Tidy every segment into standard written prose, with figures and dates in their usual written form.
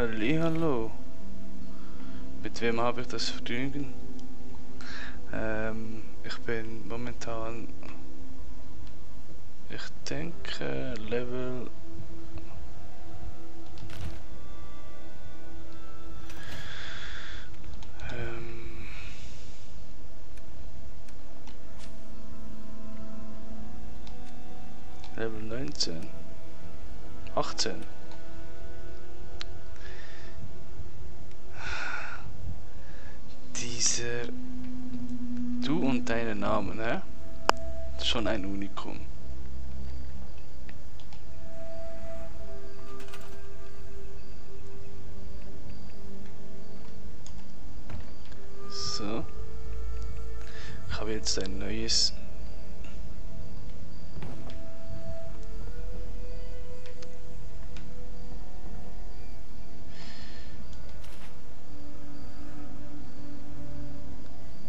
Hallo. Mit wem habe ich das Vergnügen? Ich bin momentan, ich denke, Level... Level 19. 18. Dieser... Du und deine Namen, hä? Schon ein Unikum. So. Ich habe jetzt ein neues...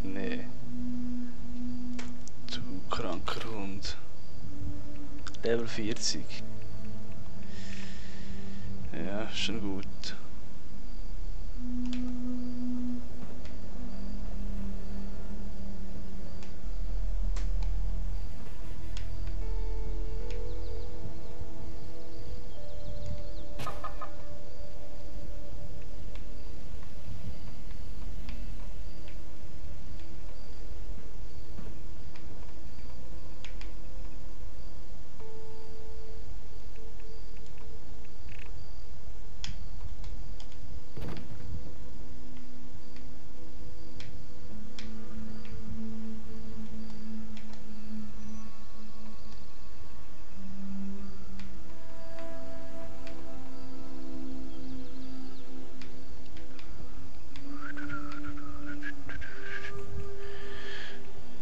Nee. Du kranker Hund. Level 40. Ja, schon gut.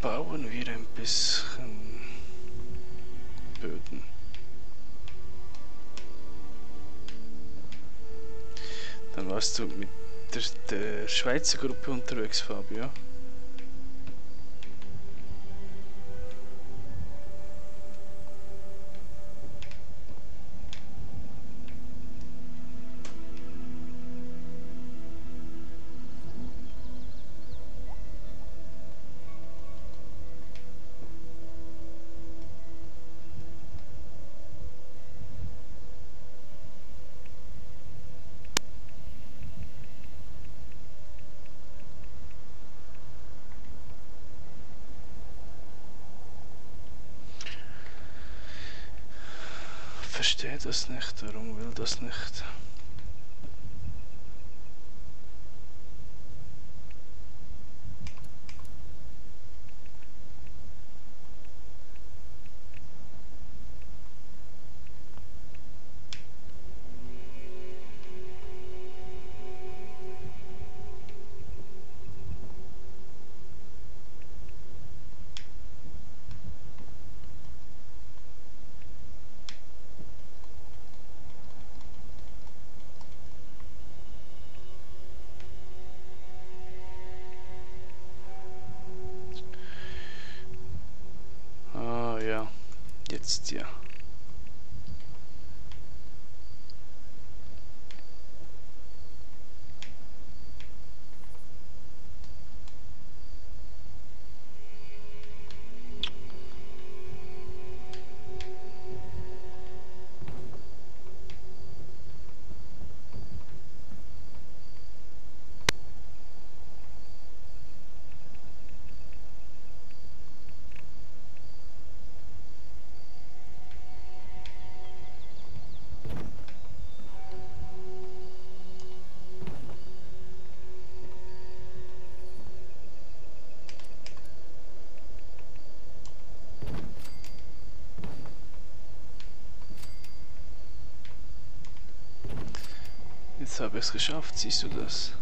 Bauen wir ein bisschen Böden. Dann warst du mit der Schweizer Gruppe unterwegs, Fabio. Verstehe das nicht, warum will das nicht? Ah ja, jetzt ja. Jetzt habe ich es geschafft, siehst du das?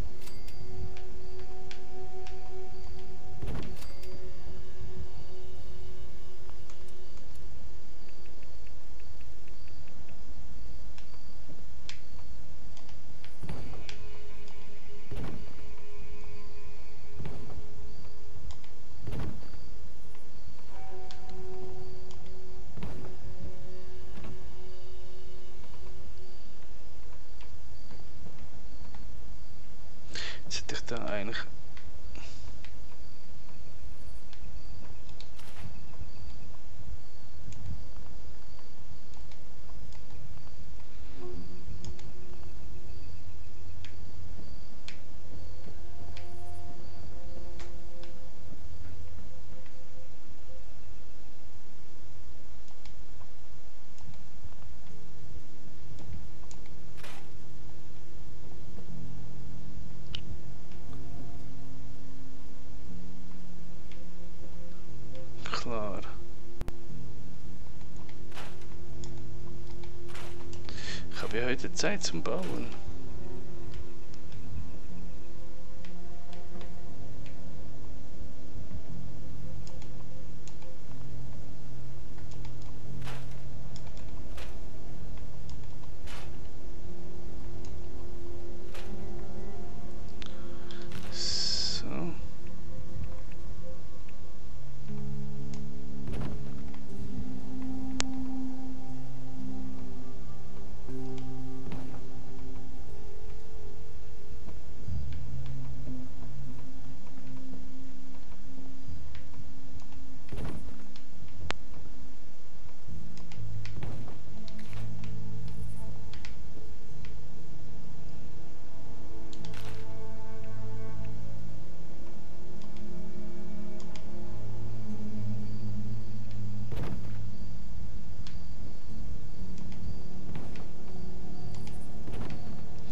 Jetzt hätte ich da eigentlich... Klar. Ich habe ja heute Zeit zum Bauen. So.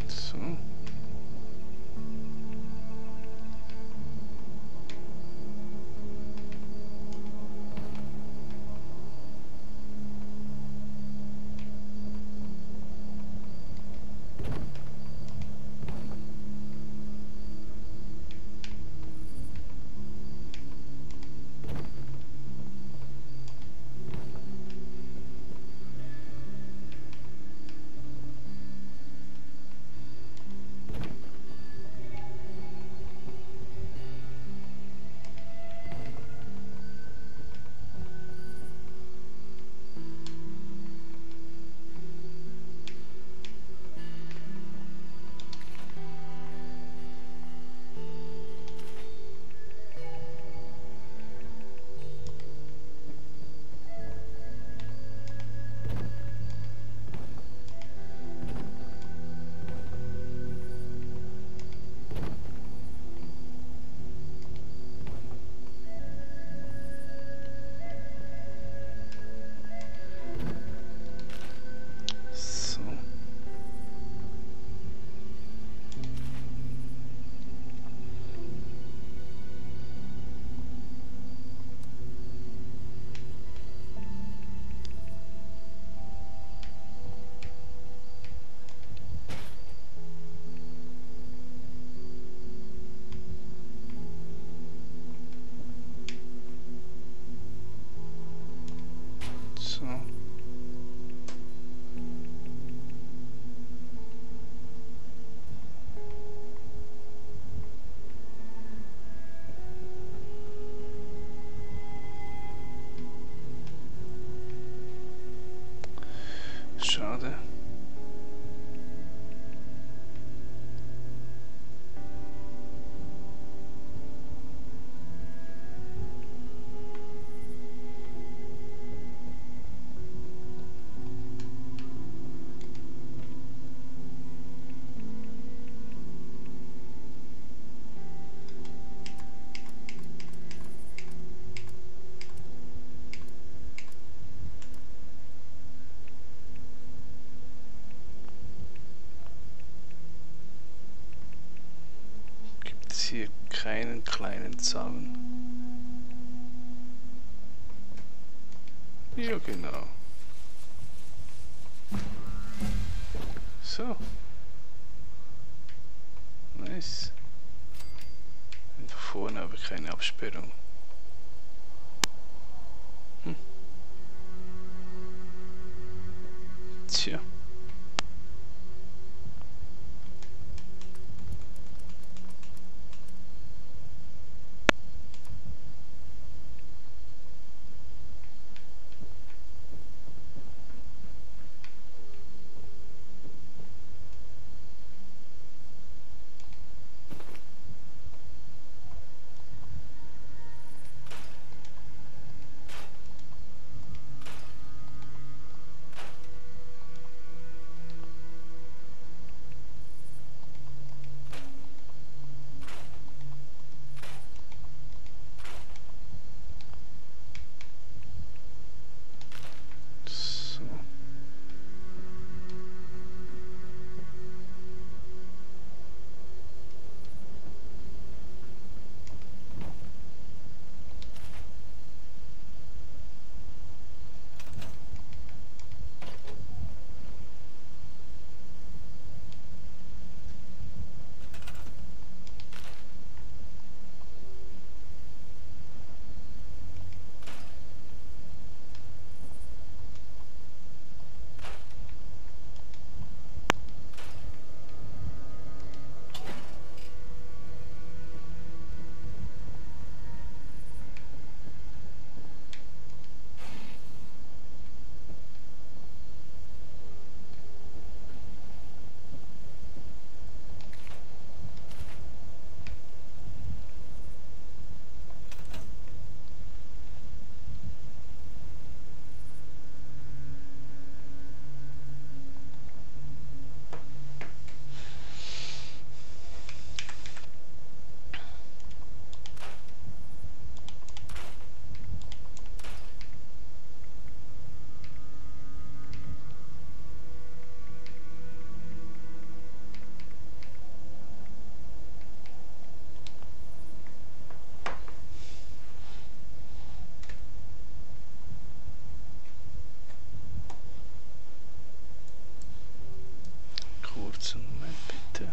So. So. So. Schade. Gibt es hier keinen kleinen Zaun? Ja, genau. So. Nice. Und da vorne habe ich keine Absperrung. Tja. kurzen Moment bitte.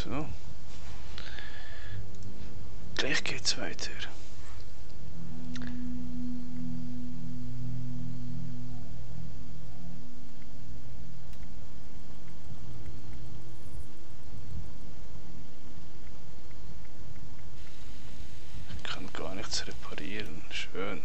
So. Gleich geht's weiter. Ich kann gar nichts reparieren. Schön.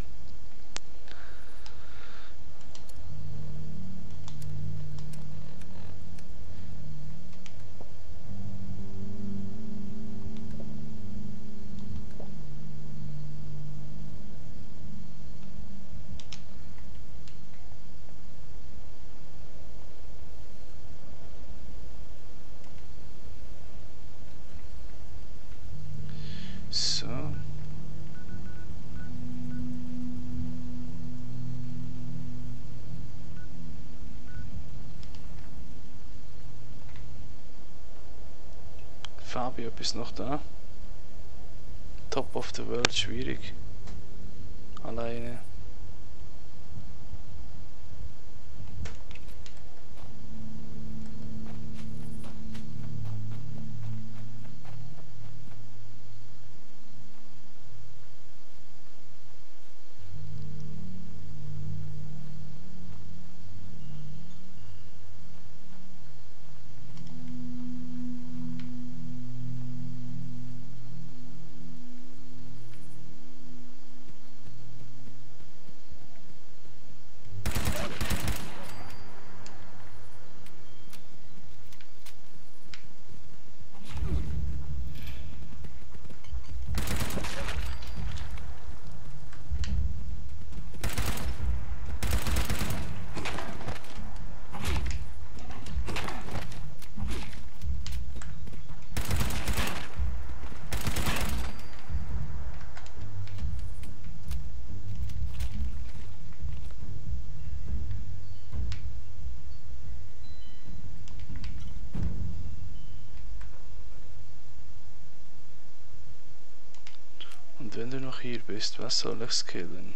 So. Fabio, bist noch da? Top of the World, schwierig. Alleine. Und wenn du noch hier bist, was soll ich skillen?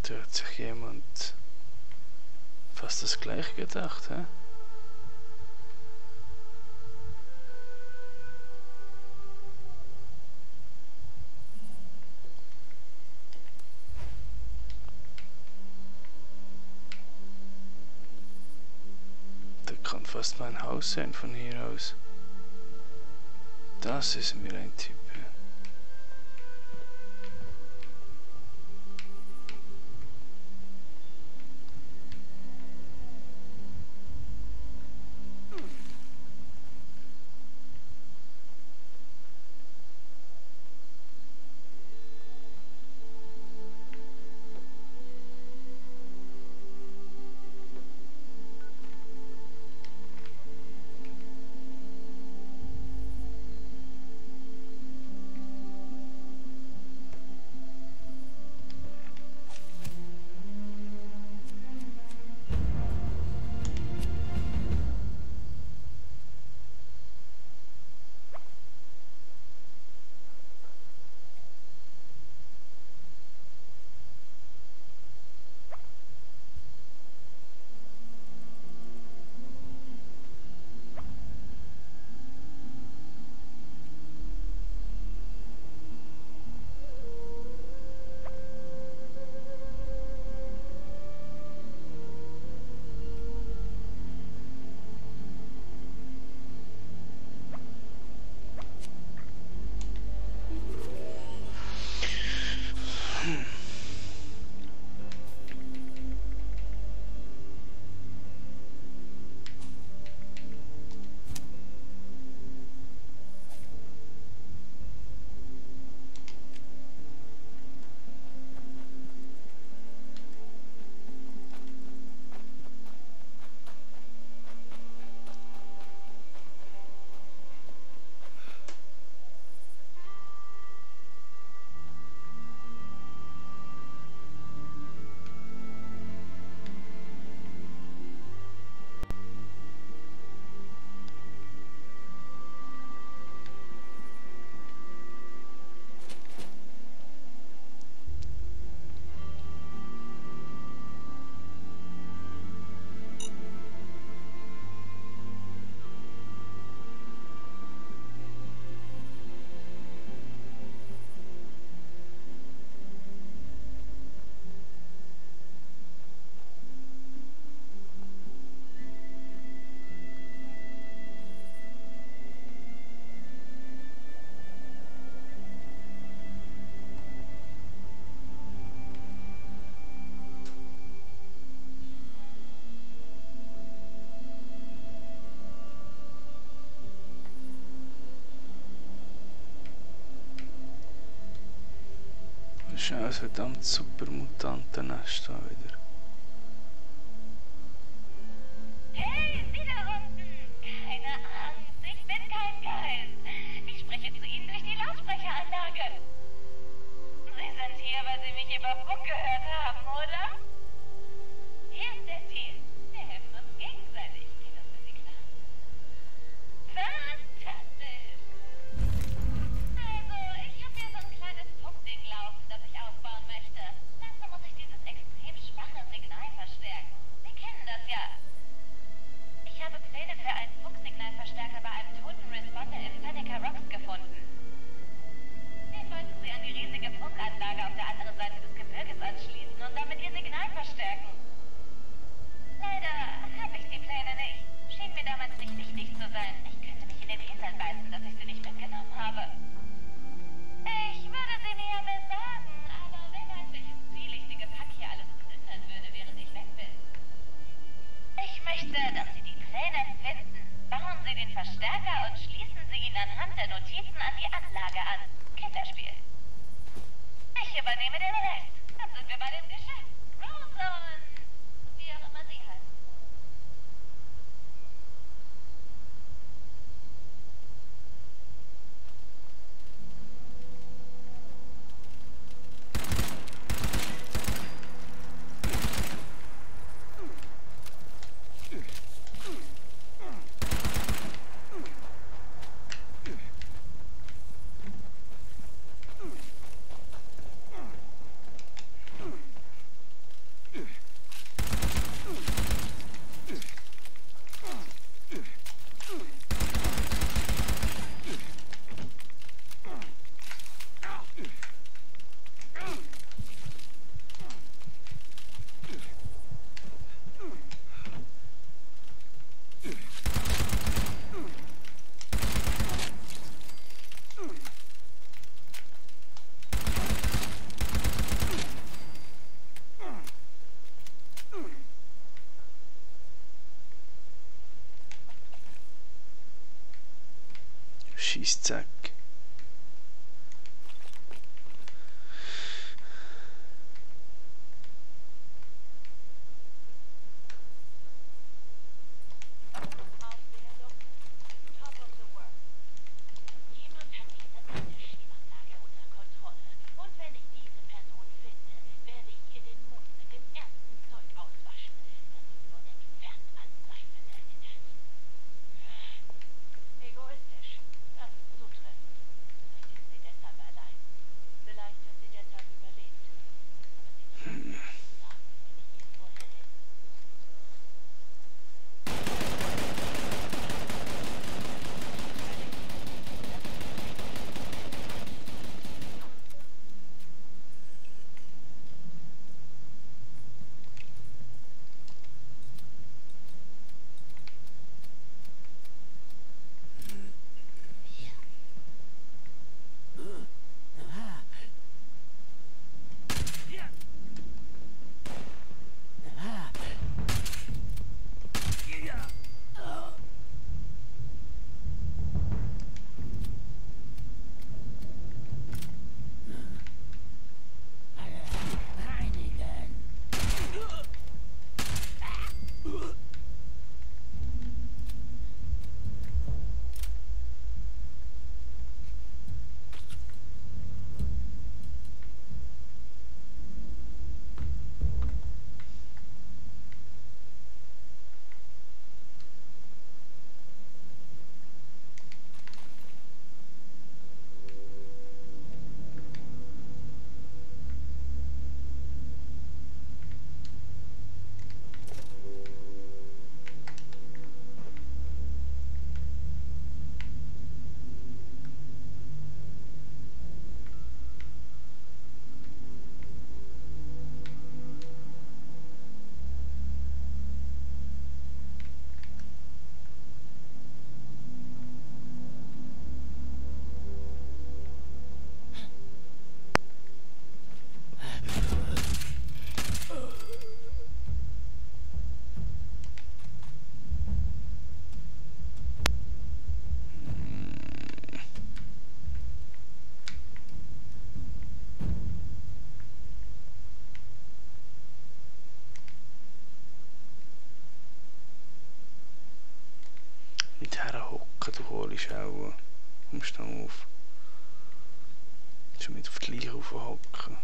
Da hat sich jemand fast das gleiche gedacht, hä? Der kann fast mein Haus sein von hier aus. Das ist mir ein Tipp. ist ein verdammt super Mutantennest da wieder. Hey, Sie da unten! Keine Angst, ich bin kein Geist. Ich spreche zu Ihnen durch die Lautsprecheranlage. Sie sind hier, weil Sie mich über Funk gehört haben, oder? Hier ist der Deal. Wir helfen uns gegenseitig. Geht das für Sie klar? Fantastisch! Also, ich habe hier so ein kleines Funkding laufen, das ich ausbauen möchte. Dazu muss ich dieses extrem schwache Signal verstärken. Sie kennen das ja. Ich habe Pläne für einen Funksignalverstärker bei einem toten Responder in Seneca Rocks gefunden. Den wollten Sie an die riesige Funkanlage auf der anderen Seite des Gebirges anschließen und damit Ihr Signal verstärken. Leider habe ich die Pläne nicht. Schien mir damals nicht wichtig zu sein. Ich könnte mich in den Hintern beißen, dass ich sie nicht mitgenommen habe. Ich würde sie mir ja besorgen, aber wer weiß, welches zwielichtige Pack hier alles plündern würde, während ich weg bin. Ich möchte, dass Sie die Pläne finden. Bauen Sie den Verstärker und schließen Sie ihn anhand der Notizen an die Anlage an. Kinderspiel. Ich übernehme den Rest. Dann sind wir bei dem Geschäft. Rose und wie auch immer sie heißt. Schießzack. Ausbildung, top of the world. Jemand hat diese Anschiebanlage unter Kontrolle. Und wenn ich diese Person finde, werde ich ihr den Mund mit dem ersten Zeug auswaschen, das sie nur entfernt an Seife erinnert. Egoistisch. Das ist zutreffend. du holst auch. Kommst du noch auf. Schon mit auf die Leiche aufhocken.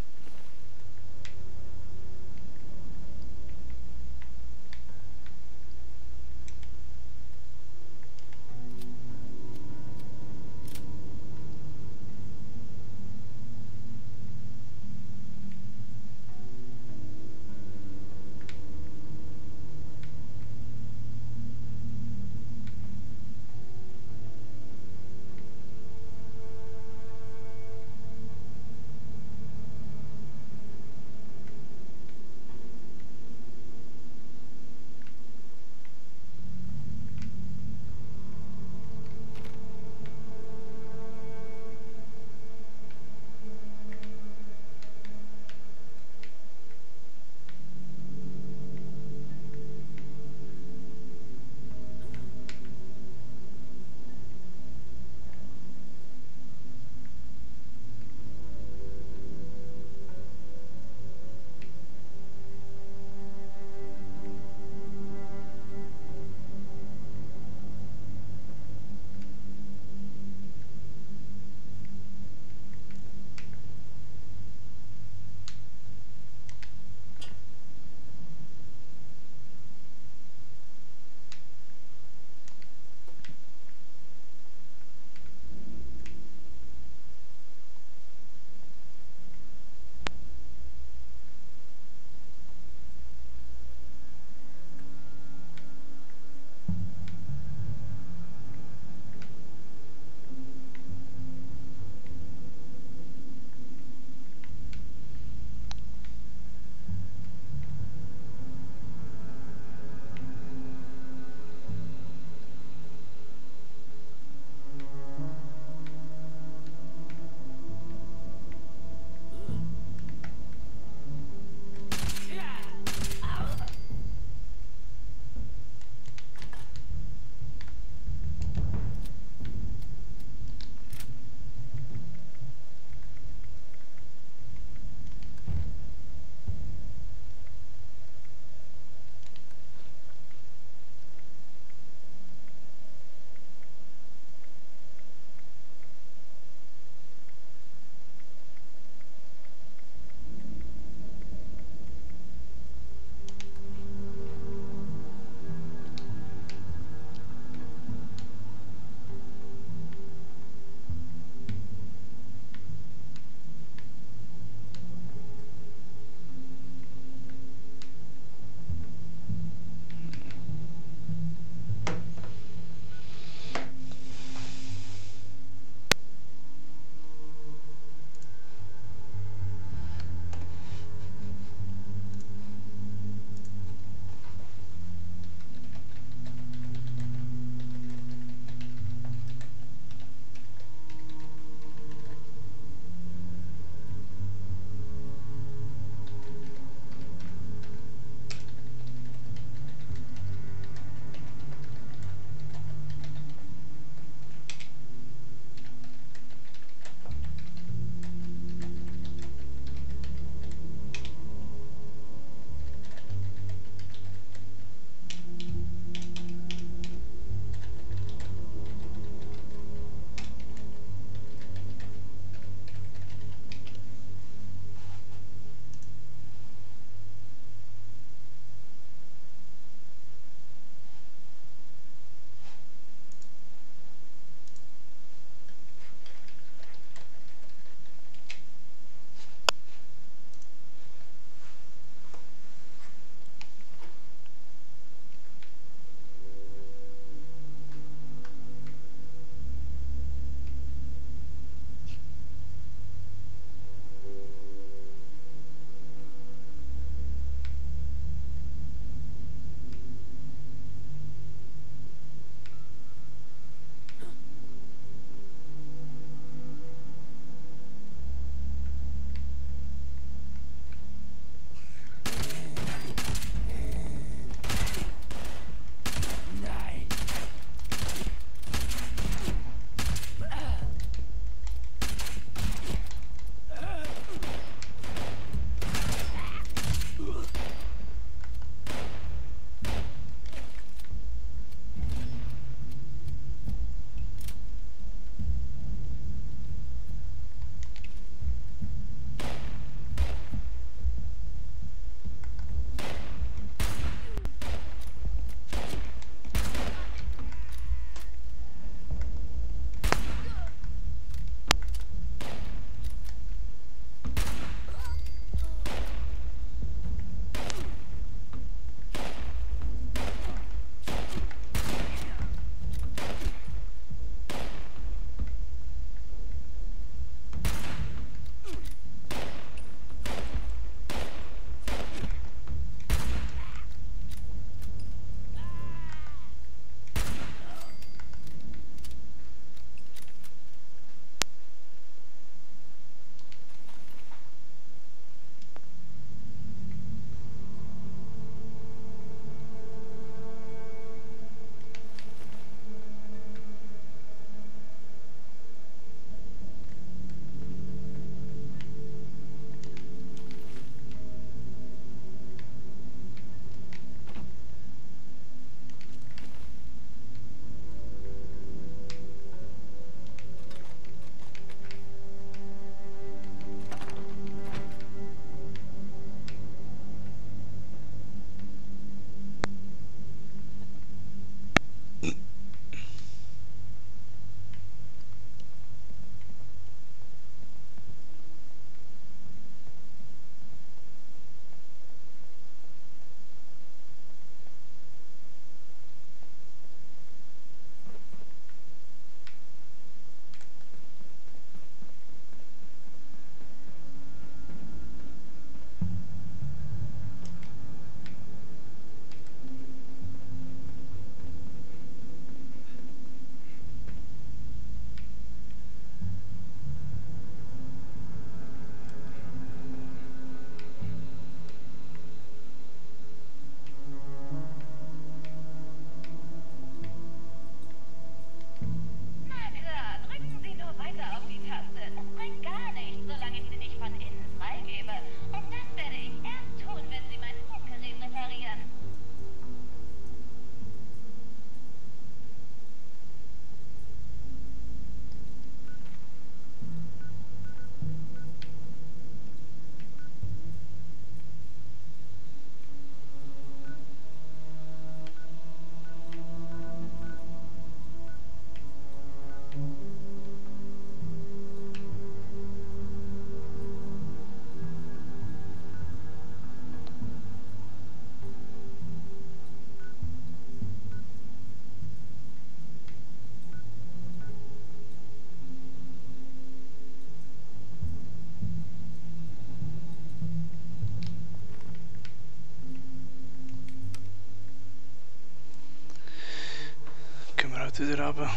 geht wieder runter.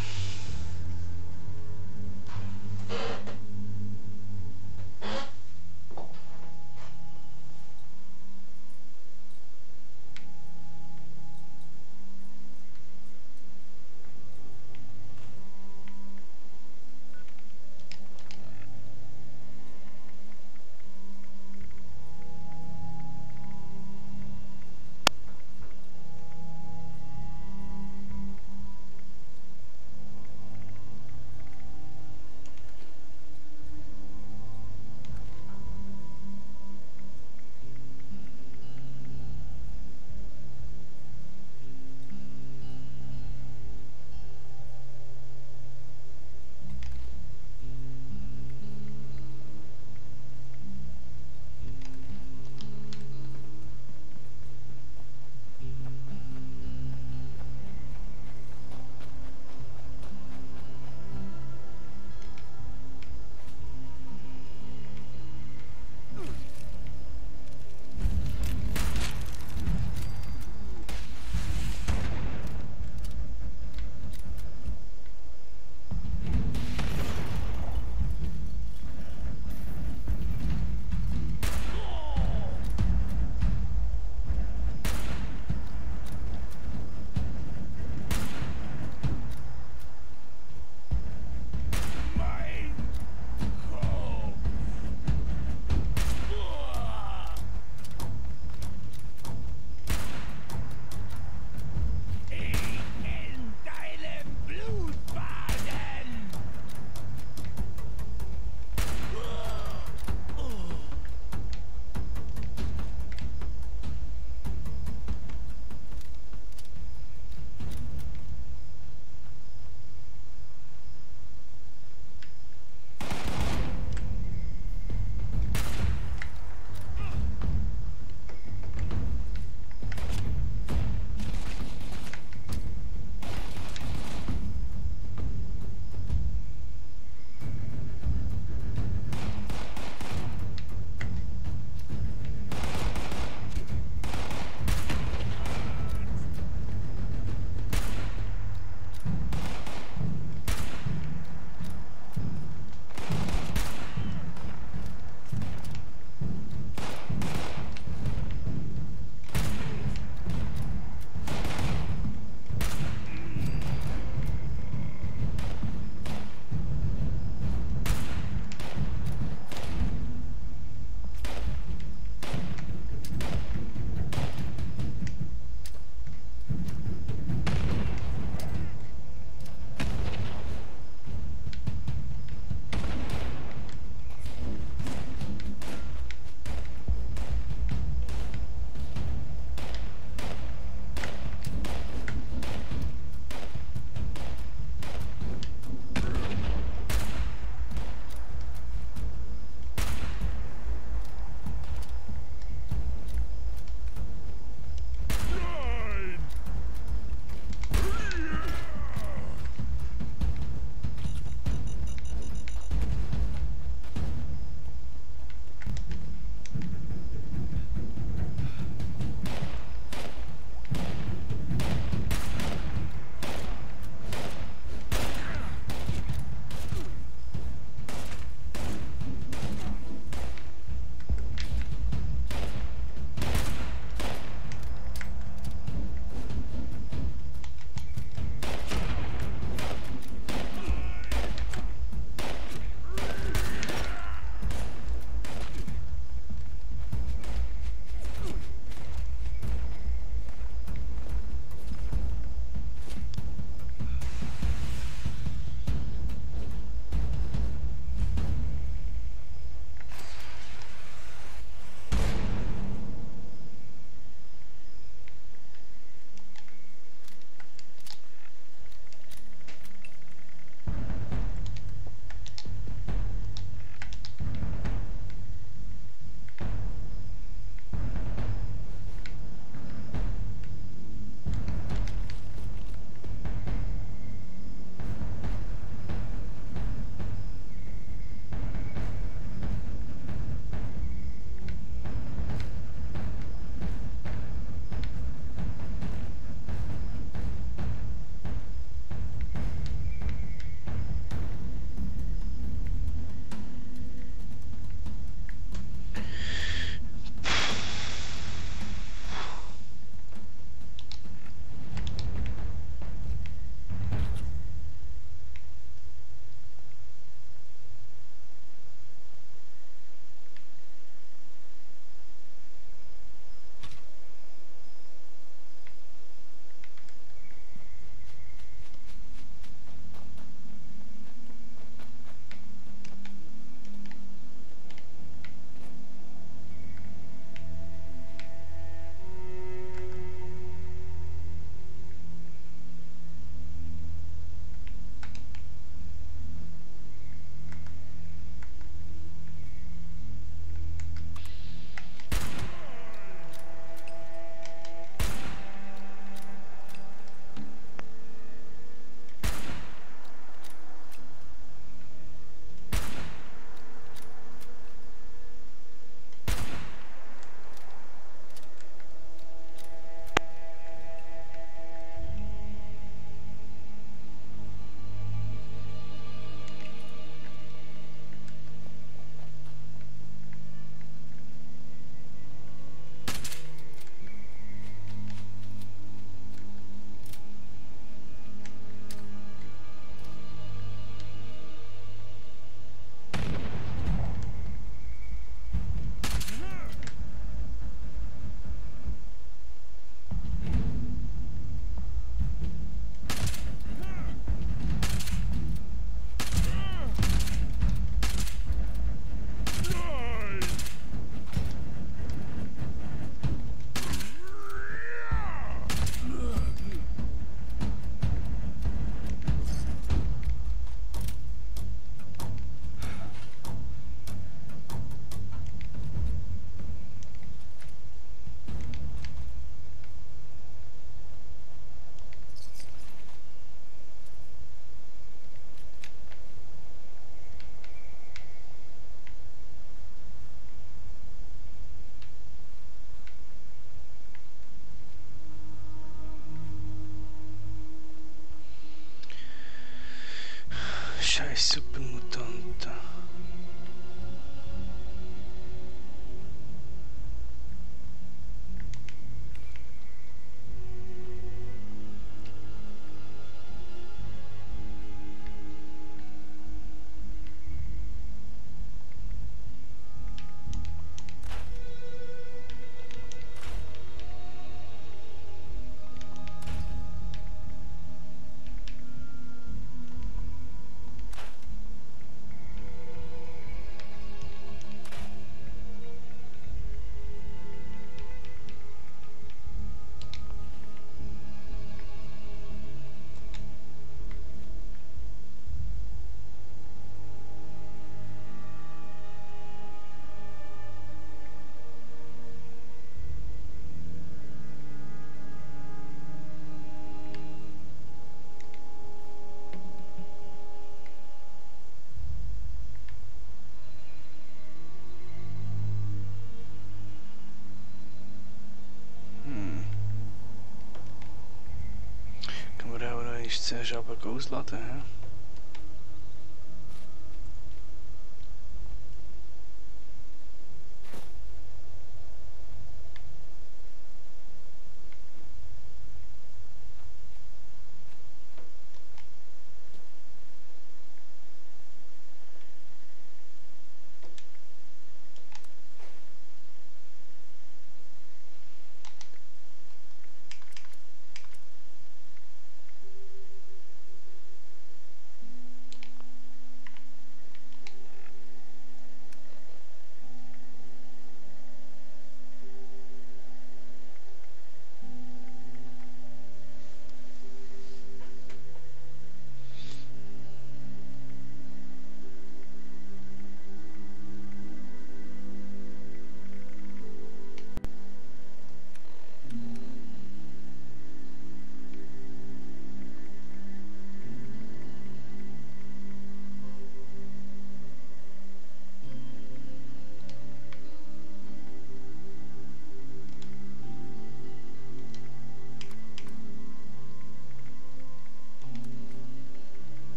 ist aber ausladen, hä?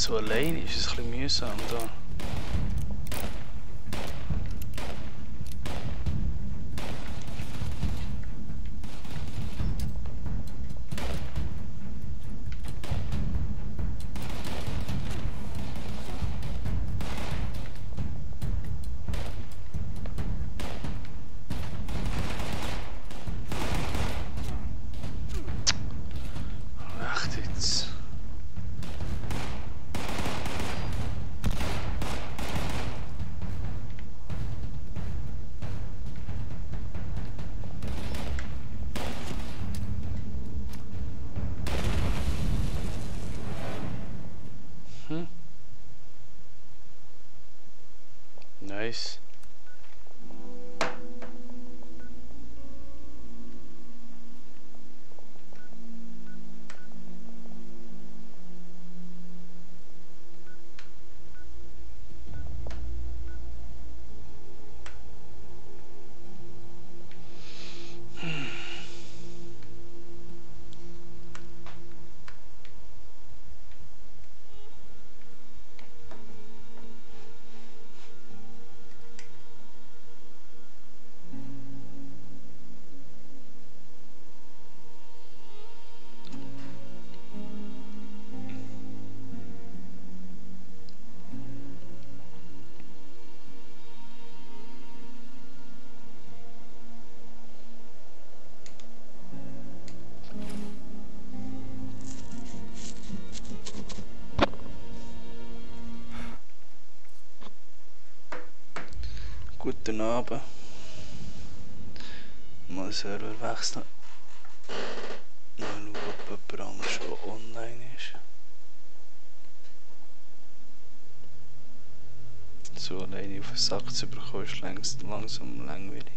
So allein ist es ein bisschen mühsam da. Echt jetzt. Nice. Guten Abend. Mal den Server wechseln. Mal schauen, ob jemand anderes schon online ist. So alleine auf den Sack zu bekommen ist langsam langweilig.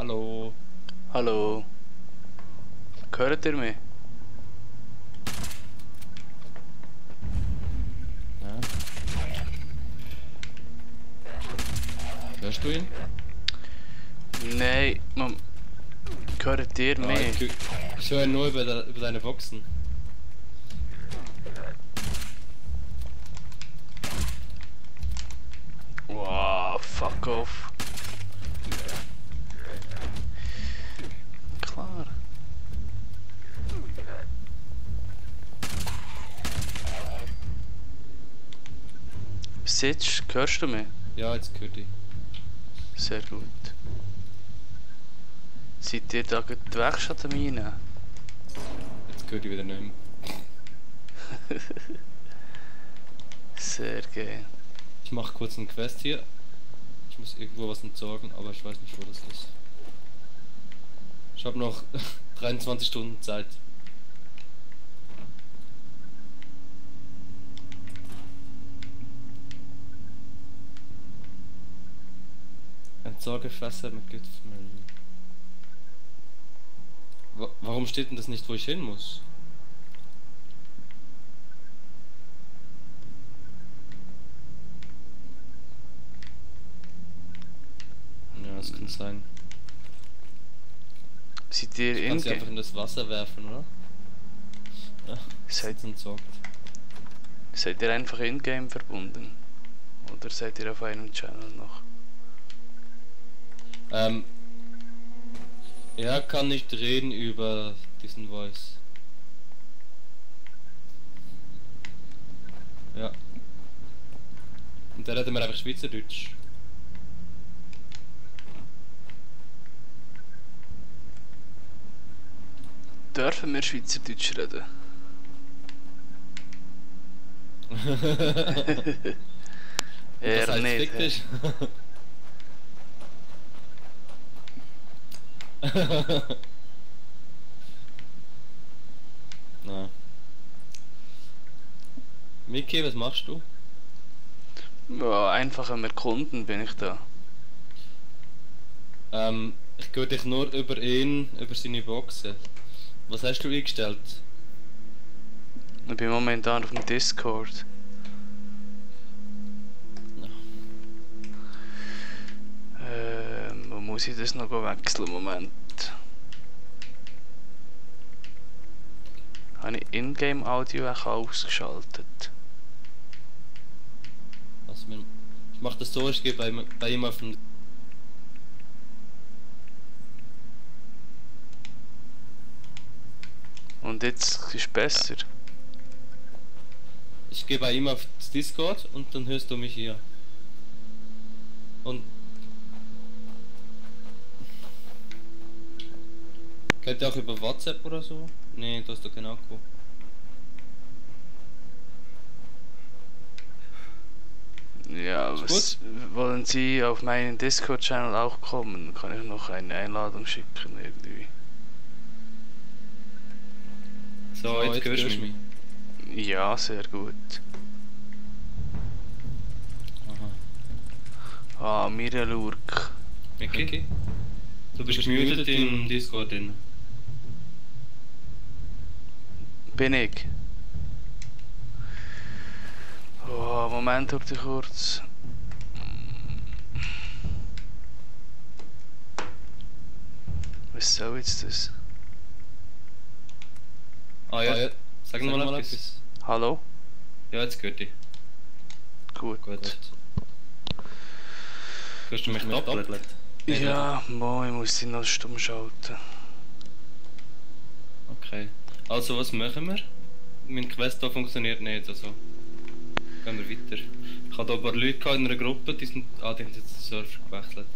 Hallo. Hallo. Hört ihr mich? Ja. Hörst du ihn? Nein, Mann. Hört ihr mich? Ich höre ihn nur über deine Boxen. Wow, fuck off. Klar. Sitz, hörst du mich? Ja, jetzt gehört ich. Sehr gut. Seid ihr da die Werkstatt am Einnehmen? Jetzt gehört ich wieder nicht mehr. Sehr geil. Ich mache kurz eine Quest hier. Ich muss irgendwo was entsorgen, aber ich weiß nicht, wo das ist. Ich habe noch 23 Stunden Zeit. Entsorge Fässer mit Giftmüll. Warum steht denn das nicht, wo ich hin muss? Ja, das kann sein. Seid ihr Ich kann sie einfach in das Wasser werfen, oder? Ja, Seid, entsorgt. seid ihr einfach in-game verbunden? Oder seid ihr auf einem Channel noch? Er kann nicht reden über diesen Voice. Ja. Und der redet mir einfach Schweizerdeutsch. Dürfen wir Schweizerdeutsch reden? Das heißt, nicht. fick dich. Na. Miki, was machst du? Ja, einfach am Erkunden bin ich da. Ich höre dich nur über ihn, über seine Boxen. Was hast du eingestellt? Ich bin momentan auf dem Discord. Wo muss ich das noch wechseln? Moment. Habe ich Ingame Audio auch ausgeschaltet? Also, ich mach das so, ich gehe bei ihm auf den... Und jetzt ist es besser. Ich gehe bei ihm auf das Discord und dann hörst du mich hier. Und... Könnt ihr auch über WhatsApp oder so? Nee, da ist doch kein Akku. Ja, was wollen Sie auf meinen Discord-Channel auch kommen? Kann ich noch eine Einladung schicken irgendwie? So, jetzt hörst du mich. Ja, sehr gut. Aha. Ah, Mirelurk. Micky? Du bist gemutet im Discord drin. Bin ich? Oh, Moment, bitte kurz. Was soll jetzt das? Ah ja, sag mal etwas. Hallo? Ja, jetzt gehört ich. Gut. Gut. Hörst du mich doppelt? Ja, mo, ich muss sie noch stumm schalten. Okay. Also was machen wir? Mein Quest hier funktioniert nicht, also gehen wir weiter. Ich habe hier ein paar Leute in einer Gruppe, die sind... Ah, die haben jetzt den Server gewechselt.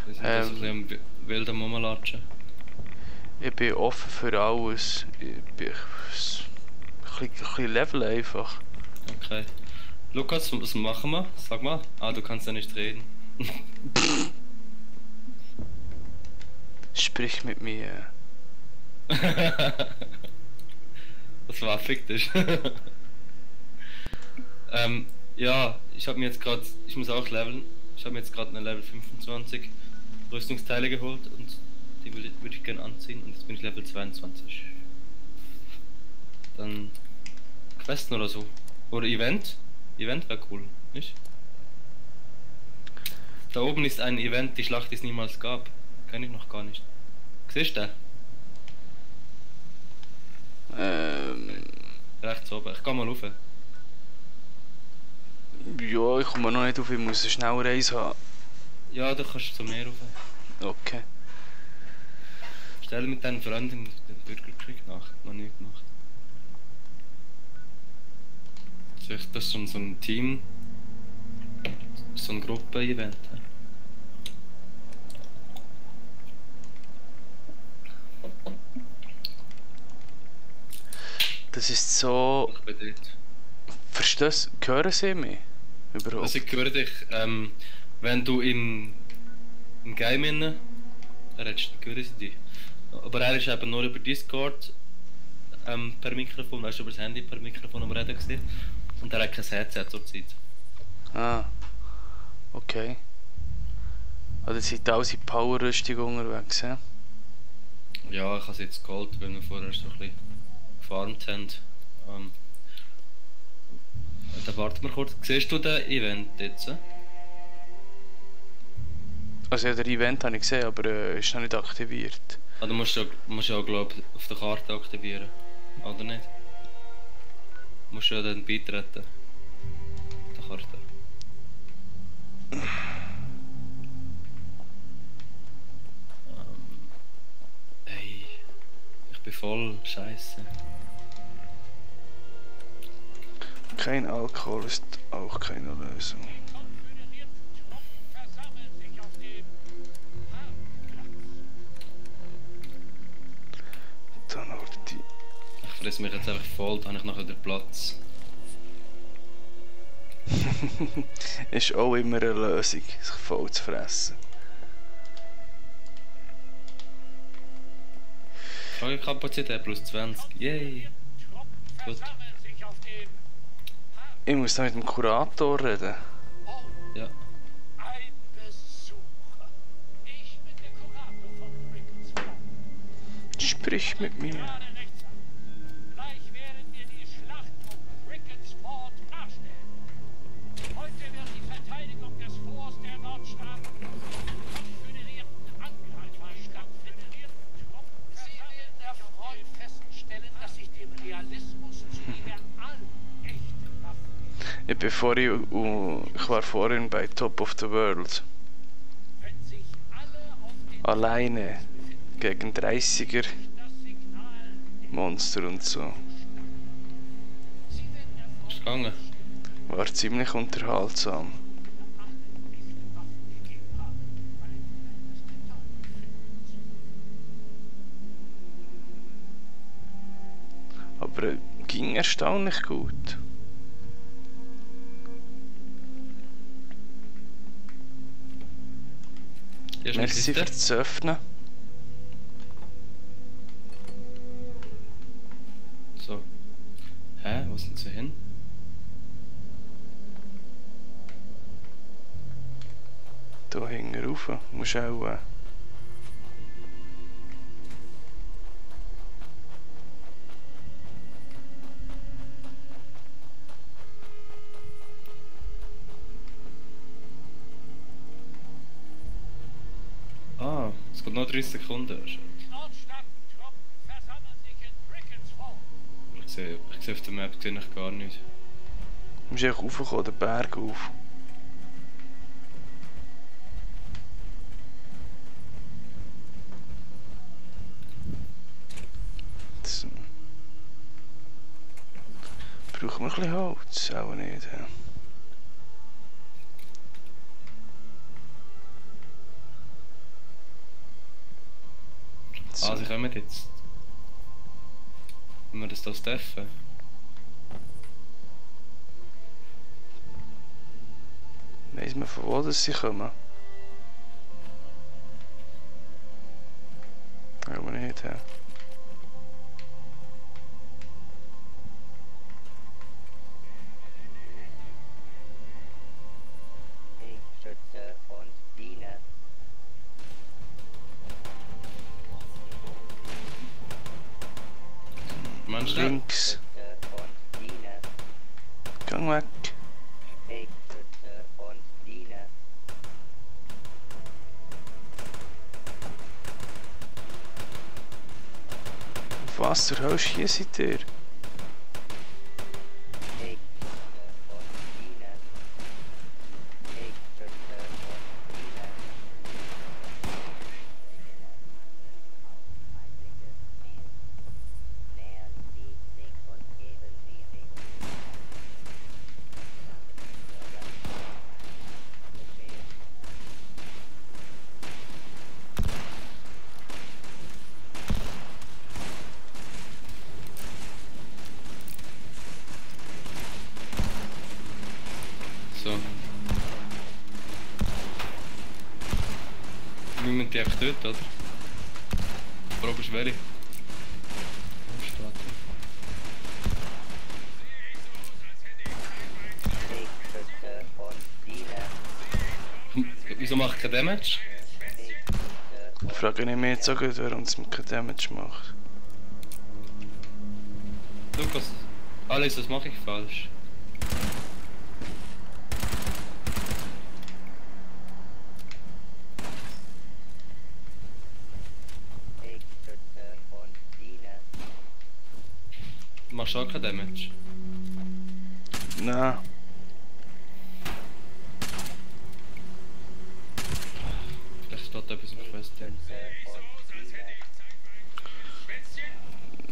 Die sind also ein bisschen am wild am Rumlatschen. Ich bin offen für alles. Ich bin ein bisschen Level einfach. Okay. Lukas, was machen wir? Sag mal. Ah, du kannst ja nicht reden. Sprich mit mir. Das war fick dich. Ja, ich habe mir jetzt gerade, ich muss auch leveln. Ich habe jetzt gerade eine Level 25. Rüstungsteile geholt und die würde ich gerne anziehen und jetzt bin ich Level 22. Dann Questen oder so. Oder Event. Event wäre cool, nicht? Da oben ist ein Event, die Schlacht, die es niemals gab. Kenn ich noch gar nicht. Siehst du? Rechts oben. Ich geh mal rauf. Ja, ich komme noch nicht auf, ich muss eine schnelle Reise haben. Ja, da kannst du zu mir rauf. Okay. Stell mit deinen Freunden den Bürgerkrieg nach. Noch nie gemacht. Das ist schon so ein Team. So ein Gruppe-Event. Das ist so... Ich bin dort. Verstehst du? Hören sie mich? Überhaupt? Also ich höre dich, wenn du im Game redest, dann hören sie dich. Aber er ist eben nur über Discord per Mikrofon, weißt du, über das Handy per Mikrofon am Reden gesehen. Und er hat kein Headset zur Zeit. Ah. Okay. Also sind alle in Power-Rüstung unterwegs, hä? Ja, ich habe es jetzt geholt, weil wir vorher so ein bisschen gefarmt haben. Dann warten wir kurz. Siehst du den Event jetzt? Also ja, der Event habe ich gesehen, aber ist noch nicht aktiviert. Ah, du musst ja glaub ich, auf der Karte aktivieren. Oder nicht? Du musst ja dann beitreten. Auf der Karte. Ey. Ich bin voll scheiße. Kein Alkohol ist auch keine Lösung. Dann auch die... Ich fresse mich jetzt einfach voll, dann habe ich nachher den Platz. Ist auch immer eine Lösung, sich voll zu fressen. Kapazität plus 20. Yay! Gut. Ich muss noch mit dem Kurator reden. Ja. Ein Besucher. Ich bin der Kurator von Rickensford. Sprich mit mir. Gerade rechts ab. Gleich werden wir die Schlacht um Rickensford nachstellen. Heute wird die Verteidigung des Forts der Nordstaaten konföderierten Angreifer stattfinden. Sie werden erfreut feststellen, dass sich dem Realismus zuliebe all echte Waffen. Ich war vorhin bei Top of the World. Wenn sich alle auf den Alleine. Gegen 30er das Signal Monster und so. Sie werden erfreut Ist gegangen. War ziemlich unterhaltsam. Aber ging erstaunlich gut. Hier ist eine Merci Kiste. fürs Öffnen. So. Hä? Wo sind sie hin? Da hinten rauf. Musst auch... Ah, es geht noch 30 Sekunden. Nordstaatentruppen versammeln sich in Rickensford. Ich sehe auf der Map sehe ich gar nicht. Du musst einfach raufkommen, den Berg auf. So. Brauchen wir ein bisschen Holz? Auch nicht. Ja. So. Ah, sie kommen jetzt. Wenn wir das da treffen. Weiss man von wo dass sie kommen? Aber nicht, ja. Ich schütze und diene. schnell. links. Gang weg. Auf was zur Hölle schießt ihr? So. Wir müssen die einfach dort, oder? Probe ist welche? Wieso macht kein Damage? Ich frage nicht mehr jetzt auch gut, warum es mir kein Damage macht. Lukas, alles, was mache ich falsch? Du machst auch kein Damage. Nein. Vielleicht steht da etwas im Quest drin.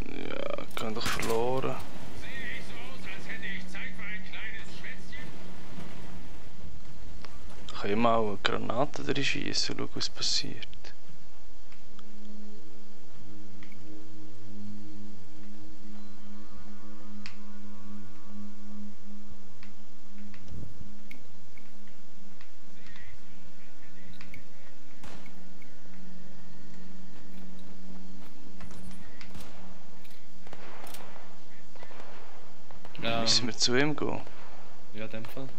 Ja, ich habe doch verloren. Ich kann ja mal eine Granate drin schießen und schauen, was passiert. Müssen wir zu ihm gehen? Ja, in dem Fall.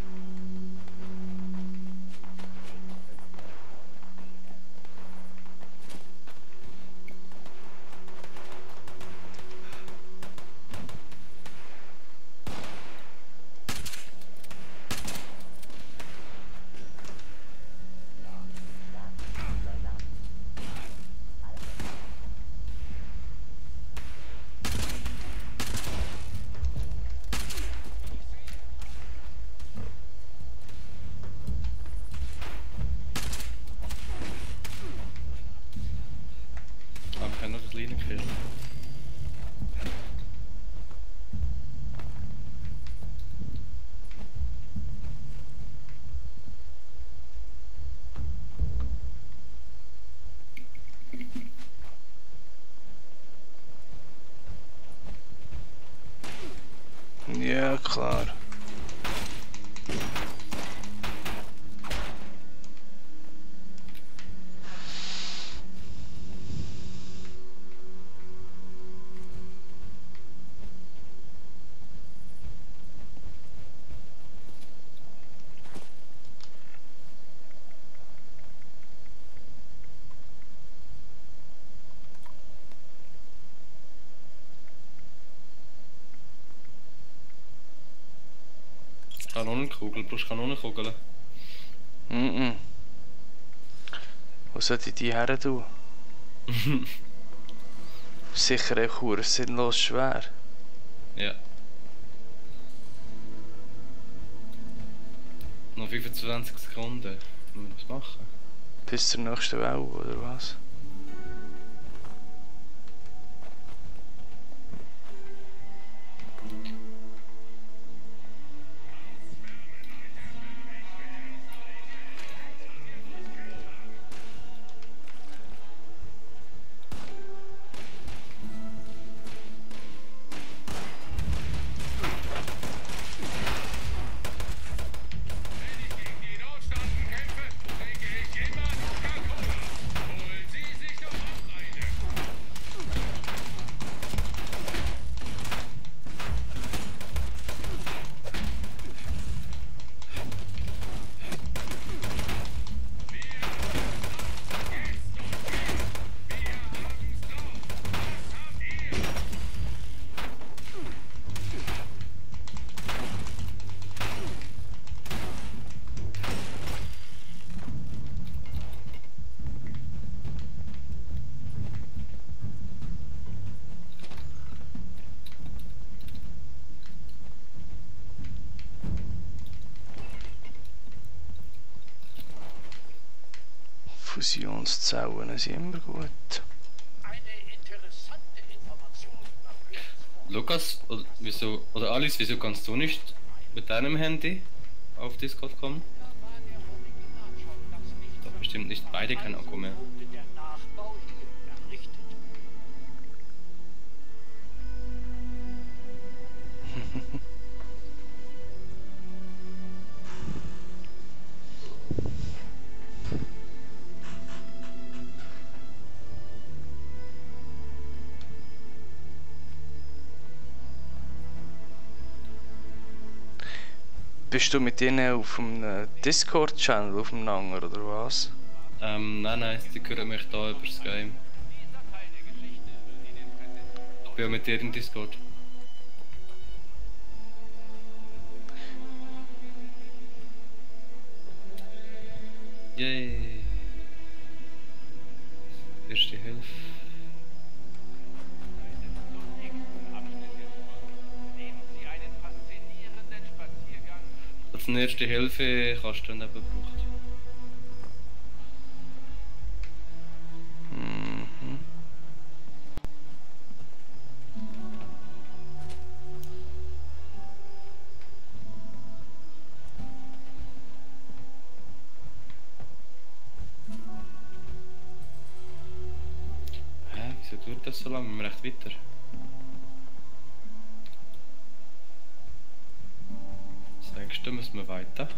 Aber ich kann noch das Linien killen. Ja, klar. Kanonenkugel, brauchst du Kanonenkugel? Wo sollte ich die her tun? Sicher echt hure sinnlos schwer. Ja. Noch 25 Sekunden. Müssen wir das machen? Bis zur nächsten Welle, oder was? Fusionszellen sind immer gut. Eine interessante Information über Ricketts Force. Lukas, oder Alice, wieso kannst du nicht mit deinem Handy auf Discord kommen? Da war der Originalshop ganz nicht. Doch bestimmt nicht beide kein Akku mehr. Wurde der Nachbau hier errichtet. Bist du mit denen auf einem Discord-Channel aufeinander oder was? Nein, sie hören mich da über das Game. Ich bin ja mit dir in Discord. Yay! Erste Hilfe. Als erste Hilfe kannst du dann eben gebraucht. Mhm. Hä, wieso dauert das so lange? Wir recht weiter. Was denkst du, müssen wir weiter?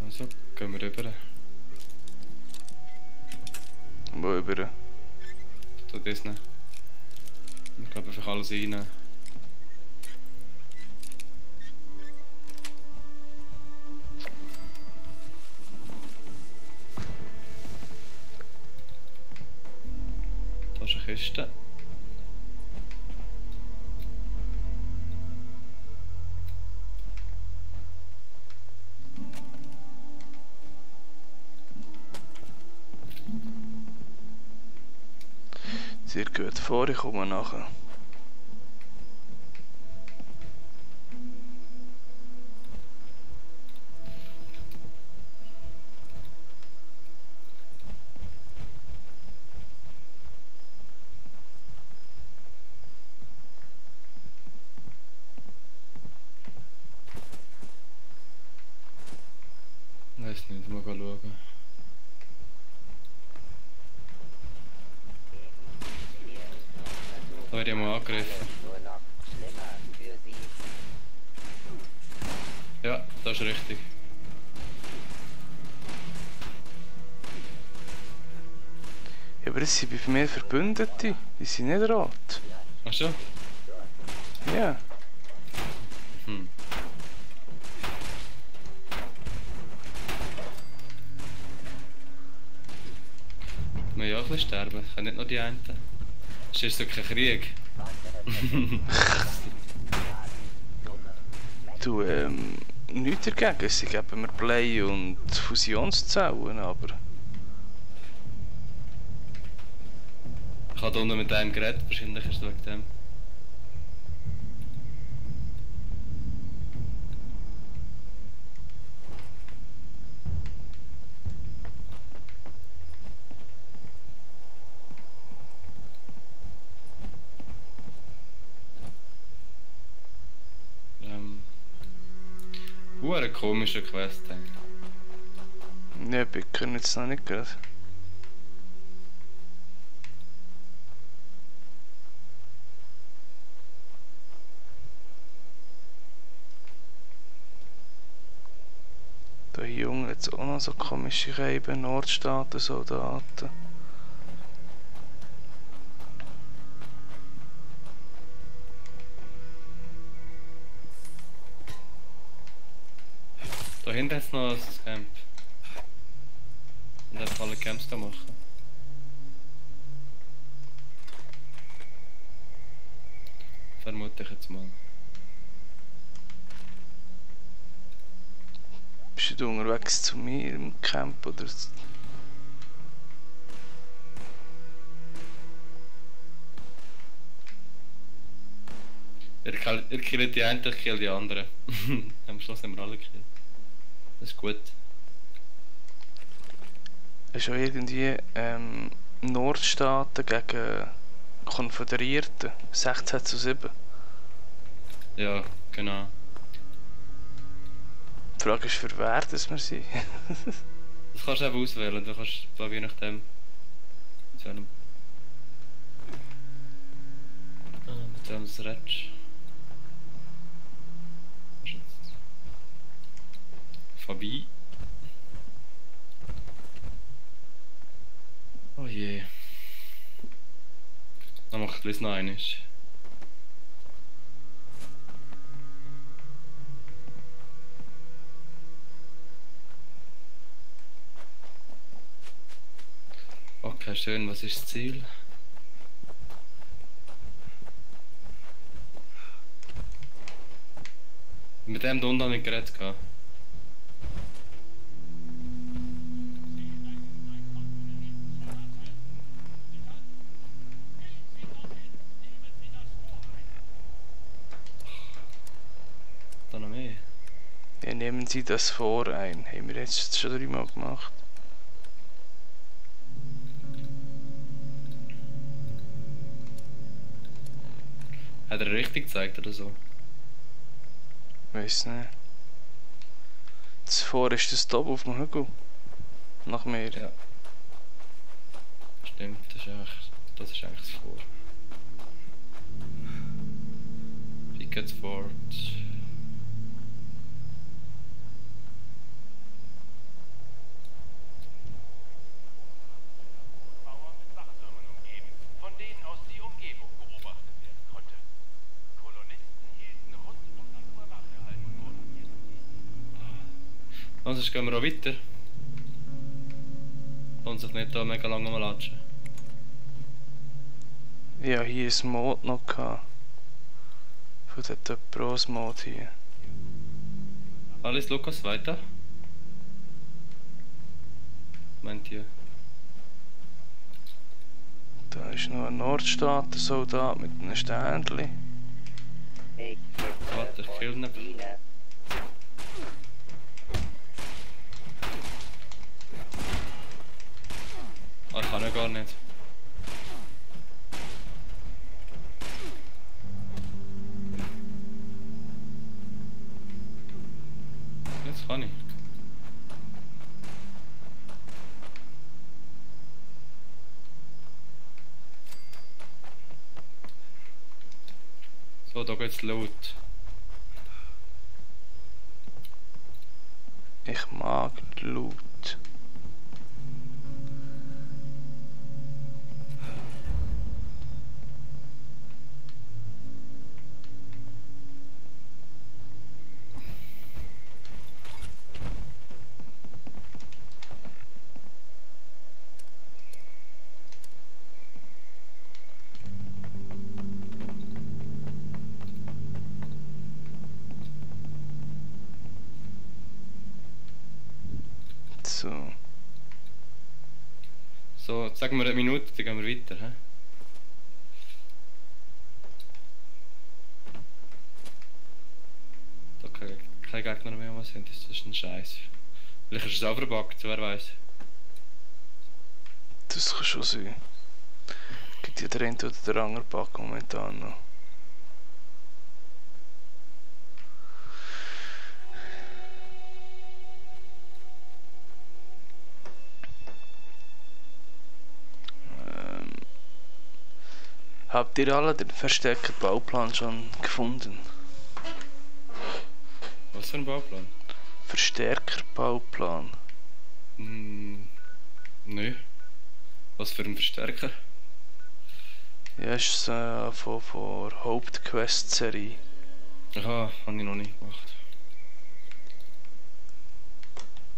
Also, gehen wir rüber. Wo über? Tu das nicht. Ich glaube einfach alles rein. Da ist eine Kiste. Sehr gut vor, ich komme nachher. Weiß nicht, mal schauen. Da werde ich mal angegriffen. Ja, das ist richtig. Ja, aber das sind bei mir Verbündete, die sind nicht rot. Ach so? Ja. Hm. Wir ja auch ein bisschen sterben, ich kann nicht nur die einen. Es ist doch kein Krieg. Du, nichts dagegen, sie geben mir Play und Fusionszellen, aber... Ich habe unten mit einem geredet, wahrscheinlich ist es wegen dem. Eine komische Quest. Ne, Bicker jetzt noch nicht gerade. Da Junge jetzt auch noch so komische Reiben, Nordstaaten-Soldaten. Da hinten hat es noch ein Camp. Und jetzt alle Camps machen. Vermute ich jetzt mal. Bist du unterwegs zu mir im Camp oder? Ihr killt die einen, ich kill die anderen. Am Schluss haben wir alle gekillt. Das ist gut. Ist auch irgendwie Nordstaaten gegen Konföderierten 16:7. Ja, genau. Die Frage ist, für wer das wir sind. Das kannst du einfach auswählen. Du kannst, glaube je nachdem. Mit welchem du redest. Was ist jetzt? Fabi. Oh je. Dann mach ich das noch einmal. Okay, schön. Was ist das Ziel? Mit dem da unten habe ich geredet. Da noch mehr. Ja, nehmen Sie das vor ein. Haben wir jetzt schon 3-mal gemacht. Hat er richtig gezeigt oder so? Weiss nicht. Das vor ist das da oben auf dem Hügel. Nach mir. Ja. Stimmt, das ist eigentlich das Vor. Pickets Fort. Bauern mit Wachtürmen umgeben, von denen aus die Umgebung beobachtet werden konnte. Kolonisten hielten rund um die Uhr Wache und wurden Sonst gehen wir auch weiter. Lohnt sich nicht da mega lange mal latschen. Ja, hier ist Mod noch gehabt. Von der Pros Mod hier. Alles Lukas, weiter. Meint ihr? Da ist noch ein Nordstaaten-Soldat mit einem Ständli. Warte, ich kill ihn. Ah, ich kann ja gar nicht. Jetzt kann ich. So, da geht's Loot. Ich mag Loot. So. So, jetzt sagen wir eine Minute, dann gehen wir weiter. He? Da kein Gegner mehr, was sind, das ist ein Scheiß. Vielleicht ist es auch verbuggt, wer weiß. Das kann schon sein. Gibt ja der eine oder der andere Bug momentan noch. Habt ihr alle den versteckten Bauplan schon gefunden? Was für ein Bauplan? Verstärkerbauplan. Nö. Was für ein Verstärker? Ja, ist von der Hauptquest-Serie. Aha, habe ich noch nicht gemacht.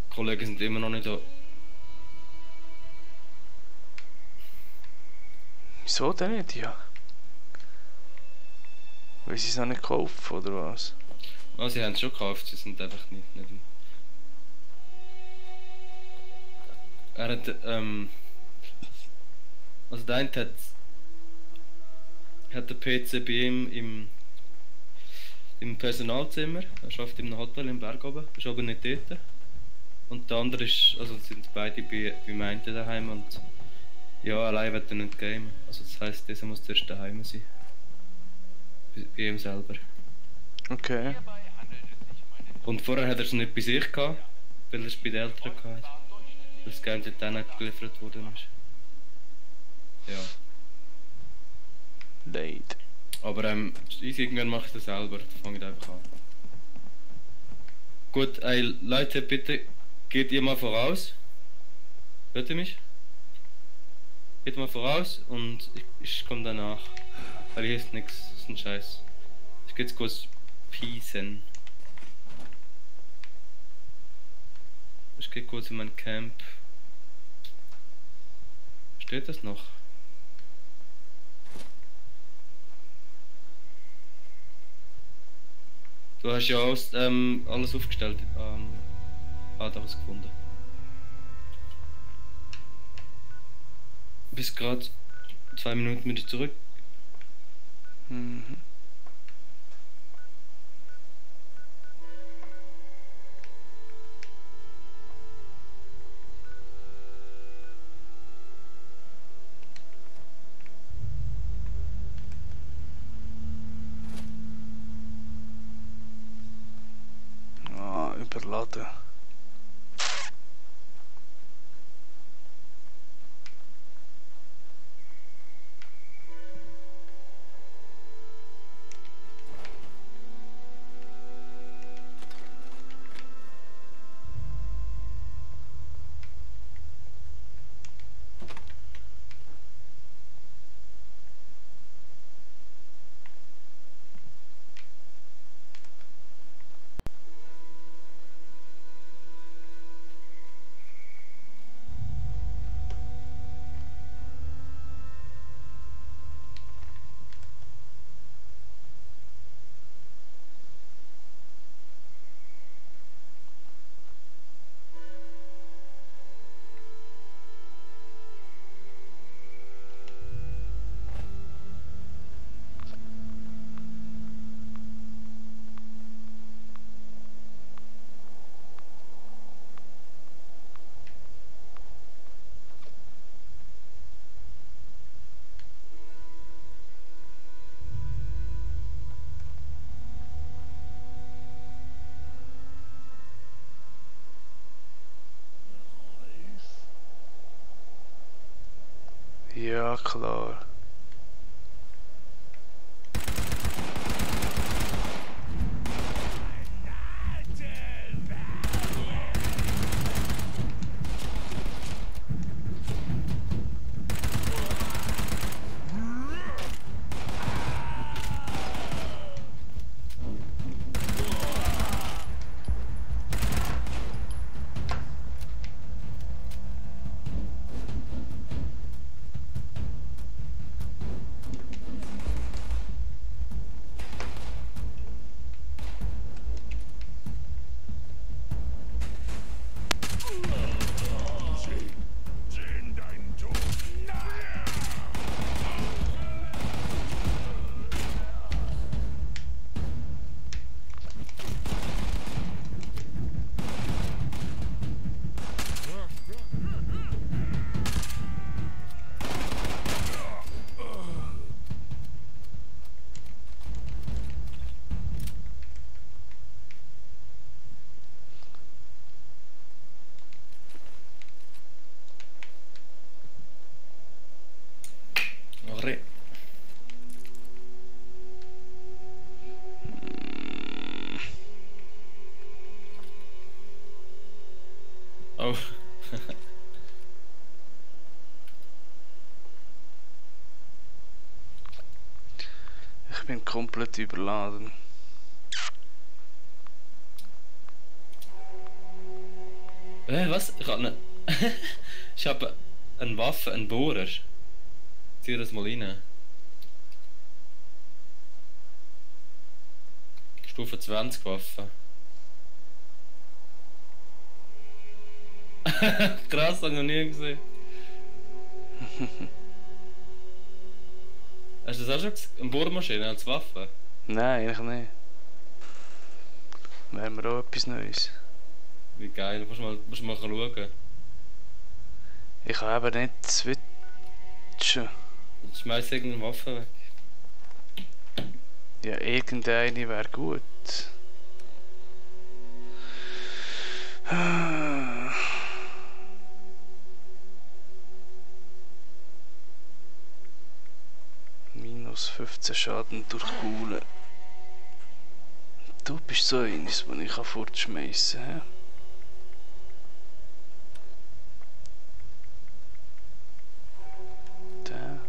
Die Kollegen sind immer noch nicht da. Wieso Wieso denn nicht? Ja. Weil sie es noch nicht gekauft, oder was? Oh, sie haben es schon gekauft, sie sind einfach nicht Er hat, also der eine hat den PC bei ihm im Personalzimmer. Er arbeitet in einem Hotel im Berg oben, ist aber nicht dort. Und der andere ist, also sind beide bei einen daheim und ja, allein wird er nicht gamen. Also das heisst, dieser muss zuerst daheim sein. Bei ihm selber. Okay. Hierbei handelt es sich um eine Und vorher hat er es nicht bei sich gehabt, weil er es bei den Eltern hatte. Weil das Game dort auch geliefert worden ist. Ja. Leid. Aber irgendwann mache ich das selber, da fange ich einfach an. Gut, ey, Leute, bitte geht ihr mal voraus. Hört ihr mich? Geht mal voraus und ich komme danach. Weil hier ist nichts, das ist ein Scheiß. Ich geh jetzt kurz peacen. Ich geh kurz in mein Camp. Steht das noch? Du hast ja alles aufgestellt. Da was gefunden. Bis gerade 2 Minuten bin ich zurück. Mhm. Ah, überladen. Ja, klar. Sorry. Oh. Ich bin komplett überladen. Was? Ich habe eine Waffe, einen Bohrer. Zieh das mal rein. Stufe 20 Waffen. Krass, hab ich noch nie gesehen. Hast du das auch schon gesehen? Eine Bohrmaschine als Waffe? Nein, eigentlich nicht. Wären wir auch etwas Neues. Wie geil, musst du mal schauen. Ich kann aber nicht switchen. Schmeiß irgendeine Waffe weg. Ja, irgendeine wäre gut. Minus 15 Schaden durch Kugeln. Du bist so eines, das ich fortschmeißen kann. Der.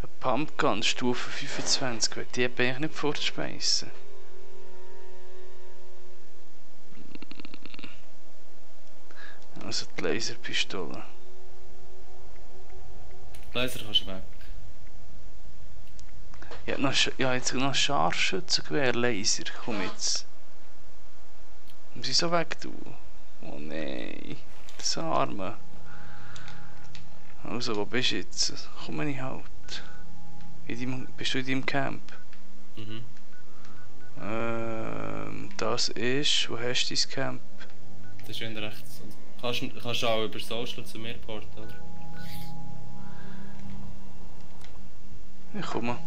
Ein Pumpgun, Stufe 25, weil die bin ich nicht fortschmeißen. Also die Laserpistole. Laser kannst du weg. Ja, jetzt noch Scharfschützengewehr, Laser, komm jetzt. Muss ich so weg tun? Oh nein, das Arme. Also, wo bist du jetzt? Komm ich halt. Bist du in deinem Camp? Mhm. Das ist, wo hast du dein Camp? Das ist schön rechts. Kannst du auch über Social zu mir porten, oder? Ich komme.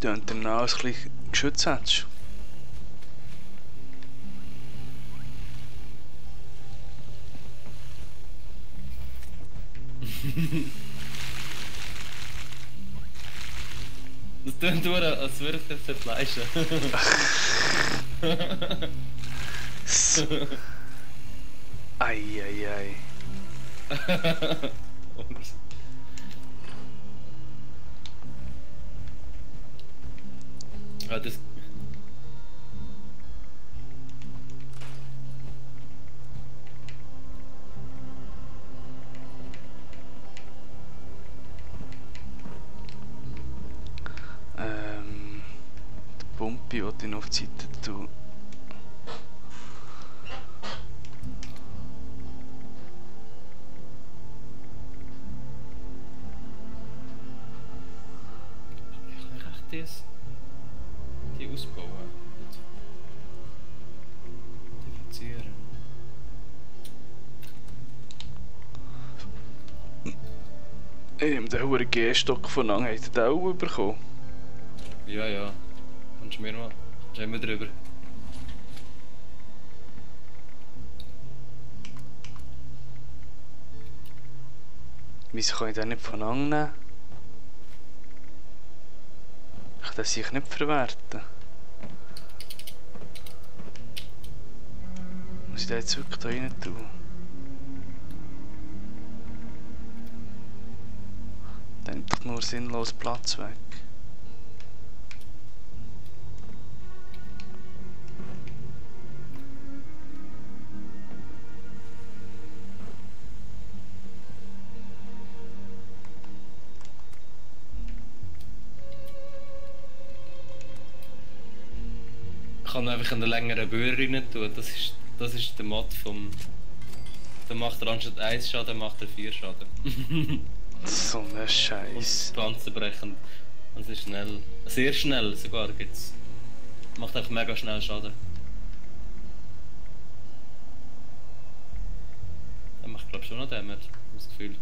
Du und dann auch ein bisschen Geschütz hättest. Das tönt nur, als würde ich das zerfleischen. Eieiei. Ja, das... Die Pumpe wollte ich noch auf die Seite tun. Ich echt die ausbauen. Modifizieren. Den hohen G-Stock von lang hat er den auch bekommen. Ja, ja. Kannst du mir mal. Reden wir drüber. Wieso kann ich den nicht von annehmen? Ich kann den sich nicht verwerten. Muss ich den jetzt wirklich da rein tun? Dann nimmt doch nur sinnlos Platz weg. Ich kann einfach einen längeren Bohrer rein tun. Das ist der Mod vom... Dann macht er anstatt 1 Schaden, macht er 4 Schaden. So ein Scheiß. Und panzerbrechend. Und es ist schnell. Sehr schnell sogar gibt's. Macht einfach mega schnell Schaden. Er macht glaube schon noch Damage, das Gefühl.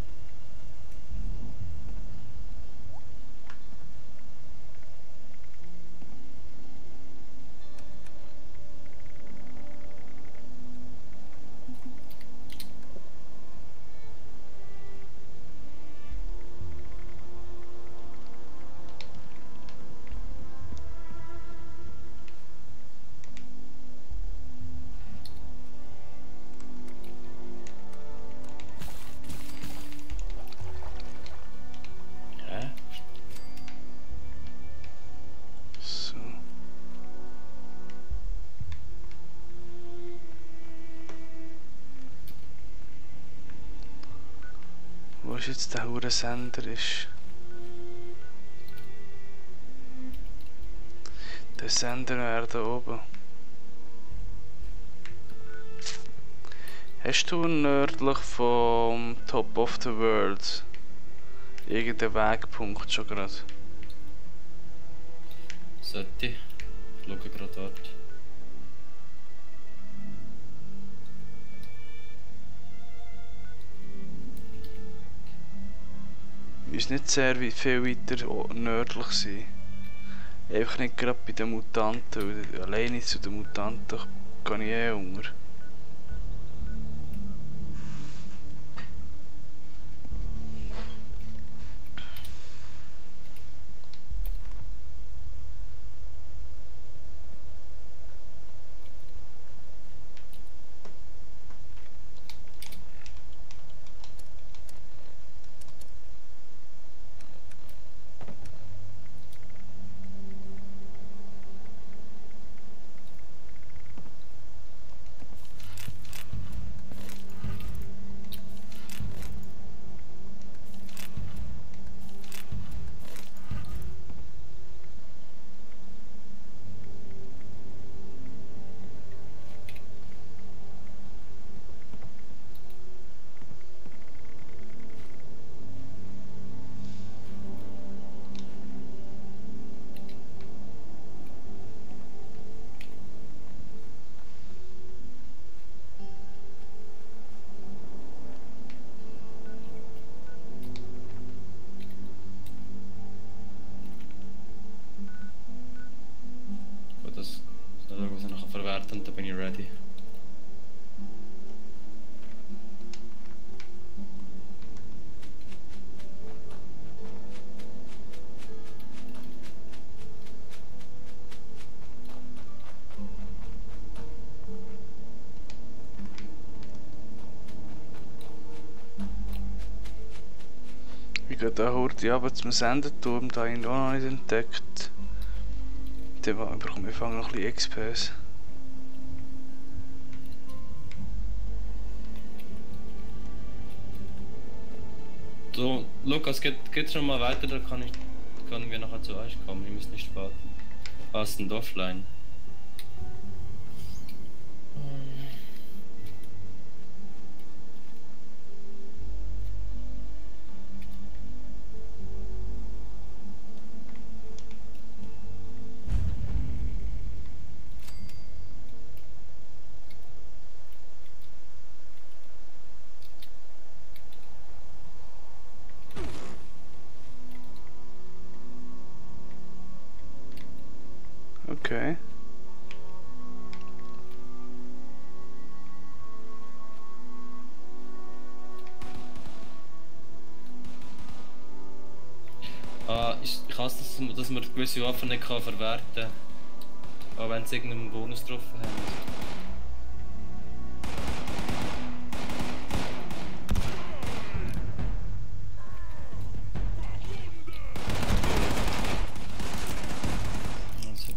ist jetzt der hure Sender ist? Der Sender wäre da oben. Hast du nördlich vom Top of the World irgendeinen Wegpunkt schon gerade? Sollte ich. Ich schaue gerade dort. Ist nicht sehr viel weiter nördlich sein. Einfach nicht gerade bei den Mutanten, weil alleine zu den Mutanten kann ich eh unter. Gut, das schauen, was ich nachher verwerten und dann bin ich ready. Ich gehe da heute runter zum Sendeturm, da habe ich auch noch nicht entdeckt. Dann bekomme ich noch ein bisschen XPs. So, Lukas, geht schon mal weiter, da können wir nachher zu euch kommen, wir müssen nicht warten. Was denn offline? Okay. Ich hasse das, dass man gewisse Waffen nicht verwerten kann. Auch wenn sie irgendeinen Bonus drauf haben. Also.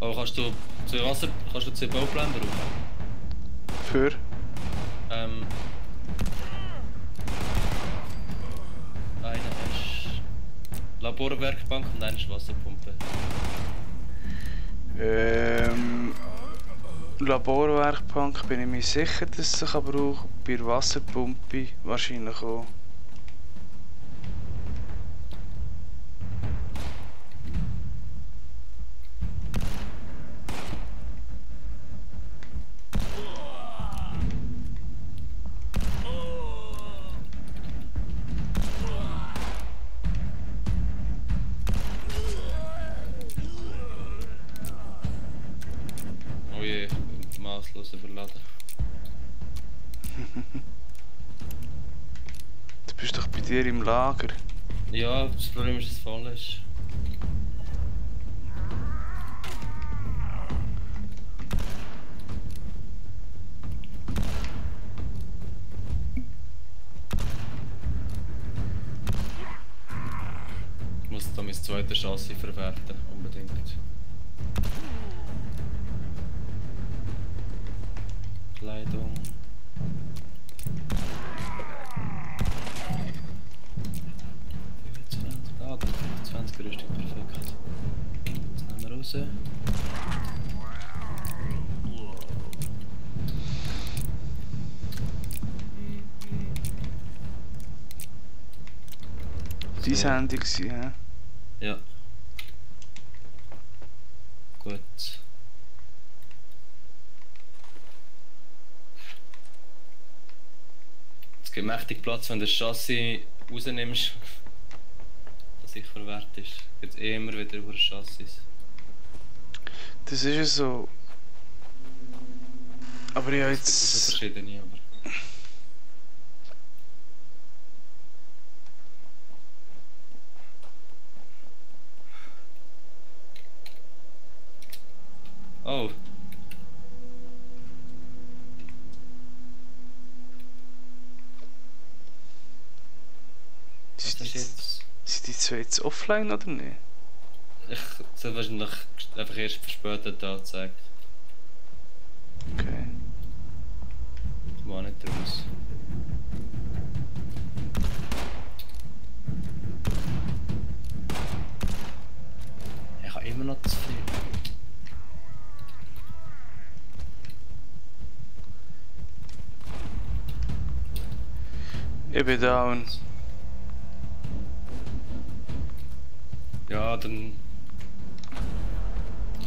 Aber kannst du C-Bauplan brauchen? Für? Einer ist Laborwerkbank und einer ist Wasserpumpe. Laborwerkbank bin ich mir sicher, dass ich brauche. Bei der Wasserpumpe wahrscheinlich auch. Oh je, maßlos überladen. Du bist doch bei dir im Lager. Ja, das Problem ist, dass es voll ist. Ich muss da meine zweite Chance verwerten, unbedingt. Kleidung. Ah, dann 20 Rüstung, perfekt. Jetzt nehmen wir raus. Dein Handy gsi, hä? Ja. Gut. Es gibt mächtig Platz, wenn du das Chassis rausnimmst. Was sicher wert ist. Gibt es immer wieder über Chassis. Das ist ja so. Aber ja, Es gibt jetzt. verschiedene, aber. Oh. Was ist das jetzt? Sind die zwei jetzt offline oder nicht? Ich soll wahrscheinlich einfach erst verspätet angezeigt. Okay. Ich war nicht raus. Ich habe immer noch zu viel. Ich bin down. Ja, dann.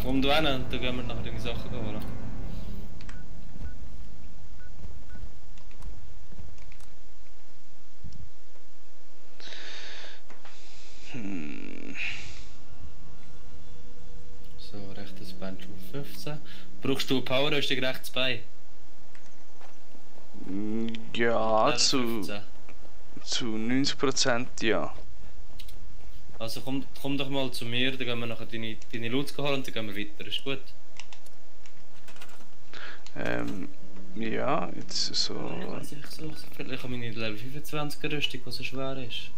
Komm du hin, dann gehen wir nachher die Sachen holen. So, rechtes Bein schon 15. Brauchst du Power-Rüstung rechts Bein? Ja, zu 15. 90% ja. Also komm doch mal zu mir, dann gehen wir nachher deine Loots holen und dann gehen wir weiter, ist gut? Ja, jetzt so. Ich weiß nicht so viel. Ich habe meine Level 25 Rüstung, die so schwer ist.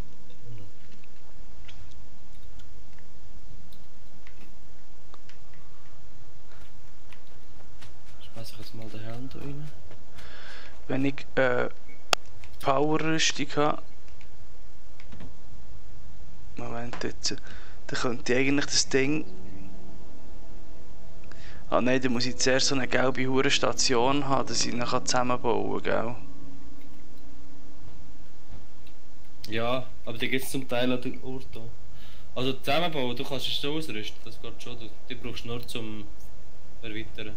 Schmeiß ich jetzt mal den Helm da rein. Wenn ich Power-Rüstung habe. Moment jetzt. Dann könnte ich eigentlich das Ding. Ah nein, dann muss ich zuerst so eine gelbe Hurenstation haben, dass ich ihn dann zusammenbauen kann, gell? Ja, aber die gibt es zum Teil an den Ort hier. Also zusammenbauen, du kannst es so ausrüsten, das geht schon. Die brauchst du nur zum Erweitern.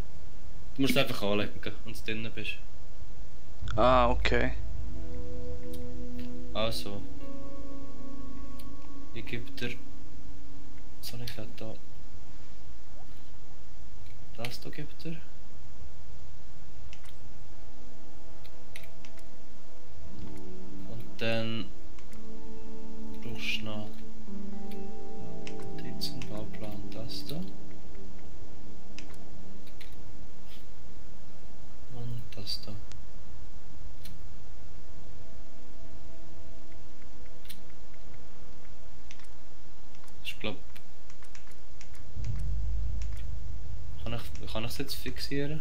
Du musst es einfach anlegen, wenn du drinnen bist. Ah, okay. Also. Ich gebe dir. Was habe ich da? Das da gibt er. Und dann brauchst du noch diesen Bauplan, das da. Und das da. Ich glaube. Kann ich es jetzt fixieren?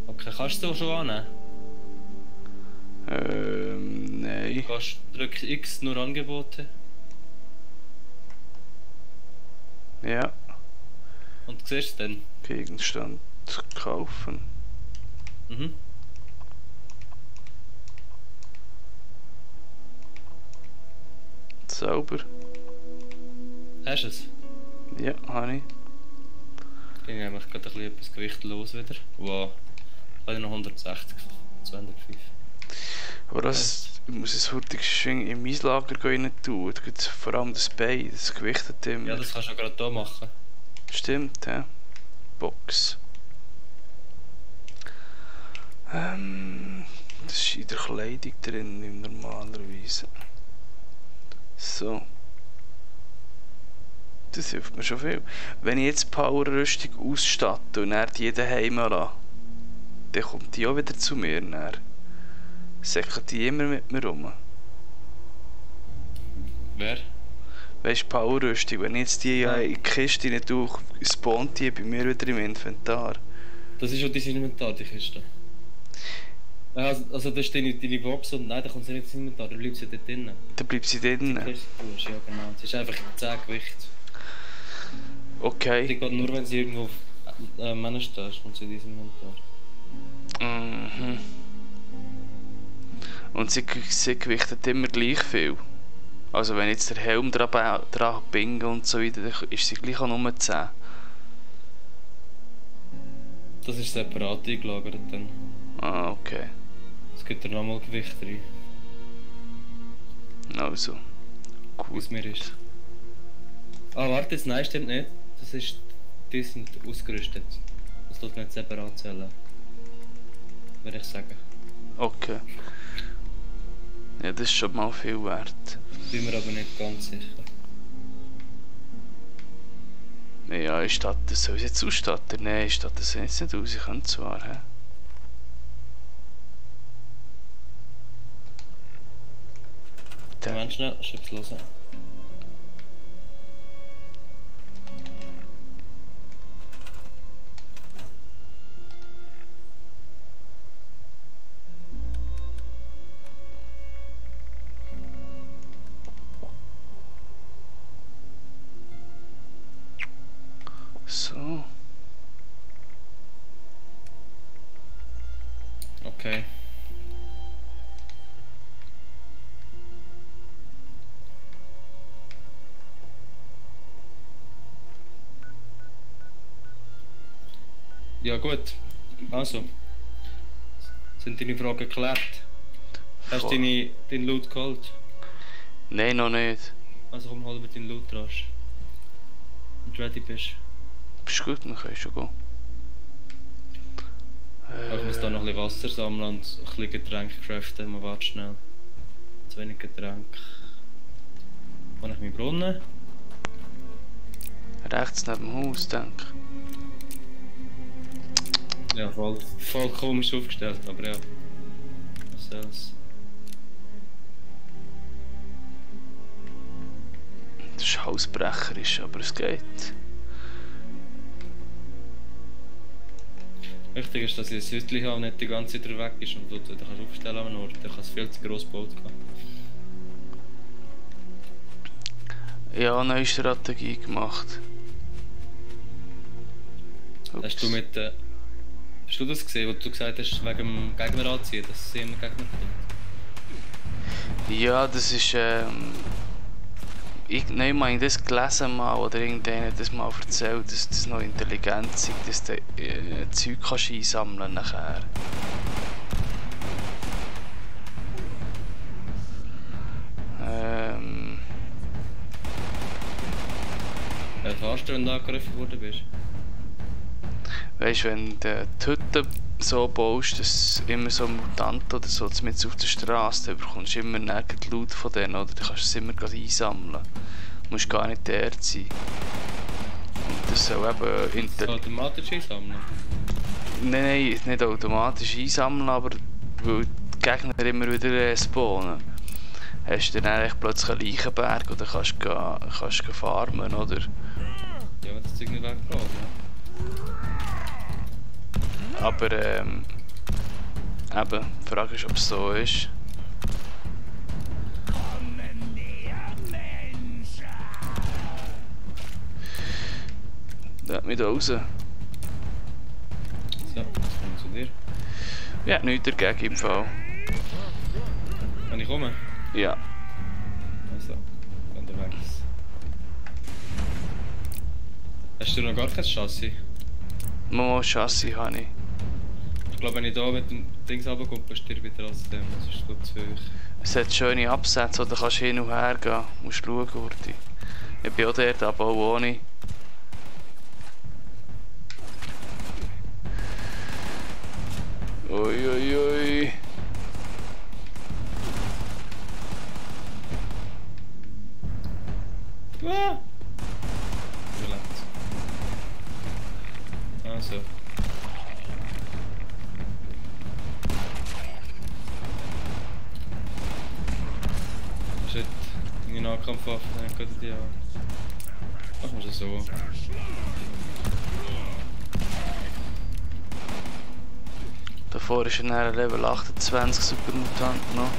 Okay, kannst du es schon annehmen? Nein. Drück X, nur Angebote. Ja. Und siehst du es dann? Gegenstand kaufen. Mhm. Sauber. Hast du es? Ja, habe ich. Ging eigentlich gerade ein bisschen etwas Gewicht los wieder. Wow. Ich habe noch 160, 205. Aber das, ich muss es hurtig schön in mein Lager rein tun. Da gibt's vor allem das Bein, das gewichtet immer. Ja, das kannst du gerade hier machen. Stimmt, ja. Box. Das ist in der Kleidung drin, normalerweise. So. Das hilft mir schon viel. Wenn ich jetzt Power-Rüstung ausstatte und dann die daheim lasse, dann kommt die auch wieder zu mir. Dann säckelt die immer mit mir rum. Wer? Weißt du, Power-Rüstung, wenn ich jetzt die ja in die Kiste nicht tue, spawnt die bei mir wieder im Inventar. Das ist schon dein Inventar, die Kiste. Ja, also das ist deine Box und nein, da kommt sie nicht ins Inventar, da bleibt sie dort drinnen. Dann bleibt sie drinnen. Ja genau, es ist einfach 10 Gewicht. Die Okay. geht nur, wenn sie irgendwo auf Männer stehst, kommt sie in dein Inventar. Mhm. Und sie gewichtet immer gleich viel. Also wenn jetzt der Helm dran binge und so weiter, dann ist sie gleich auch nur 10. Das ist separat eingelagert dann. Ah, okay. Es gibt da nochmal Gewicht rein, Also. wie es Gut. mir ist. Ah, warte, das Nein stimmt nicht. Das ist... Die sind ausgerüstet. Das tut nicht separat zählen. Würde ich sagen. Okay. Ja, das ist schon mal viel wert. Bin mir aber nicht ganz sicher. Ja, ich statt das soll ich jetzt ausstatten? Nein, ich statte das jetzt nicht aus. Ich kann zwar, hä? Moment schnell, ich hab's hören. So. Okay. Ja gut, also. Sind deine Fragen geklärt? Hast du Voll. deinen Loot geholt? Nein, noch nicht. Also komm, hol mir deinen Loot rasch. Wenn du ready bist. Bist gut, dann kannst du schon gehen. Ich muss da noch ein bisschen Wasser sammeln und ein bisschen Getränke craften. Man wartet schnell. Zu wenig Getränke. Wo habe ich meinen Brunnen? Rechts neben dem Haus, denke ich. Ja, voll komisch aufgestellt, aber ja. Was soll's. Das ist hausbrecherisch, aber es geht. Wichtig ist, dass ich ein Hütchen habe und nicht die ganze Zeit weg ist und du kannst aufstellen an einem Ort. Der kann es viel zu gross gebaut haben. Ja, eine neue Strategie gemacht. Hast du mit hast du das gesehen, was du gesagt hast, wegen dem Gegner anziehen, dass es immer Gegner kommt? Ja, das ist ich meine das gelesen mal oder irgendjemand hat das mal erzählt, dass das noch intelligent ist, dass du Zeug kannst einsammeln nachher. Ja, fährst du, wenn du angegriffen worden bist? Weißt du, wenn du die Hütte so baust, dass immer so ein Mutant oder so mit auf der Straße, dann bekommst du immer nirgends Loot von denen, oder? Dann kannst du es immer gerade einsammeln. Du musst gar nicht dort sein. Und das soll eben Automatisch einsammeln? Nein, nicht automatisch einsammeln, aber weil die Gegner immer wieder spawnen. Hast du dann eigentlich plötzlich einen Leichenberg oder kannst du farmen, oder? Ja, wenn das Zeug nicht weggeht, ja. Aber eben, die Frage ist, ob es so ist. Da mit raus. So, jetzt komme ich zu dir. Ja, nichts dagegen im Fall. Kann ich kommen? Ja. Also, unterwegs. Hast du noch gar kein Chassis? Mal Chassis habe ich. Ich glaube, wenn ich da mit dem Dings runterkomme, stirbe ich trotzdem. Das ist gut zu hoch. Es hat schöne Absätze, oder kannst hin und her gehen. Du musst schauen, Urti. Ich bin auch dort, aber auch ohne. Ui, ui, ui. Ah! Relax. Also. Shit, meine Nahkampfwaffe, dann geht die an. Machen wir es so. Davor ist er ein Level 28 Supermutant noch.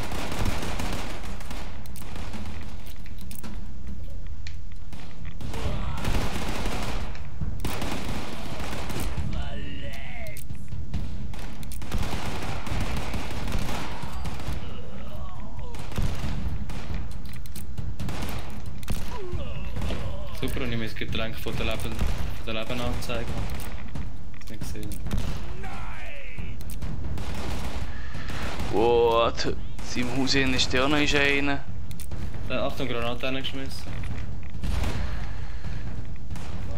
Super, und ich muss das Getränk von der Leben anzeigen. Nicht gesehen. Wow, in seinem Haus innen ist ja auch noch einer. Achtung, Granate reingeschmissen.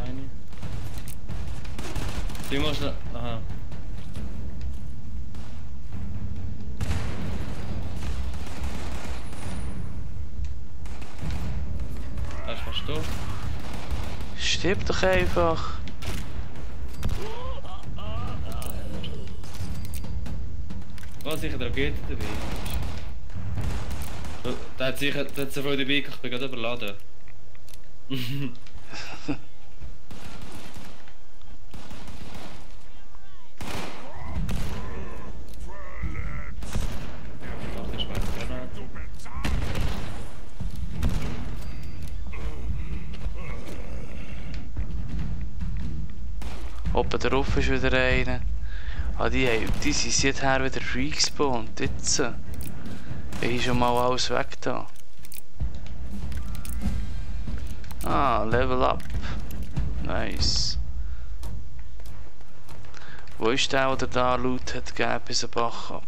Eine. Du musst noch... Aha. Er ist fast tot. Stirb doch einfach. Was, sicher der Rakete dabei? Der hat sicher so viel dabei, ich bin gerade überladen. Ach, die schwarze Granate. Oben drauf ist wieder einer. Ah, die sind seither wieder respawned. Jetzt. Ich habe schon mal alles weg da. Ah, Level up. Nice. Wo ist der da Loot hat gegeben bis ein Bach ab?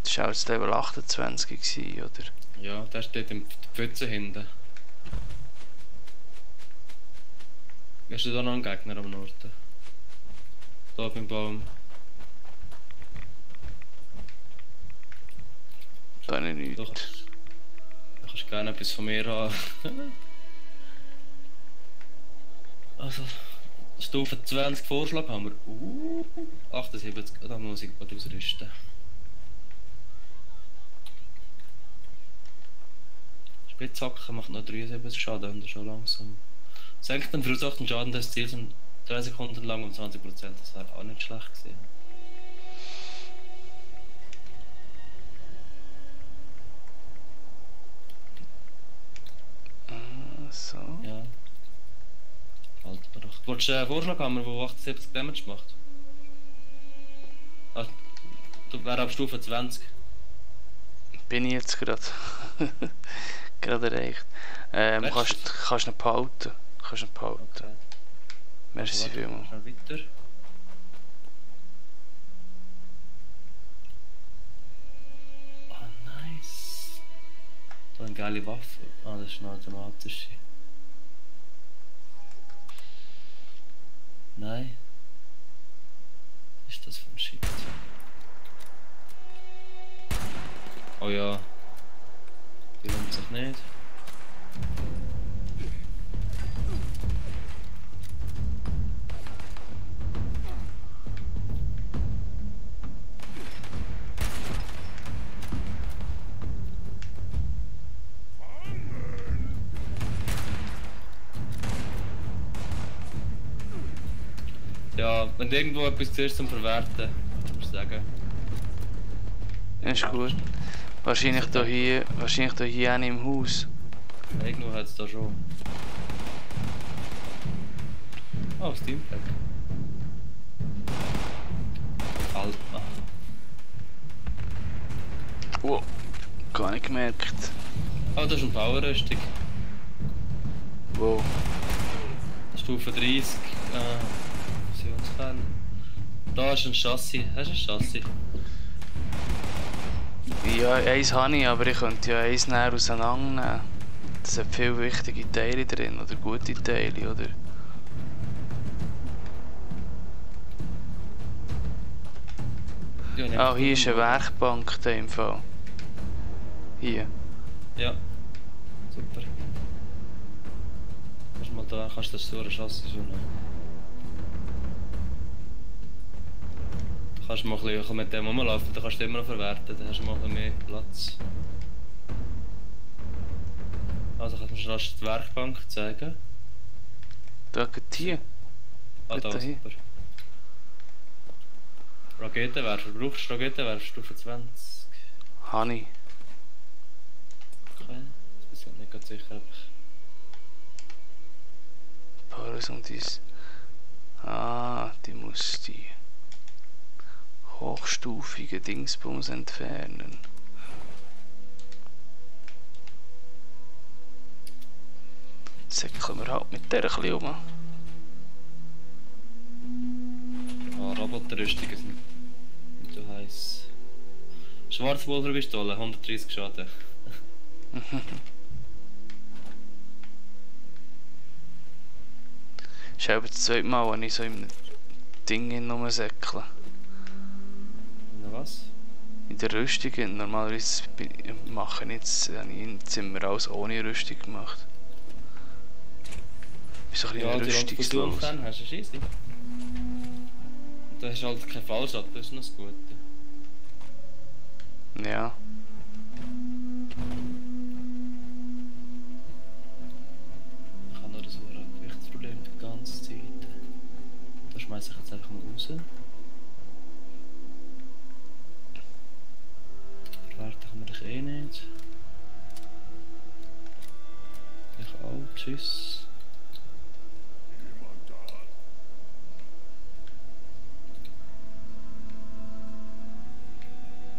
Das war auch das Level 28 gewesen, oder? Ja, der steht im Pfütze hinten. Hast du da noch einen Gegner am Norden? Da beim Baum. Da habe ich Da nichts. kannst du gerne etwas von mir haben. Also, Stufe 20 Vorschlag haben wir. 78, da muss ich gerade ausrüsten. Spitzhacke macht noch 73 Schaden und schon langsam. Senkt den verursachten Schaden des Ziels um 3 Sekunden lang um 20%. Das wäre auch nicht schlecht gewesen. So. Ja. Halt mir doch. Wolltest du einen Vorschlag haben, der 78 Damage macht? Ah, du wärst ab Stufe 20. Bin ich jetzt gerade. Gerade erreicht. Kannst ihn behalten. Kannst ihn behalten. Okay. Merci Also, vielmals. schnell weiter. Ah, nice. Da eine geile Waffe. Ah, das ist eine automatische. Nein. Was ist das für ein Shit? Oh ja. Die lohnt sich nicht. Ja, wenn du irgendwo etwas siehst zum Verwerten, musst du sagen. Ja, ist gut. Wahrscheinlich hier auch im Haus. Irgendwo hat es da schon. Oh, Steampack. Alter. Oh, gar nicht gemerkt. Oh, das ist eine Powerrüstung. Wo? Stufe 30. Fusionskern. Da ist ein Chassis. Hast du ein Chassis? Ja, eins habe ich, aber ich könnte ja eins näher auseinandernehmen. Es hat viele wichtige Teile drin, oder gute Teile, oder? Ja, Ah, hier ist eine Werkbank in dem Fall. Hier. Ja. Super. Kannst du mal da, kannst du das so ein Chassis schon nehmen. Du kannst mal ein bisschen mit dem rumlaufen, dann kannst du immer noch verwerten, dann hast du mal ein bisschen mehr Platz. Also kannst du mir schon die Werkbank zeigen. Da geht hier. Ah, da, Bitte hier. super. Raketenwerfer, brauchst du Raketenwerfer? Stufe 20. Hani. Okay, das bin ich nicht ganz sicher. Paris und dies. Ah, die muss die hochstufige Dingsbums entfernen. Säckeln wir halt mit der ein bisschen um. Ah, Roboterrüstungen sind nicht so heiß. Schwarzpulverpistole, 130 Schaden. Das ist eben das zweite Mal, wenn ich so in einem Ding rumsäckle. Na was? In der Rüstung, normalerweise mache ich jetzt, habe ich im Zimmer alles ohne Rüstung gemacht. Ich bin so ein bisschen rüstungslos. Dann hast du Scheisse. Und da hast du halt keinen Fallschaden, das ist noch das Gute. Ja. Ich habe nur so ein Gewichtsproblem die ganze Zeit. Da schmeiße ich jetzt einfach mal raus. Verwerten kann man dich eh nicht. Ich auch, tschüss.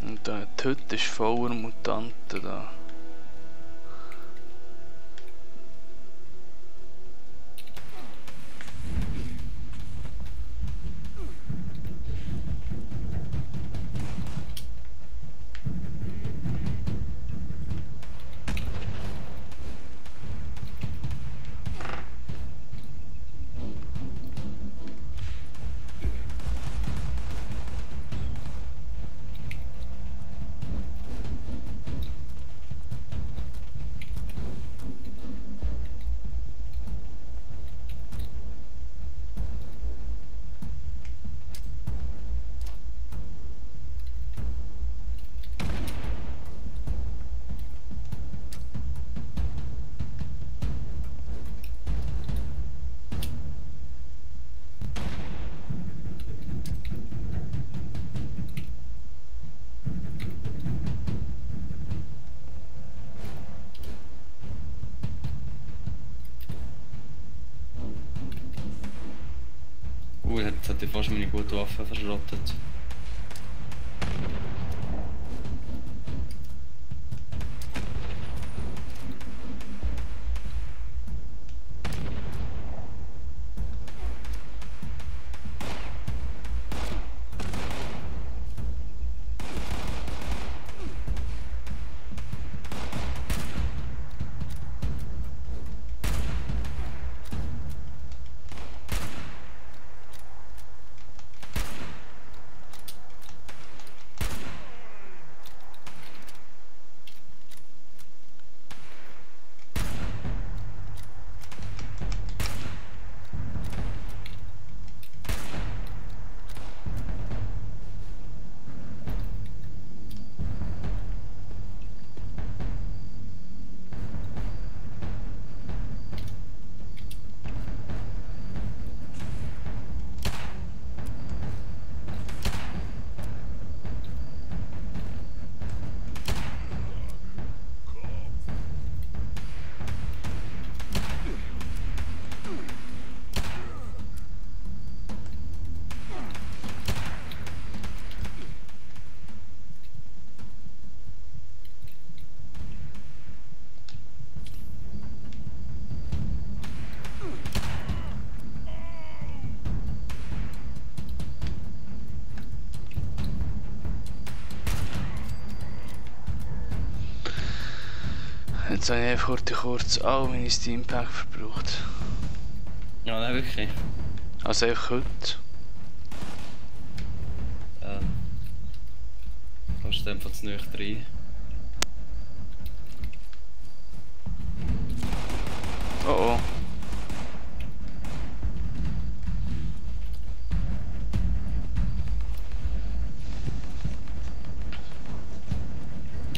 Und die Hütte ist voller Mutanten da. Jetzt hat ich fast meine gute Waffe verschrottet. Jetzt habe ich einfach heute kurz all meine Steampack verbraucht. Ja, nein, wirklich. Also einfach heute. Fast einfach zu nahe rein. Oh oh.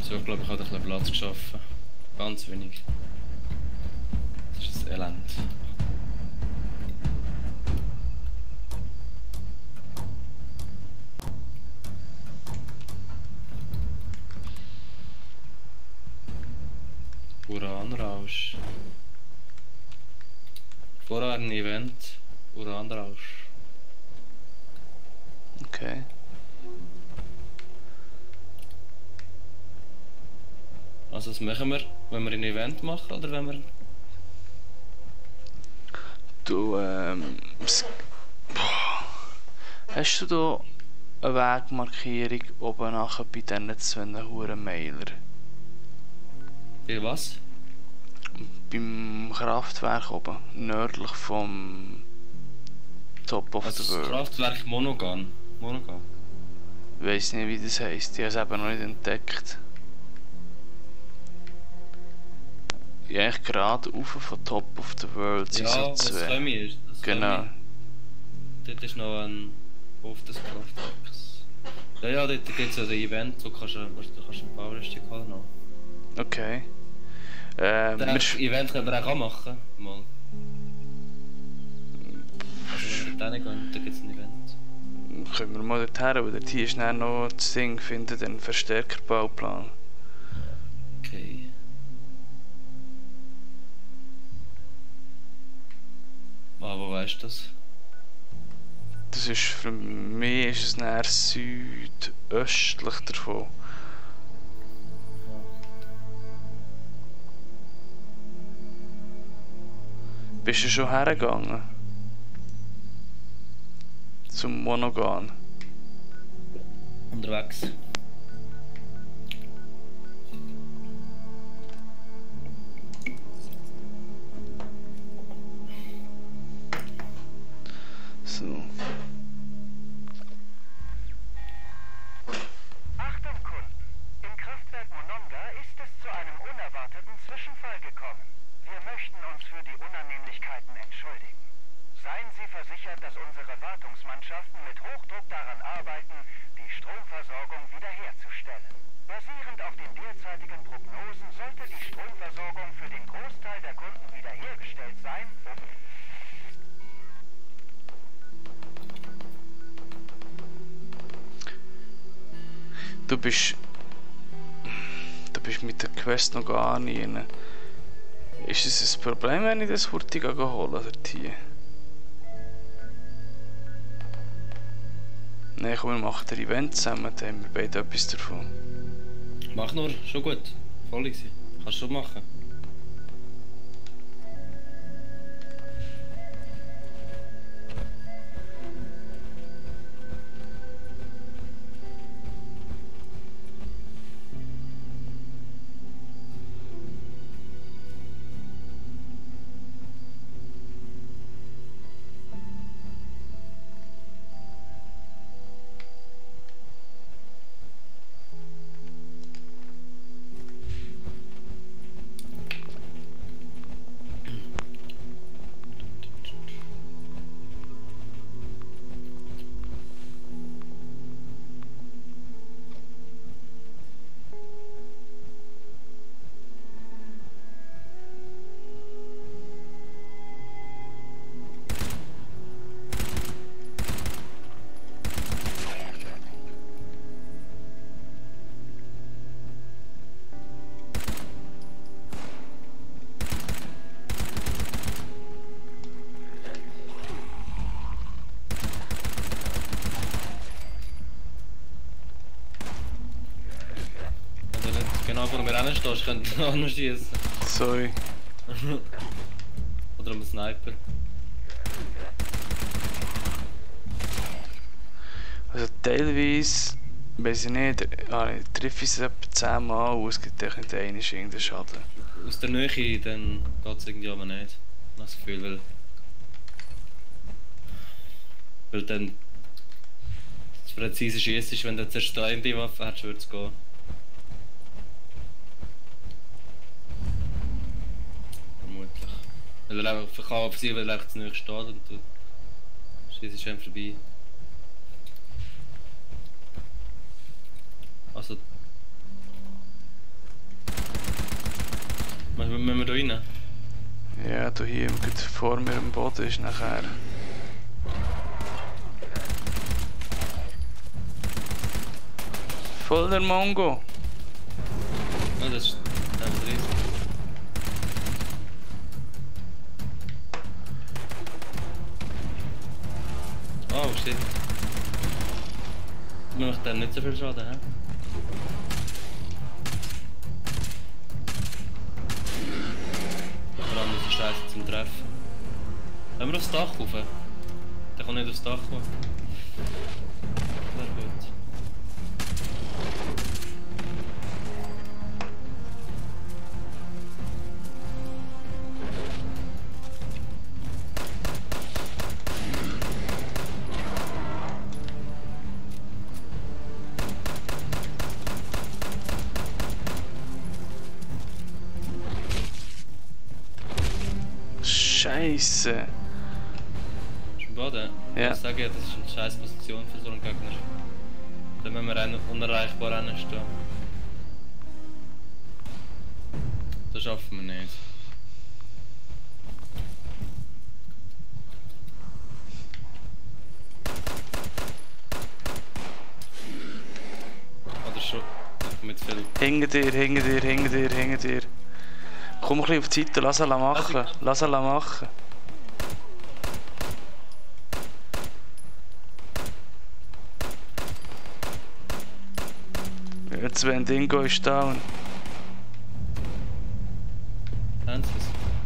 So, ich glaube, ich habe ein bisschen Platz geschaffen. Ganz wenig. Das ist ein Elend. Uranrausch. Vorher ein Event. Uranrausch. Okay. Also was machen wir? Wenn wir ein Event machen oder wenn wir... Du, hast du da eine Wegmarkierung oben nachher bei diesen zwei huren Mailer? Bei was? Beim Kraftwerk oben, nördlich vom Top of the Also das World. Kraftwerk Monogan. Monogan. Ich weiss nicht, wie das heisst, ich habe es eben noch nicht entdeckt. Ja, eigentlich gerade rauf von Top of the World sind Ja, so was zwei. Chemie ist. Das Genau. Chemie. Dort ist noch ein Hof des Kraftwerks. Ja, dort gibt es ja ein Event, wo kannst du ein Powerstück holen. Noch. Okay. Das Event können wir auch machen. Mal. Also wenn wir dort hingehen, dann gibt es ein Event. Können wir mal dorthin, weil dort hier ist dann noch das Ding, finden den Verstärkerbauplan. Okay. Ah, wo weißt du das? Das ist für mich ist es näher südöstlich davon. Bist du schon hergegangen? Zum Monogan. Unterwegs. So. Achtung Kunden! Im Kraftwerk Mononga ist es zu einem unerwarteten Zwischenfall gekommen. Wir möchten uns für die Unannehmlichkeiten entschuldigen. Seien Sie versichert, dass unsere Wartungsmannschaften mit Hochdruck daran arbeiten, die Stromversorgung wiederherzustellen. Basierend auf den derzeitigen Prognosen sollte die Stromversorgung für den Großteil der Kunden wiederhergestellt sein. Du bist mit der Quest noch gar nicht rein. Ist es ein Problem, wenn ich das Hurtig holen oder hier? Nein, komm, wir machen das Event zusammen, dann haben wir beide etwas davon. Mach nur, schon gut. Voll easy. Kannst du schon machen. Genau vor mir hinstehst, könntest du noch anders schießen. Sorry. Oder um einen Sniper. Also teilweise, weiß ich nicht, treffe ich es etwa 10 Mal und es gibt echt nicht einmal irgendeinen Schaden. Aus der Nähe, dann geht es irgendwie aber nicht. Ich habe das Gefühl, weil dann das präzise Schießen ist, wenn du zuerst die Waffe hättest, würde es gehen. Vermutlich. Weil er einfach verkauft auf sie, weil er echt zu nahe steht und du schießt schon vorbei. Also... Müssen wir da rein? Ja, da hier gerade vor mir am Boden ist nachher. Voller Mongo! Ja, das ist riesig. Oh shit. Man macht dann nicht so viel Schaden, hä? Vor allem ist Scheiße zum Treffen. Können wir aufs Dach rauf? Der kann nicht aufs Dach kommen. Wäre gut. Scheiße. Ist im Boden? Ja. Ich sage ja, das ist eine scheiß Position für so einen Gegner. Dann müssen wir unerreichbar hinstehen. Das schaffen wir nicht. Oder schon mit viel. Hinter dir, hinter dir, hinter dir, hinter dir. Komm ein bisschen auf die Seite, lass ihn machen. Lass ihn machen. Jetzt wenn Dingo ist down. Haben sie es?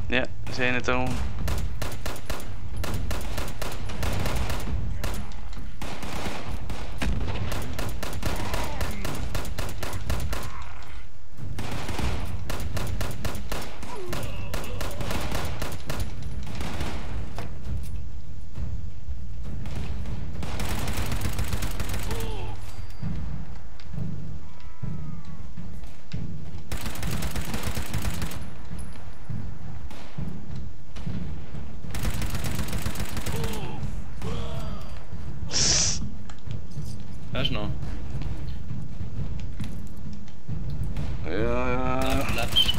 Ja, ist einer down. Hast du noch? Ja. Lebst du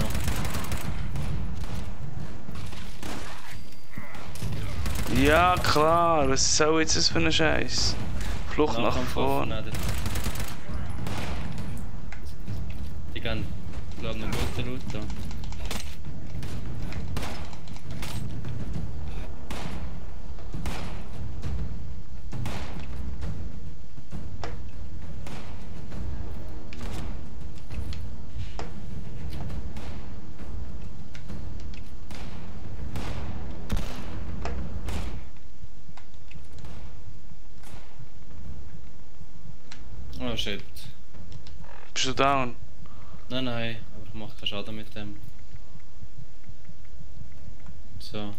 noch? Ja, klar. Was soll jetzt das für ein Scheiß? Flucht nach vorne. Die gehen, glaube ich, einen guten Route an. Oh shit. Bist du down? Nein, nein, aber ich mache keinen Schaden mit dem. So.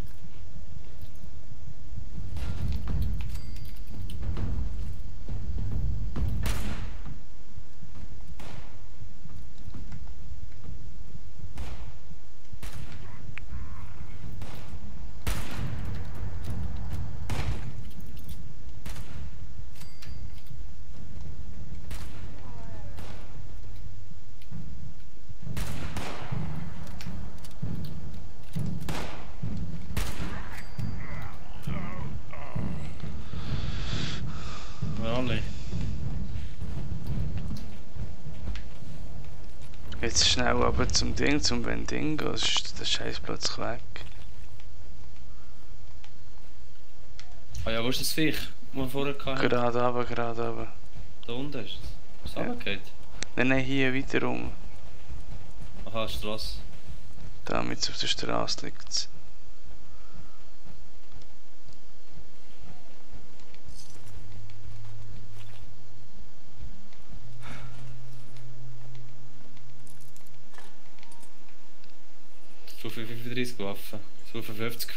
Alle. Jetzt schnell aber zum Ding, zum Vendingo. Ist der Scheiß plötzlich weg. Ah ja, wo ist das Viech, das wir vorher hatten? Gerade runter, gerade runter. Da unten ist es. Was runtergeht? Nein, hier weiter rum. Aha, Strasse. Da mit auf der Straße liegt es. So für 35 Waffen. So für 50.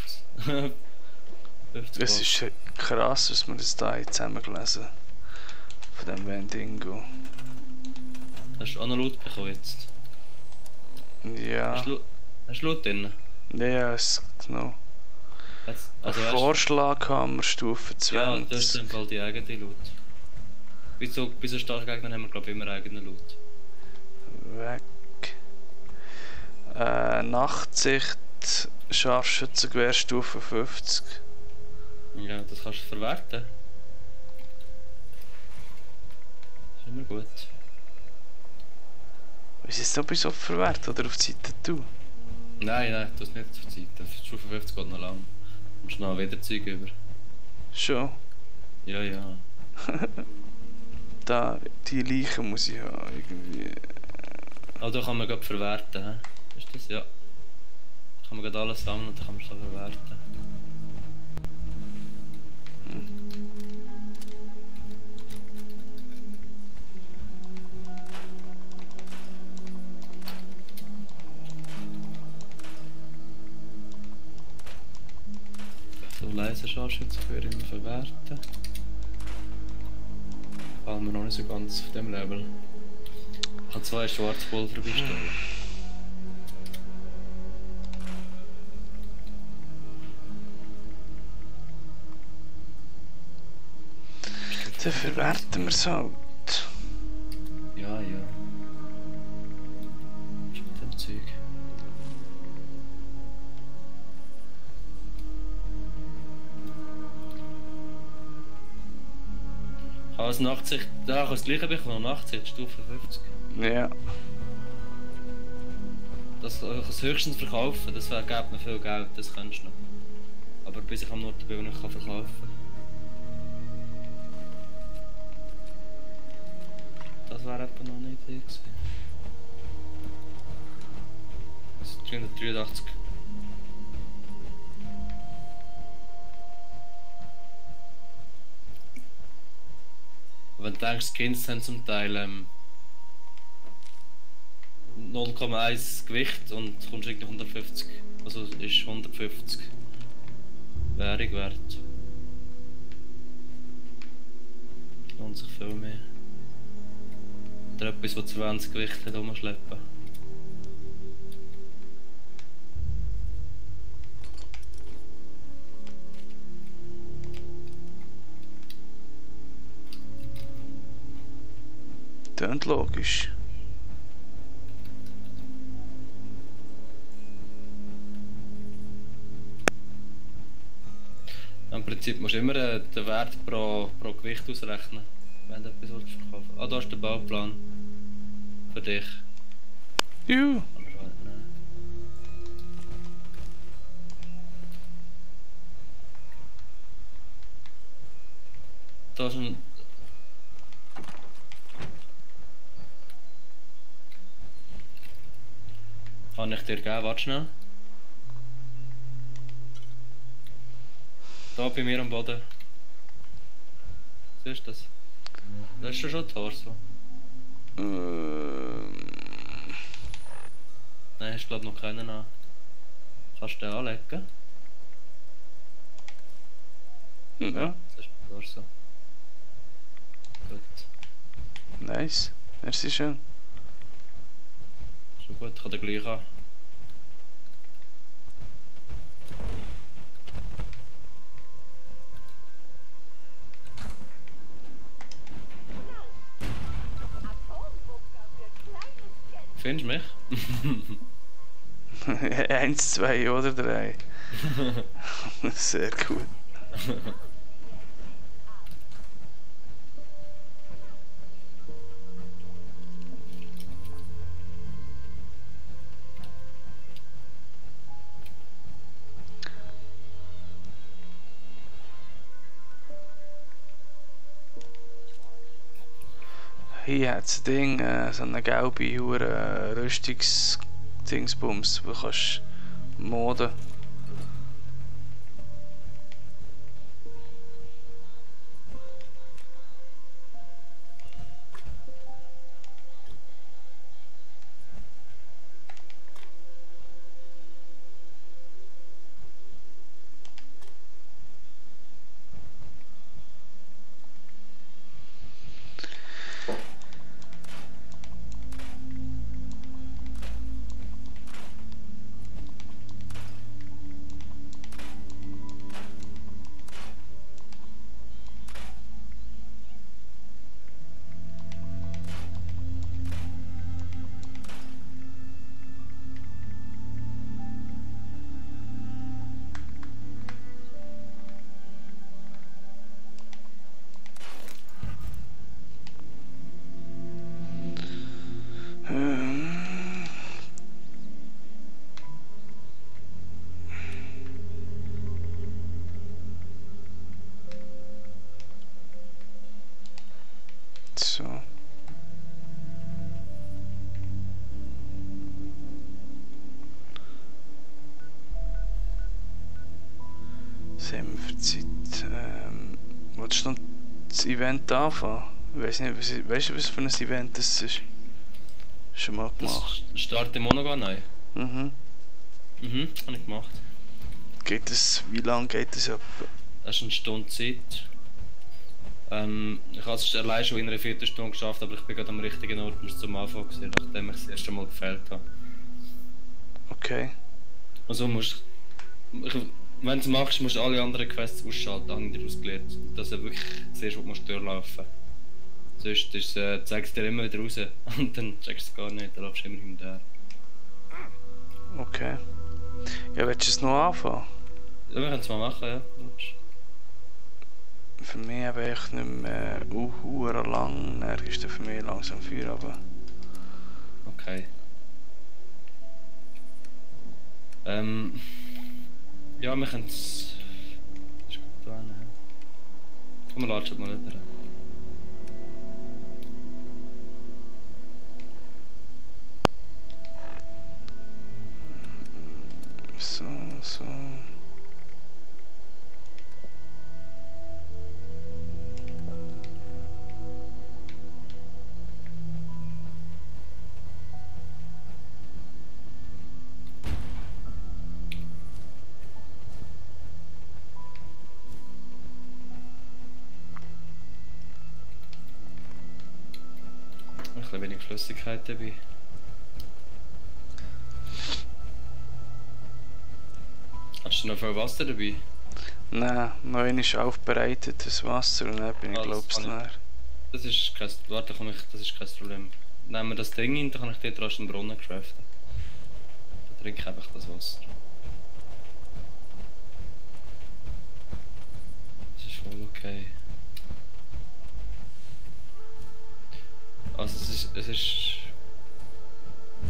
50 Es ist krass, was wir das da zusammengelesen von dem Vendingo. Hast du auch noch Loot bekommen jetzt? Ja. Hast du Loot drin? Ja, es noch. Also Vorschlaghammer Stufe 20. Ja, das ist im Fall die eigene Loot. Bei so starken Gegnern haben wir glaube ich immer eigenen Loot. Weg. Nachtsicht, Scharfschützengewehr Stufe 50. Ja, das kannst du verwerten. Das ist immer gut. Ist es noch so verwertet oder auf die Seite tun? Nein, das nicht zur Zeit. Das Stufe 50 geht noch lang. Und noch wieder Zeug über. Schon. Ja, ja. Da, die Leiche muss ich haben, irgendwie. Aber da kann man gerade verwerten, hä? Ist das? Ja. Da kann man gerade alles sammeln und dann kann man es so verwerten. So Laserscharfschützengewehr immer verwerten. Fallen wir noch nicht so ganz auf dem Level. Ich habe 2 Schwarzpulverpistolen. Dann verwerten wir es halt. Ja, ja. Was ist mit dem Zeug? Ich habe es 80. Ja, ich habe das gleiche bekommen, 80, Stufe 50. Ja. Das kann ich höchstens verkaufen, das gibt mir viel Geld, das kannst du noch. Aber bis ich am Ort bin, wo ich verkaufen kann. Das wäre etwa noch eine Idee gewesen. Das ist 383. Wenn du denkst, Skins haben zum Teil 0,1 Gewicht und kommst irgendwie 150. Also ist 150 Währung wert. Lohnt sich viel mehr. Oder etwas, das 20 Gewicht hat, rumschleppen. Tönt logisch. Im Prinzip musst du immer den Wert pro Gewicht ausrechnen, wenn du etwas verkaufen willst. Ah, da ist der Bauplan. Für dich. Juhu. Kann man schon nicht nehmen. Da ist ein... Kann ich dir geben, warte schnell. Da bei mir am Boden. Siehst du das? Das ist schon Torso. Nein, hast du glaube noch keinen an. Kannst du den anlegen? Ja, Das ist der Torso. Gut. nice. Merci schön. Schon gut, ich kann den gleich an. Findest du mich? 1, 2 oder 3. Sehr gut. Hier hat das Ding, so eine gelbe Rüstungsdingsbums, wo du kannst modden. Was haben wir für Zeit? Wolltest du noch das Event anfangen? Ich weiss nicht, weißt du, was für ein Event das ist? Schon mal gemacht. Das startet im Monat neu. Mhm. Mhm, habe ich gemacht. Geht das, wie lange geht das ab? Das ist eine Stunde Zeit. Ich habe es allein schon in einer Viertelstunde geschafft, aber ich bin gerade am richtigen Ort zum Anfang gesehen, nachdem ich das erste Mal gefällt habe. Okay. Also wenn du es machst, musst du alle anderen Quests ausschalten, habe ich daraus gelernt. Dass du wirklich siehst, wo du durchlaufen musst. Sonst zeigst du dir immer wieder raus und dann checkst du es gar nicht, dann läufst du immer hinterher. Okay. Ja, willst du es noch anfangen? Ja, wir können es mal machen, ja. Für mich habe ich nicht mehr lang, dann ist für mich langsam Feierabend. Okay. Ja, wir können es... Das ist gut dran, ja. Komm, wir latschen mal wieder. So. Ein bisschen wenig Flüssigkeit dabei. Hast du noch viel Wasser dabei? Nein, noch ist aufbereitetes Wasser und dann bin ich glaub's näher. Das ist kein... Warte, das ist kein Problem. Nehmen wir das Ding hin, dann kann ich dort rasch einen Brunnen craften. Dann trinke ich einfach das Wasser. Das ist voll okay. Also es ist...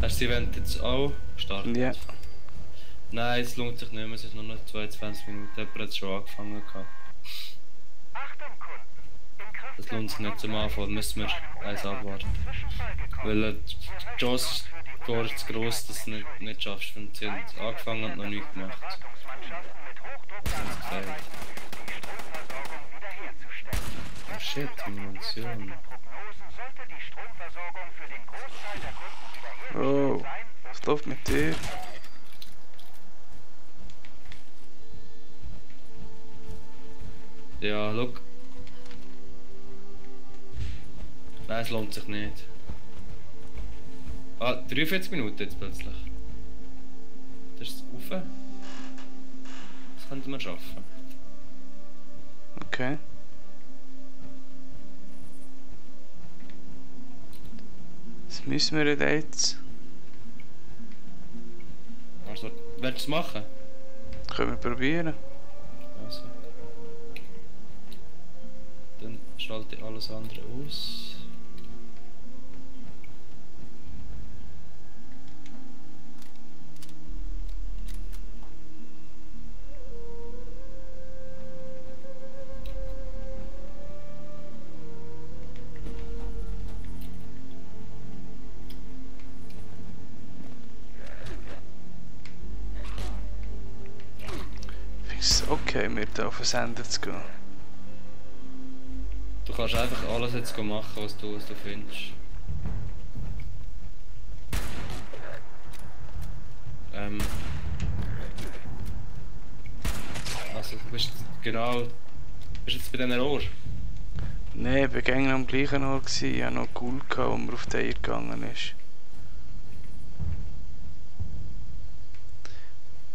Hast du das Event jetzt auch gestartet? Ja. Nein, es lohnt sich nicht mehr, es ist nur noch 22 Minuten, jemand hat es schon angefangen. Achtung, Kunden. In Kraftwerk Das lohnt sich nicht zum Anfang, müssen wir eins abwarten. Weil die Chance ist zu gross, dass du es nicht schaffst, wenn sie haben angefangen und noch nichts gemacht. Das haben sie gesagt. Oh shit, Munition. Oh, was läuft mit dir? Ja, look. Nein, es lohnt sich nicht. Ah, 43 Minuten jetzt plötzlich. Das ist rauf. Das könnten wir schaffen. Okay. Was müssen wir denn jetzt? Also, willst du es machen? Können wir probieren? Also. Dann schalte ich alles andere aus. Ist es okay, mit auf den Sender zu gehen? Du kannst einfach alles jetzt machen, was du findest. Also du bist genau... Bist du jetzt bei diesen Ohr? Nein, ich war gängig am gleichen Ort. Ich hatte noch cool, als man auf den gegangen ist.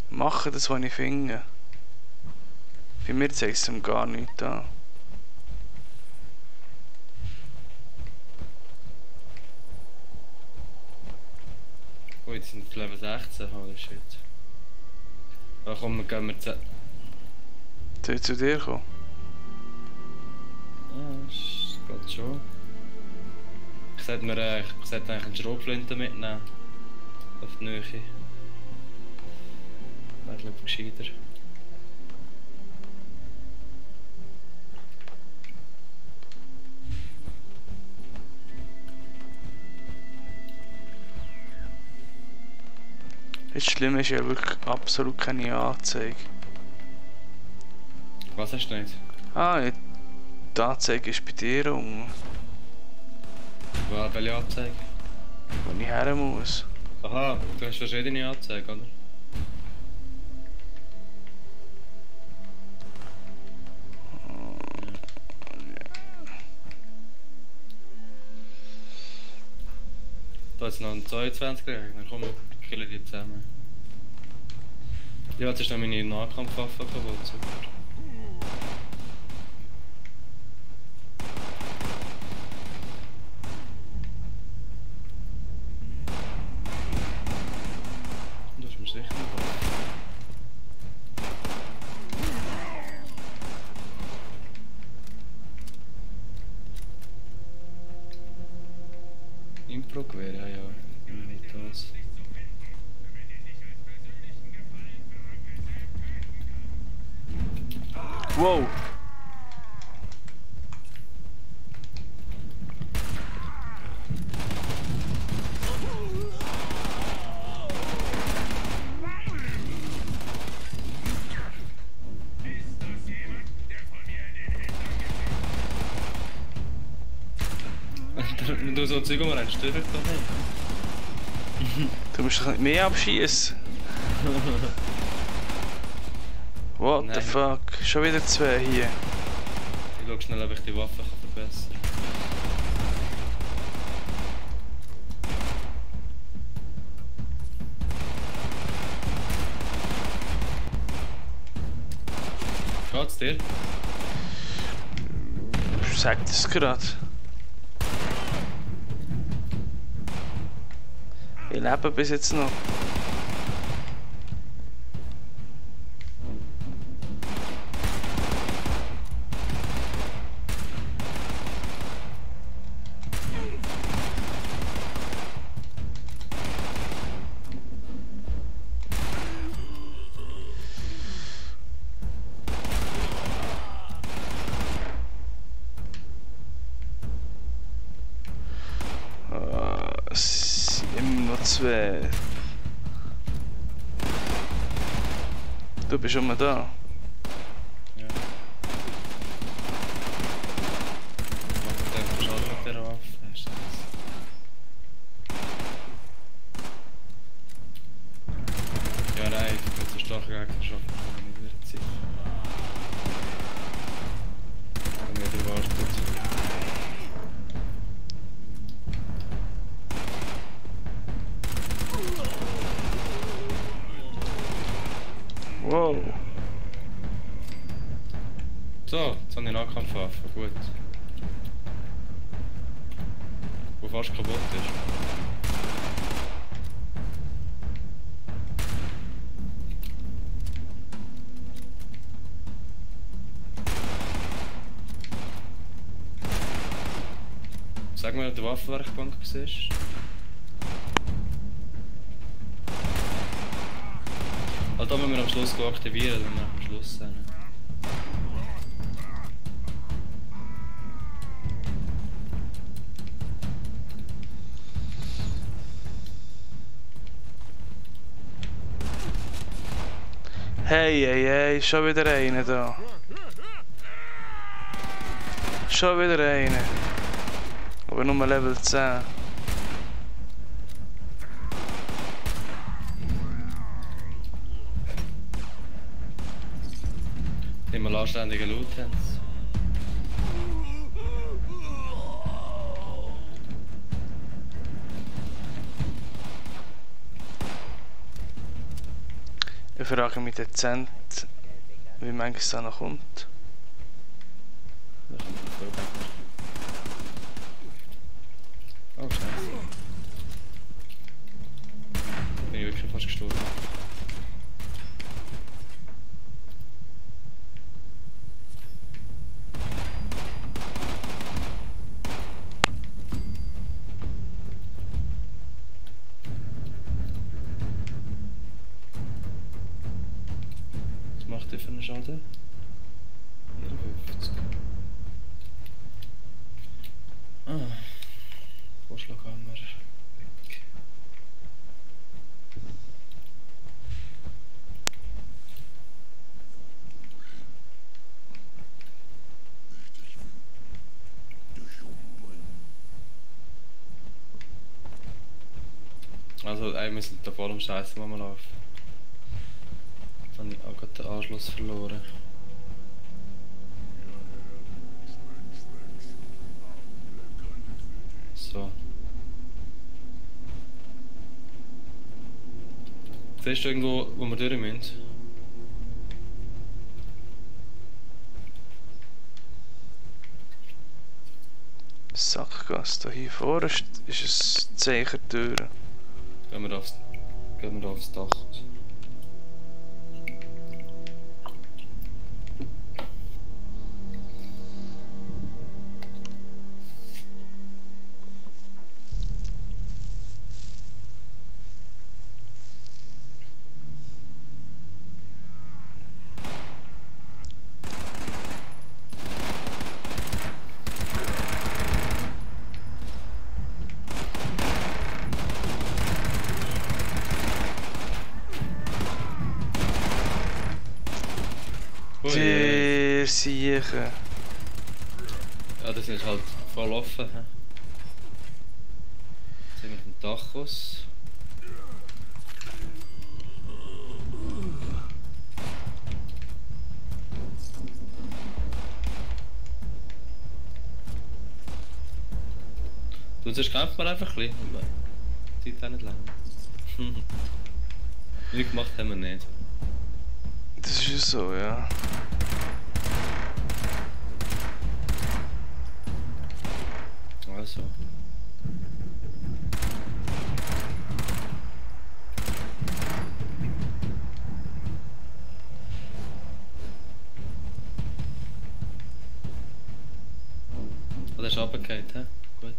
Machen das, was ich finde. Bei mir zeigt es ihm gar nichts an. Oh, jetzt sind wir Level 16, holy shit. Ah, komm, dann gehen wir zu... Soll ich zu dir kommen? Ja, das geht schon. Ich sollte eigentlich eine Schrotflinte mitnehmen. Auf die Nähe. Wäre glaube ich gescheiter. Das Schlimme ist ja wirklich absolut keine Anzeige. Was hast du nicht? Ah, die Anzeige ist bei dir unten, Welche Anzeige? wo ich her muss. Aha, du hast verschiedene Anzeigen, oder? Da ist noch ein 22 Gegner, komm, wir killen die zusammen. Ja, jetzt ist noch meine Nahkampfwaffe kaputt, super. Das ist mir sicher nicht. Impro-Gewehr, ja, immer nicht das. Wow! Wenn du so Zeug umrennst, stört dich doch nicht. Du musst doch nicht mehr abschießen. What the Nein. fuck? Schon wieder zwei hier. Ich schau schnell, ob ich die Waffe kann verbessern kann. Geht's dir? Sag das gerade. Ich lebe bis jetzt noch. Es sind immer noch zwei. Du bist schon mal da. Ja. Macht der Schaden mit der Waffe? Ist das? Ja, nein, ich bin zu stark Gegner schaffen, kann ich nicht wieder ziehen. Und wieder wartet. Wow. So, jetzt habe ich Nahkampfwaffe, gut. Wo fast kaputt ist. Sag mal, die Waffenwerkbank siehst. Halt, da müssen wir am Schluss aktivieren, wenn wir am Schluss sind. Hey, hey, hey, schon wieder einer da. Schon wieder einer. Aber nur Level 10. Immer anständigen Loot haben. Ich frage mich dezent, wie manchmal es da noch kommt. Da kommt ein Vollbacker. Oh, scheiße. Bin ich wirklich fast gestorben. Was macht der für einen Schaden? 54. Ah. Vorschlaghammer. Also, wir sind da voll am Scheißen, wo wir laufen. Jetzt habe ich auch gerade den Anschluss verloren. So. Siehst du irgendwo, wo wir durch müssen? Sackgasse. Da hier vorne ist ein Zeichen Tür. Gehen wir aufs Dach. Die Siechen. Ja, das ist halt voll offen. He? Jetzt sind wir auf dem Dach aus. Du, sonst kämpft man einfach ein bisschen. Die Zeit auch nicht lang. Wie gemacht haben wir nicht. Das ist ja so, ja. Also. Oh, der ist runtergefallen, hä? Gut.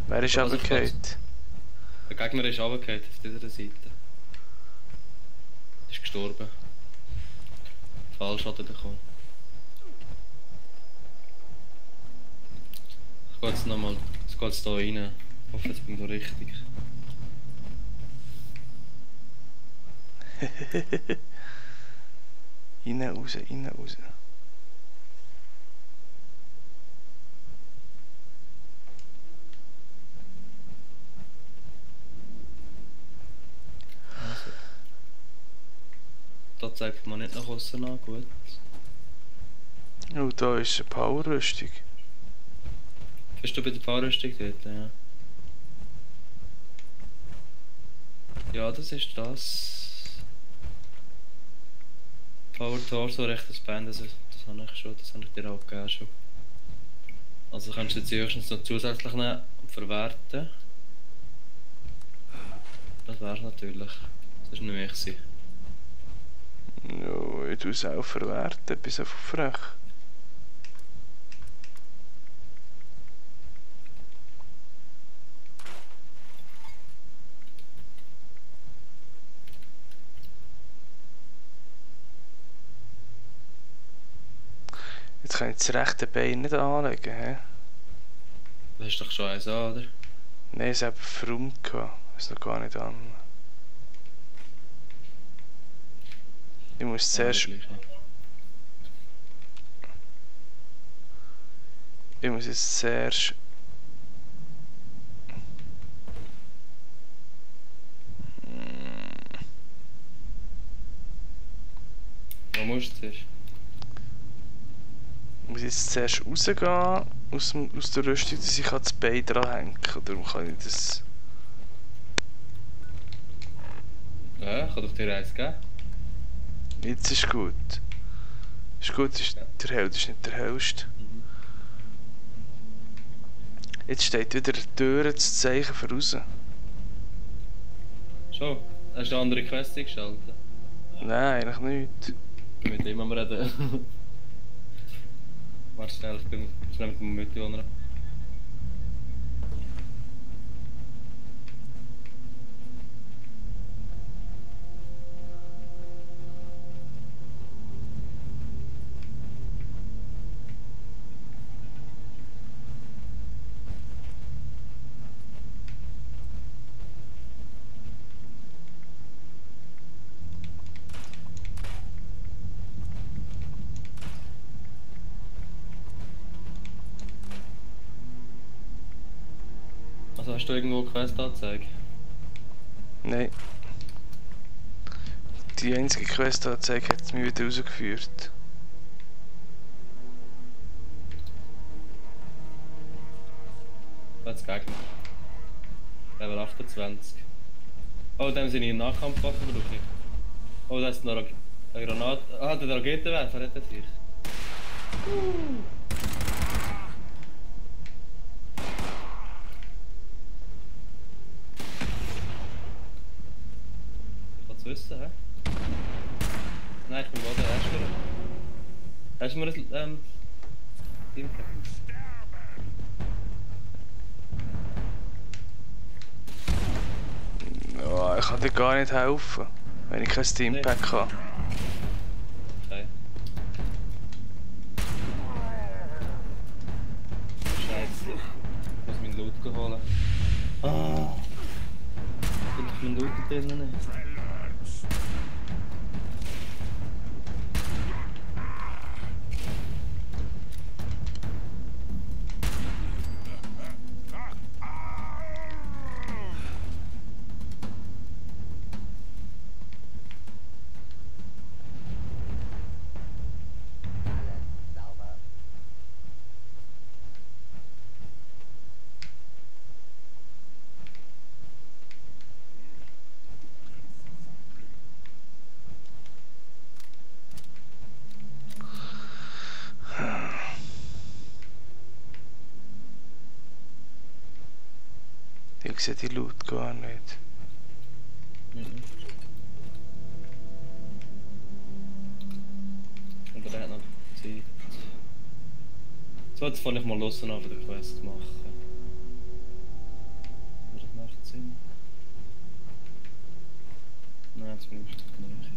Wer ist Also, runtergefallen? Der Gegner ist runtergefallen auf dieser Seite. Ist gestorben. Falsch hat er bekommen. Ich gehe jetzt nochmal. Jetzt geht es hier rein. Ich hoffe, jetzt bin ich da richtig. Rein, raus, rein, raus. Da zeigt man nicht nach außen an, gut. Oh, da ist eine Powerrüstung. Bist du bei der Fahrrüstung dort? Ja. Ja, das ist das. Power Torso, rechtes Bein, das habe ich schon, das habe ich dir auch gegeben schon. Also kannst du jetzt höchstens noch zusätzlich nehmen und verwerten. Das wär's natürlich. Das ist nicht mehr gewesen. No, ich tue es auch verwerten, bis auf frech. Jetzt kann ich das rechte Bein nicht anlegen, hä? Du hast doch schon eins an, oder? Nein, es hat verräumt gehabt. Ist noch gar nicht an. Ich muss zuerst. Ich muss jetzt zuerst. Wo musst du zuerst? Ich muss jetzt zuerst rausgehen aus der Rüstung, dass ich das Bein dranhängen kann. Darum kann ich das. Ja, ich kann doch dir eins geben. Jetzt ist gut. Ist gut, ist der Held ist nicht der hellste. Jetzt steht wieder die Tür, das Zeichen für raus. Schon? Hast du eine andere Quest eingeschaltet? Nein, eigentlich nicht. Mit ihm am Reden. Warte schnell, ich bin schnell mit dem Mitbewohner. Hast du irgendwo Quest-Anzeige? Nein. Die einzige Quest-Anzeige hat mich wieder rausgeführt. Jetzt Gegner. Level 28. Oh, dem sind ich Nahkampfwaffen brauche ich. Oh, da ist noch eine Granate. Ah, der Raketenwerfer hat er sich. Ich kann es wissen, hä? Nein, ich bin gerade der Erste. Hast du mir ein Teampack? Ja, ich kann dir gar nicht helfen, wenn ich kein Steampack habe. Okay. Scheiße. Ich muss meinen Loot holen. Ah! Bin ich meinen Loot drinnen nicht? Ich sehe die Loot gar nicht. Aber der hat noch Zeit. So, jetzt fange ich mal los an, für die Quest zu machen. Oder das macht Sinn? Nein, jetzt bin ich nicht.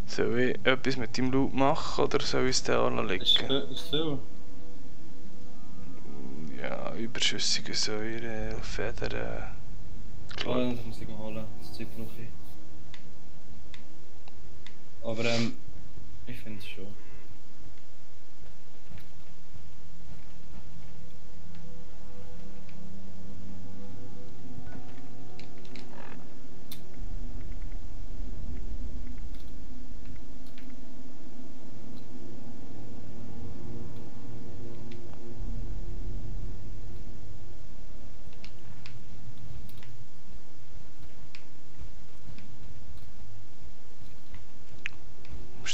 Soll ich etwas mit dem Loot machen oder soll ich es da anlegen? Ist viel? Ja, überschüssige Säure, Federn. Oh, das muss ich holen. Das Zeug brauche ich. Aber ich finde es schon.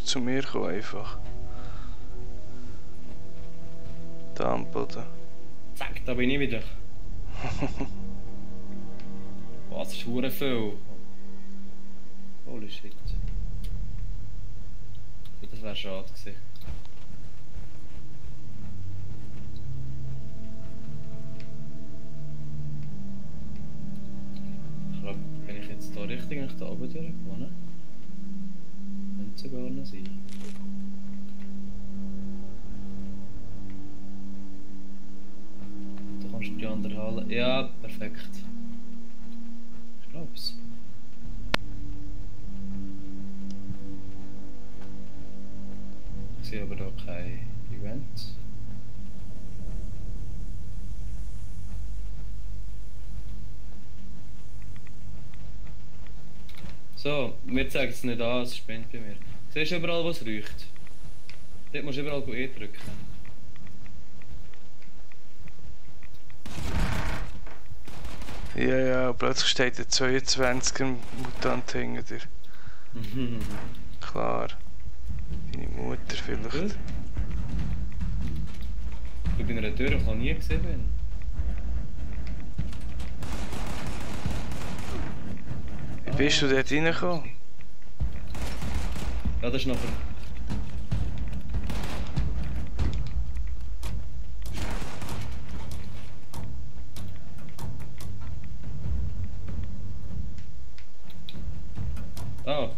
Zu mir kommen einfach. Da am Boden. Zack, da bin ich wieder. Was ist hure viel? Holy shit. Das wäre schade gewesen. Ich glaube, bin ich jetzt da richtig nach da oben durchgekommen? Könnte sogar noch sein. Da kannst du die andere Halle. Ja, perfekt. Ich glaube es. Ich sehe aber da kein Event. So, mir zeigt es nicht an, es spinnt bei mir. Siehst du überall, wo es riecht? Dort musst du überall E drücken. Ja, ja, plötzlich steht der 22er Mutant hinter dir. Klar. Deine Mutter vielleicht. Gut. Ich bin in einer Tür, die ich noch nie gesehen bin. Wie bist du dort reingekommen? Ja, das ist nachher. Ah.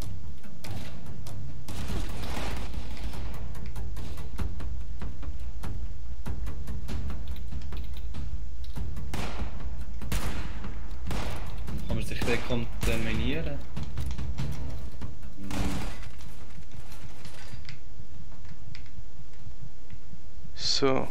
Kann man sich dekontaminieren? So.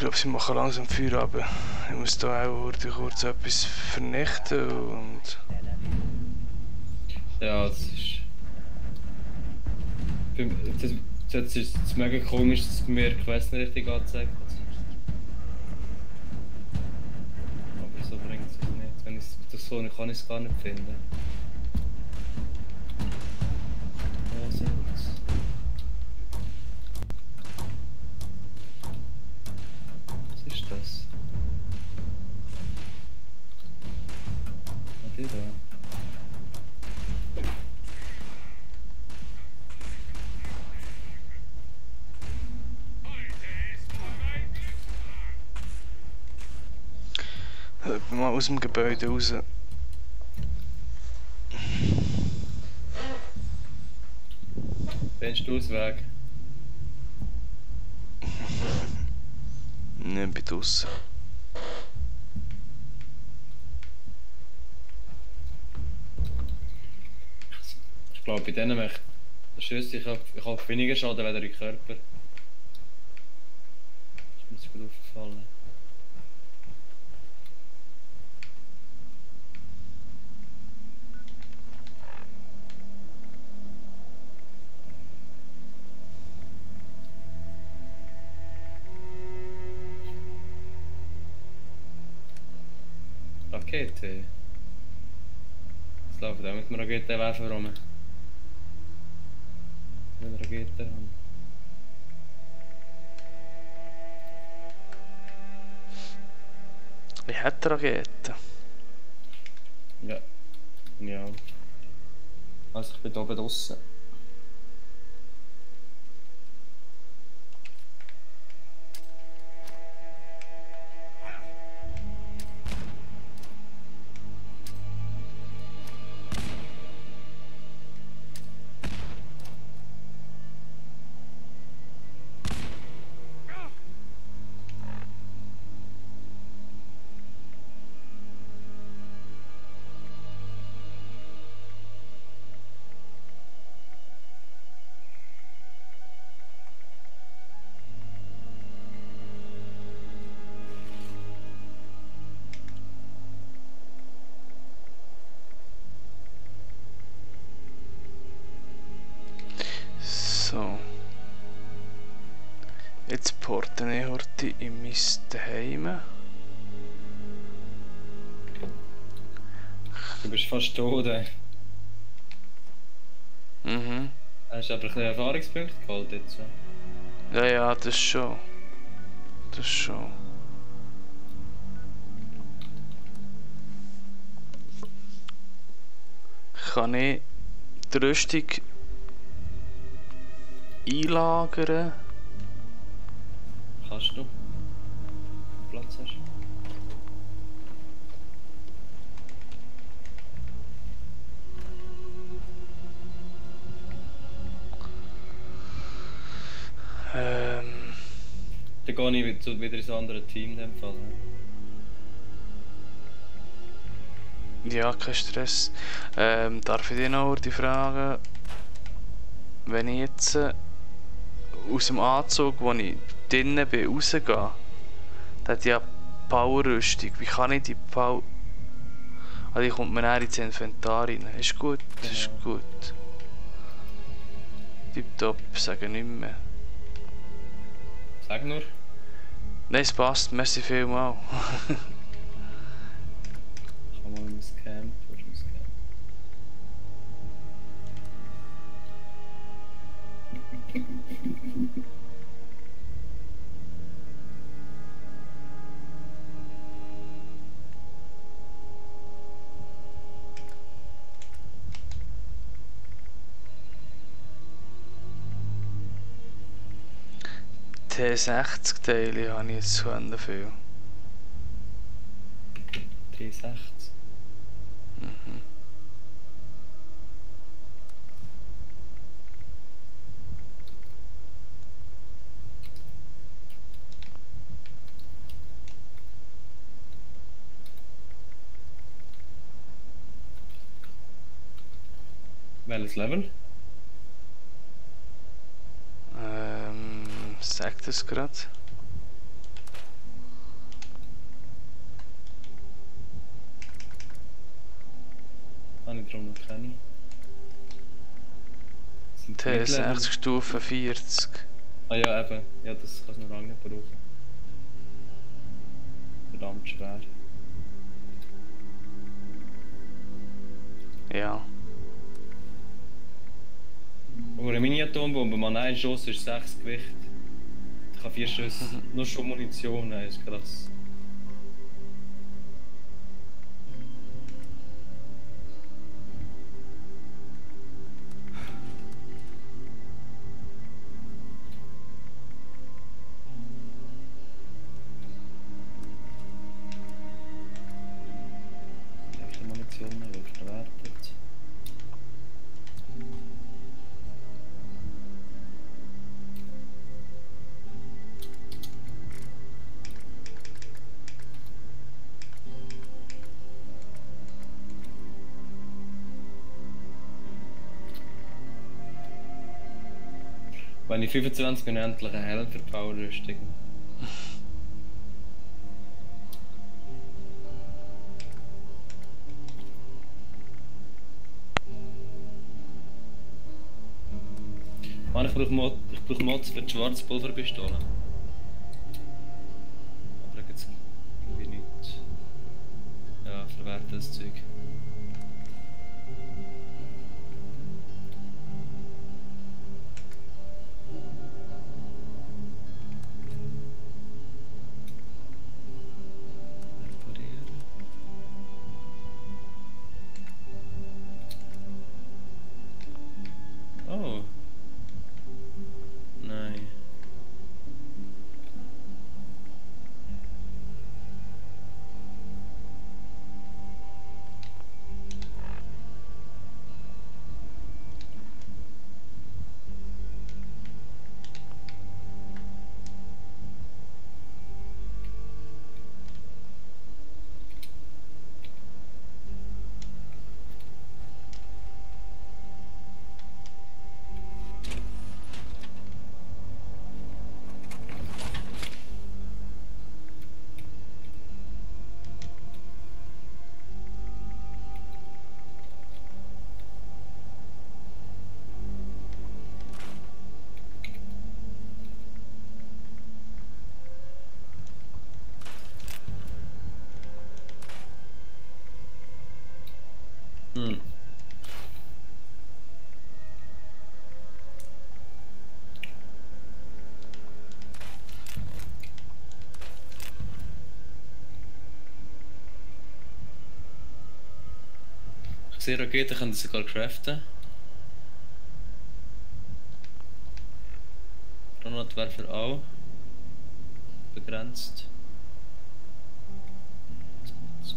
glaube, sie machen langsam Feuer ab. Ich muss da auch kurz etwas vernichten und... Ja, das ist... Das ist mega komisch, dass es mir die Quest nicht richtig angezeigt hat. Aber so bringt es nicht. Wenn ich das so kann ich es gar nicht finden. Wo sind's? Was ist das? Was ist da? Mal aus dem Gebäude raus. Findest du Ausweg? Nicht bei draussen. Ich glaube, bei denen möchte Schüsse, ich habe weniger Schaden als im Körper. Das ist mir gut aufgefallen. Rakete. Jetzt laufen auch mit einem Raketenwerfer rum. Ich will Raketen haben. Ich hätte Raketen. Ja. Ja. Also ich bin oben draussen. So. Jetzt porten ich heute in mein Zuhause. Du bist fast tot, ey. Mhm. Hast du aber ein bisschen Erfahrungspunkte geholt jetzt? Ja, ja, das schon. Das schon. Kann ich die Rüstung einlagern? Kannst du? Platz hast. Dann gehe ich wieder ins andere Team in dem Fall. Ja, kein Stress. Darf ich dich noch die fragen, wenn ich jetzt aus dem Anzug, wo ich drinnen bin, rausgehe, der hat ja Power-Rüstung. Wie kann ich die Power... Also die kommt mir näher ins Inventar rein. Ist gut, ist gut. Tipptopp, sage nicht mehr. Sag nur. Nein, es passt, merci vielmals. Ich kann mal in das Camp. Wo ist das Camp? T60-Teile habe ich jetzt schon viel. T60. Mhm. Welches Level? Sag das gerade. darum noch keine. Sind die Mitlevel? T60 Stufe 40. Ah ja, eben. Ja, das kann es noch lange nicht brauchen. Verdammt schwer. Ja. Aber eine Mini-Atombombe, man, ein Schuss ist 6 Gewicht. Ich habe 4 Schüsse, nur schon Munition, das ist krass. Ich habe Munition mehr, die verwertet. Wenn ich 25 bin, endlich einen Helm für die Powerrüstung. Mann, ich brauche Mods für die Schwarzpulverpistole. Aber da gibt's irgendwie nichts. Ja, verwertet das Zeug. Reparieren. Oh. Nein. Hm. Ich sehe, Raketen können sogar craften. Granatwerfer auch. Begrenzt. So.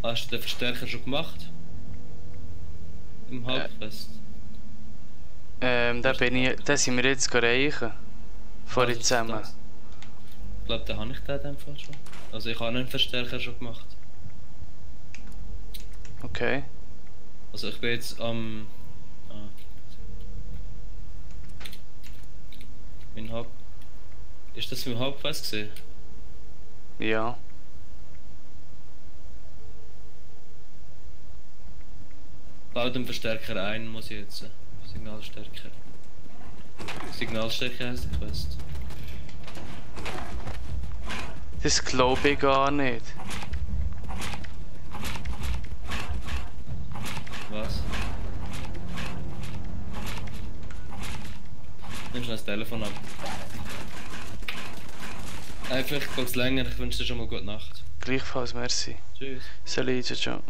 Hast du den Verstärker schon gemacht? Im Halbfest? Den sind wir jetzt erreichen. Vorhin Also, zusammen. Ich glaube, den habe ich den in dem Fall schon. Also ich habe einen Verstärker schon gemacht. Okay. Also ich bin jetzt am... Mein Haupt... Ist das mein Hauptquest gesehen? Ja. Bau den Verstärker ein, muss ich jetzt. Signalstärker. Signalstärker heisst die Quest. Das glaube ich gar nicht. Was? Nimm schnell das Telefon ab. Vielleicht geht es länger, ich wünsche dir schon mal gute Nacht. Gleichfalls, merci. Tschüss. Salut, ciao.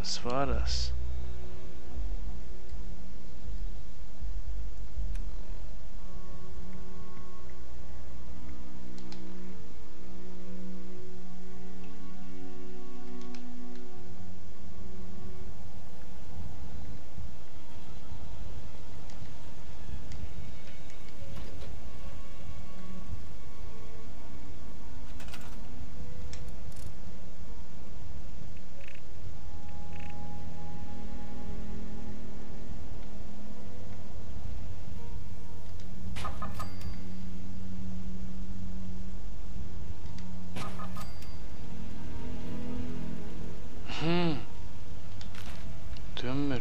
Was war das? Dümmer.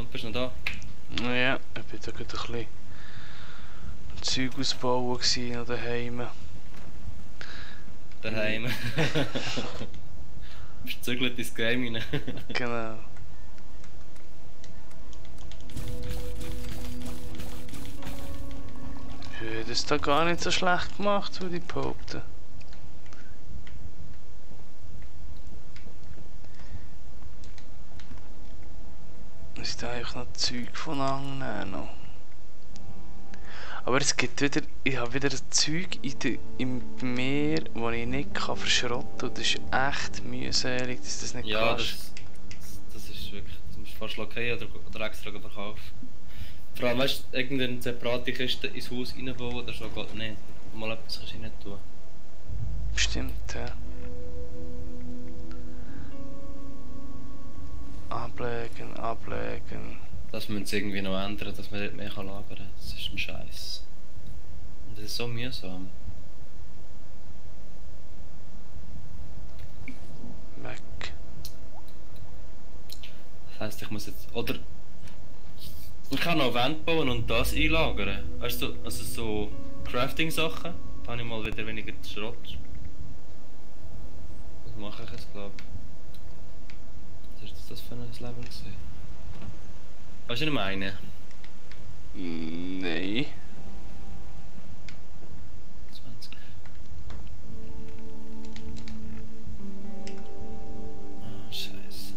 Und bist du noch da? Ja, ich war da gerade ein bisschen Zeug ausbauen noch daheim. Daheim. Bist du zügelt ins Game rein. Genau. Ja, das ist da gar nicht so schlecht gemacht, würde ich behaupten. Es ist eigentlich noch Zeug von annehmen noch. Aber es gibt wieder, ich habe wieder Zeug im Meer, das ich nicht verschrotten kann. Und das ist echt mühselig, dass du das nicht Ja, kannst. das ist wirklich, du musst fast lackieren oder extra verkaufen. Vor allem, weißt du, irgendeine separate Kiste ins Haus reinbauen oder so, geht nicht. Mal etwas kannst du nicht tun. Stimmt, ja. Ablegen, ablegen. Das müssen sie irgendwie noch ändern, dass man dort mehr lagern kann. Das ist ein Scheiß. Und das ist so mühsam. Weg. Das heisst, ich muss jetzt. Oder. Ich kann noch Wände bauen und das einlagern. Weißt du, also so Crafting-Sachen. Da habe ich mal wieder weniger Schrott. Das mache ich jetzt, glaube ich. Was ist das für ein Level gewesen? Weißt du, was ich meine? Nein. 20. Ah, Scheiße.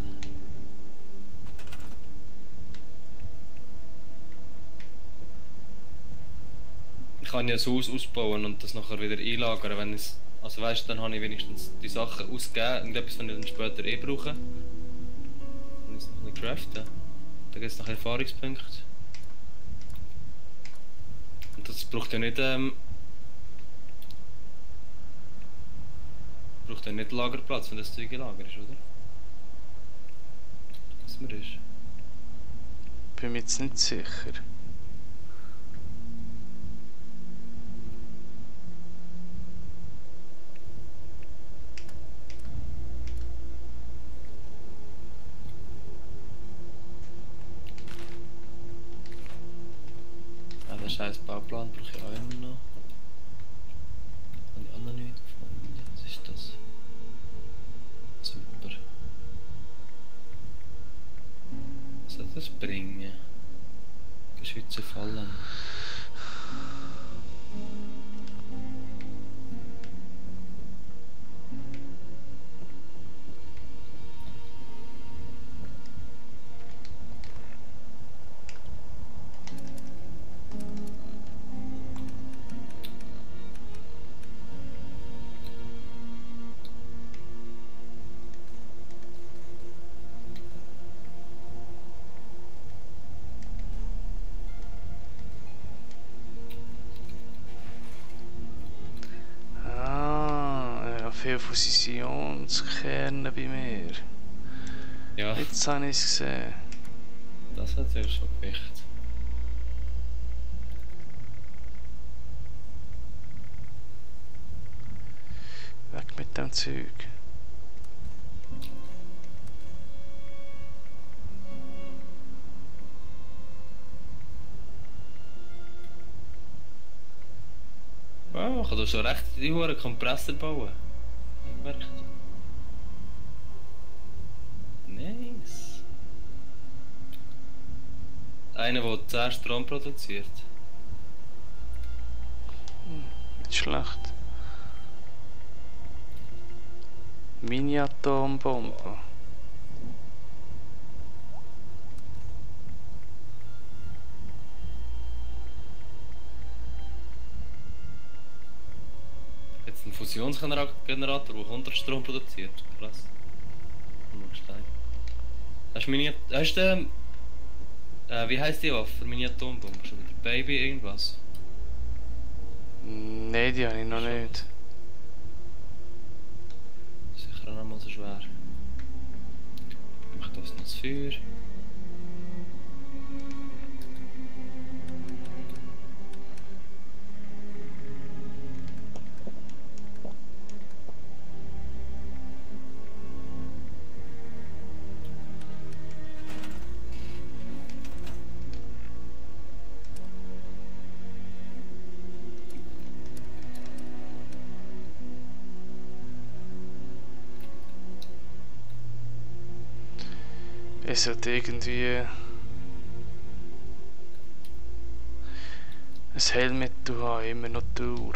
kann ja das Haus ausbauen und das nachher wieder einlagern, wenn es... Also weißt du, dann habe ich wenigstens die Sachen ausgegeben und etwas, was ich dann später brauche. Und jetzt noch ein bisschen craften. Da gibt es noch Erfahrungspunkte. Und das braucht ja nicht braucht ja nicht Lagerplatz, wenn das Zeug im Lager ist, oder? Was mir ist. Bin mir jetzt nicht sicher. Ah, den scheiß Bauplan brauche ich auch immer noch. Habe ich auch noch nicht gefunden. Was ist das? Super. Was soll das bringen? Geschütze fallen. Viel Fusionskerne bei mir. Ja, Jetzt habe ich es gesehen. das hat ja schon Gewicht. Weg mit dem Zeug. Wow, ich kann da schon recht die hohen Kompressor bauen. Gemerkt. Nice. Einer, der 10 Strom produziert. Nicht schlecht. Mini-Atombombe. Jetzt ein Fusionsgenerator, der 100 Strom produziert. Krass. Hast du wie heisst die Waffe? Meine Atombombe schon wieder? Baby irgendwas? Nein, die habe ich noch nicht. Sicher auch noch mal so schwer. Ich mach das noch das Feuer. Es sollte irgendwie ein Helmet haben, immer noch Tour.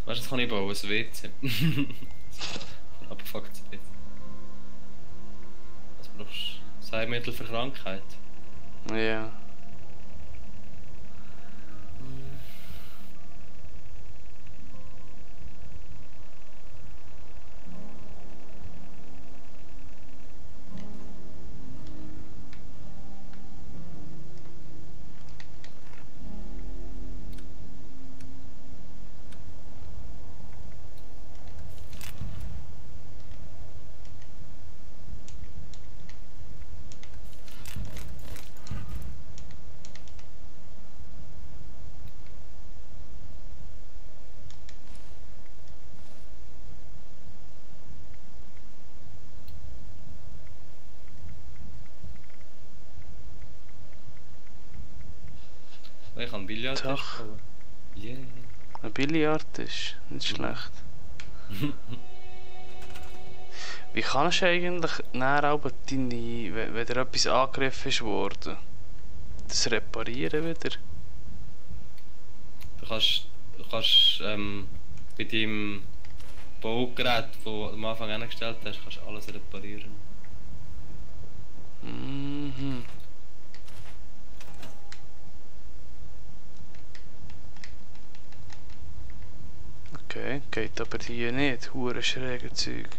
Weißt du, das kann ich bauen, ein WC. Abgefucktes WC. Was brauchst du? Heilmittel für Krankheit? Ja. Ich kann Billard Doch. bauen. Yeah. Ein Billard ist nicht schlecht. Wie kannst du eigentlich nachher auch deine, wenn dir etwas angegriffen ist worden, das reparieren wieder? Du kannst bei deinem Baugerät, das du am Anfang eingestellt hast, kannst du alles reparieren. Mhm. Okay, geht aber hier nicht, hure schräge Zeug.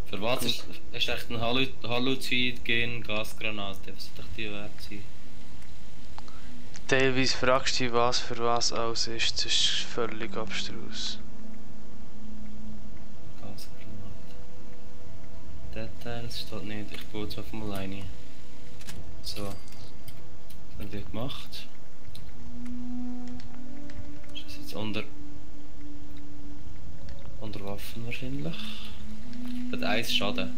Für was ist echt ein Halluzid-Gen-Gasgranate? Was soll die wert sein? Teilweise fragst du dich, was für was alles ist, das ist völlig abstrus. Gasgranate. Details steht nicht, ich baue es einfach mal rein. So. Was haben wir gemacht? Ist das jetzt unter Waffen wahrscheinlich? Hat 1 Schaden.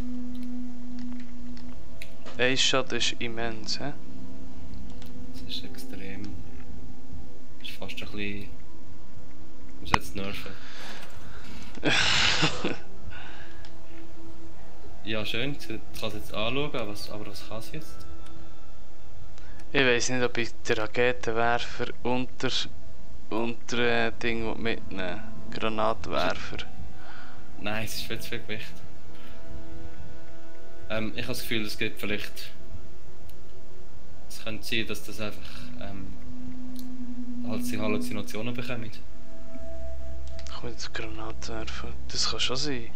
Ein Schaden ist immens, hä? Das ist extrem. Das ist fast ein bisschen. Ich muss jetzt nerven. Ja, schön, ich kann es jetzt anschauen, aber was kann es jetzt? Ich weiß nicht, ob ich den Raketenwerfer unter Ding mitnehmen. Granatwerfer. Nein, es ist viel zu viel Gewicht. Ich habe das Gefühl, es gibt vielleicht. Es könnte sein, dass das einfach halt die Halluzinationen bekommen. Ich will jetzt Granatwerfer. Das kann schon sein.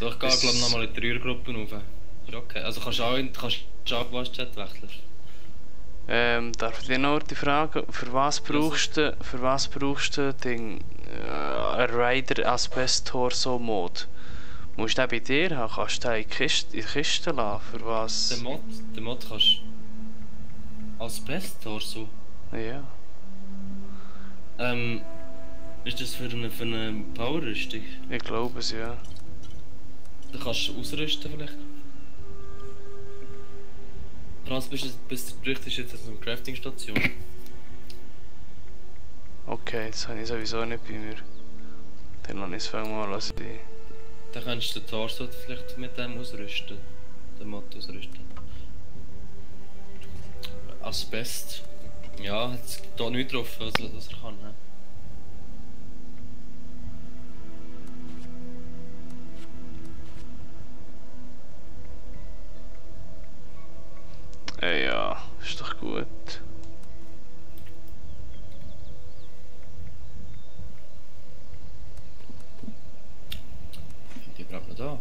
So, ich gehe glaube ich nochmal in die Dreiergruppen rauf. Ist okay. Also kannst du auch Chat wechseln. Darf ich dir noch die Frage, für was brauchst du den Rider Asbest-Torso Mode? Musst du den bei dir haben? Kannst du den in die Kiste lassen? Für was? Den Mod kannst du Asbest-Torso? Ja. Ist das für eine Power-Rüstung? Ich glaube es, ja. Da kannst du ausrüsten vielleicht. Franz, bist du richtig jetzt an einer Crafting-Station? Okay, das habe ich sowieso nicht bei mir. Dann lasse ich es mal lassen. Dann kannst du den Torso vielleicht mit dem ausrüsten. Den Mod ausrüsten. Asbest. Ja, es gibt da nichts drauf, was er kann. Ne? Ja, ist doch gut. Die braucht noch da.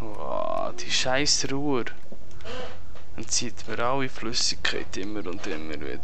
Wow, die scheiß Ruhr. Und zieht mir alle Flüssigkeit immer und immer wieder.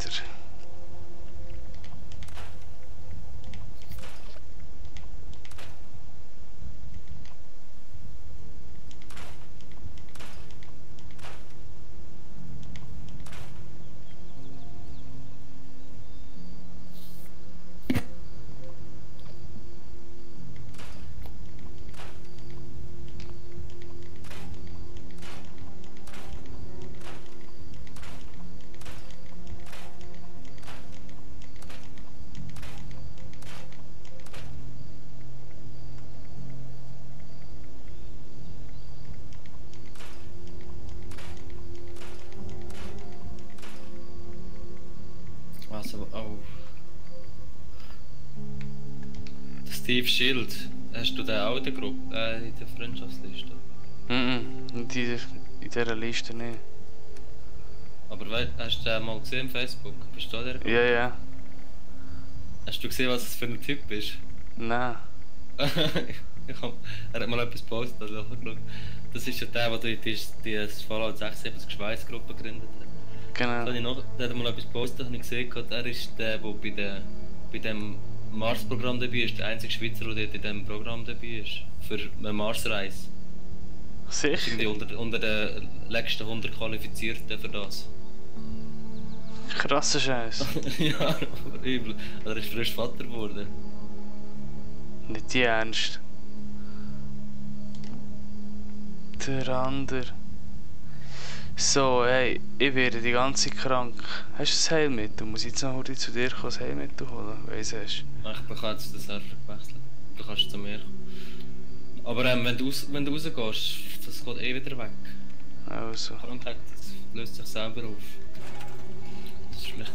Also, oh. Der Steve Schild, hast du den auch in der Gruppe, in der Freundschaftsliste? In dieser Liste nicht. Aber hast du den mal gesehen auf Facebook? Bist du da in der Gruppe? Ja, ja. Hast du gesehen, was das für ein Typ ist? Nein. Er hat mal etwas gepostet, also ich habe geschaut. Das ist ja der, der die Fallout 76 Schweißgruppe gegründet hat. Genau. Der hat mal etwas gepostet, habe ich gesehen, er ist der bei dem Mars-Programm dabei ist, der einzige Schweizer, der dort in diesem Programm dabei ist. Für eine Marsreise. Sicher? Irgendwie unter den letzten 100 Qualifizierten für das. Krasser Scheiß. Ja, übel. Er ist frisch Vater geworden. Nicht die Ernst. Der andere. So, hey, ich werde die ganze Zeit krank. Hast du ein Heilmittel? Muss ich jetzt noch heute zu dir kommen, ein Heilmittel holen? Weiss du? Ich kann jetzt den Server gewechselt. Du kannst zu mir kommen. Aber wenn du rausgehst, das geht eh wieder weg. Also. Krankheit, das löst sich selber auf. Das ist schlecht.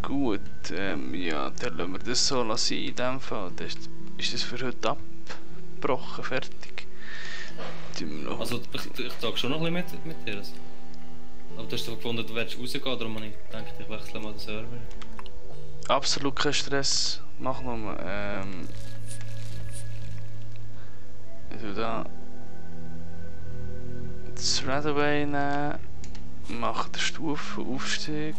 Gut, ja, dann lassen wir das so lassen in dem Fall. Das ist das für heute abgebrochen, fertig. Also ich sage schon noch ein bisschen mit dir. Also. Aber du hast doch gefunden, du willst rausgehen, darum habe ich gedacht, ich wechsle mal den Server. Absolut kein Stress, mach nur. Also da das Redaway nehmen, mach den Stufenaufstieg.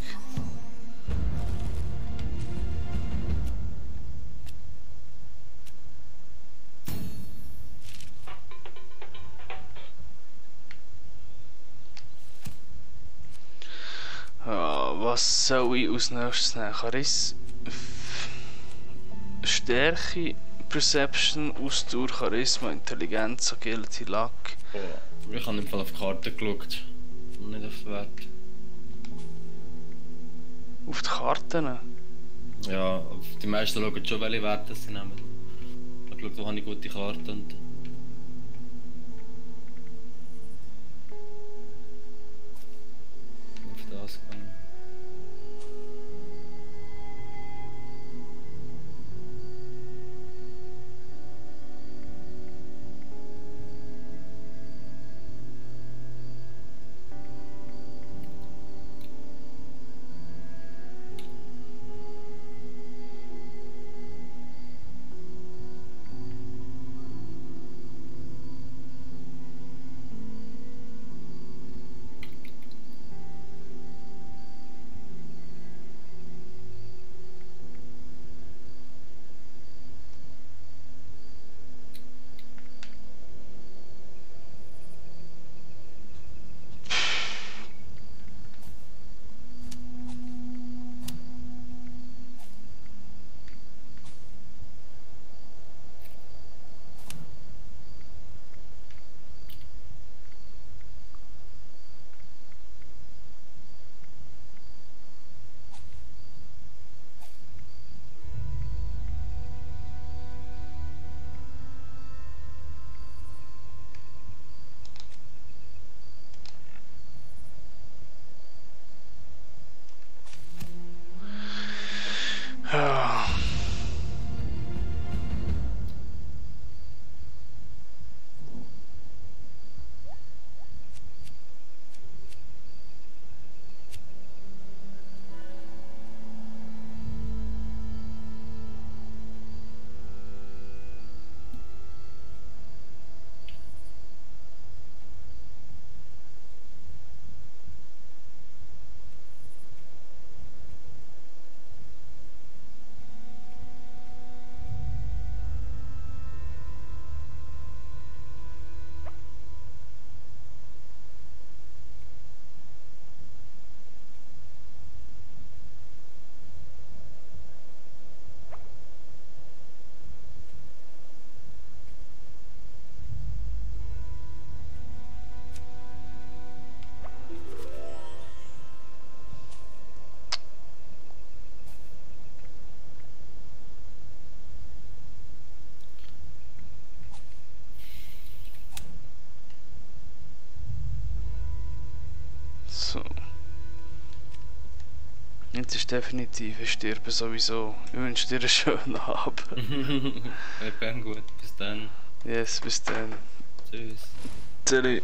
Was soll ich als nächstes nehmen? Stärke, Perception, Ausdauer, Charisma, Intelligenz, Agility, Luck. Ich habe im Fall auf die Karte geschaut und nicht auf den Wert. Auf die Karten? Ja, die meisten schauen schon, welche Werte sie nehmen. Ich habe geschaut, wo habe ich gute Karten und... auf das gehen. Jetzt ist definitiv, ich sterbe sowieso. Ich wünsche dir einen schönen Abend. Ja, gut. Bis dann. Yes, bis dann. Tschüss. Tschüss.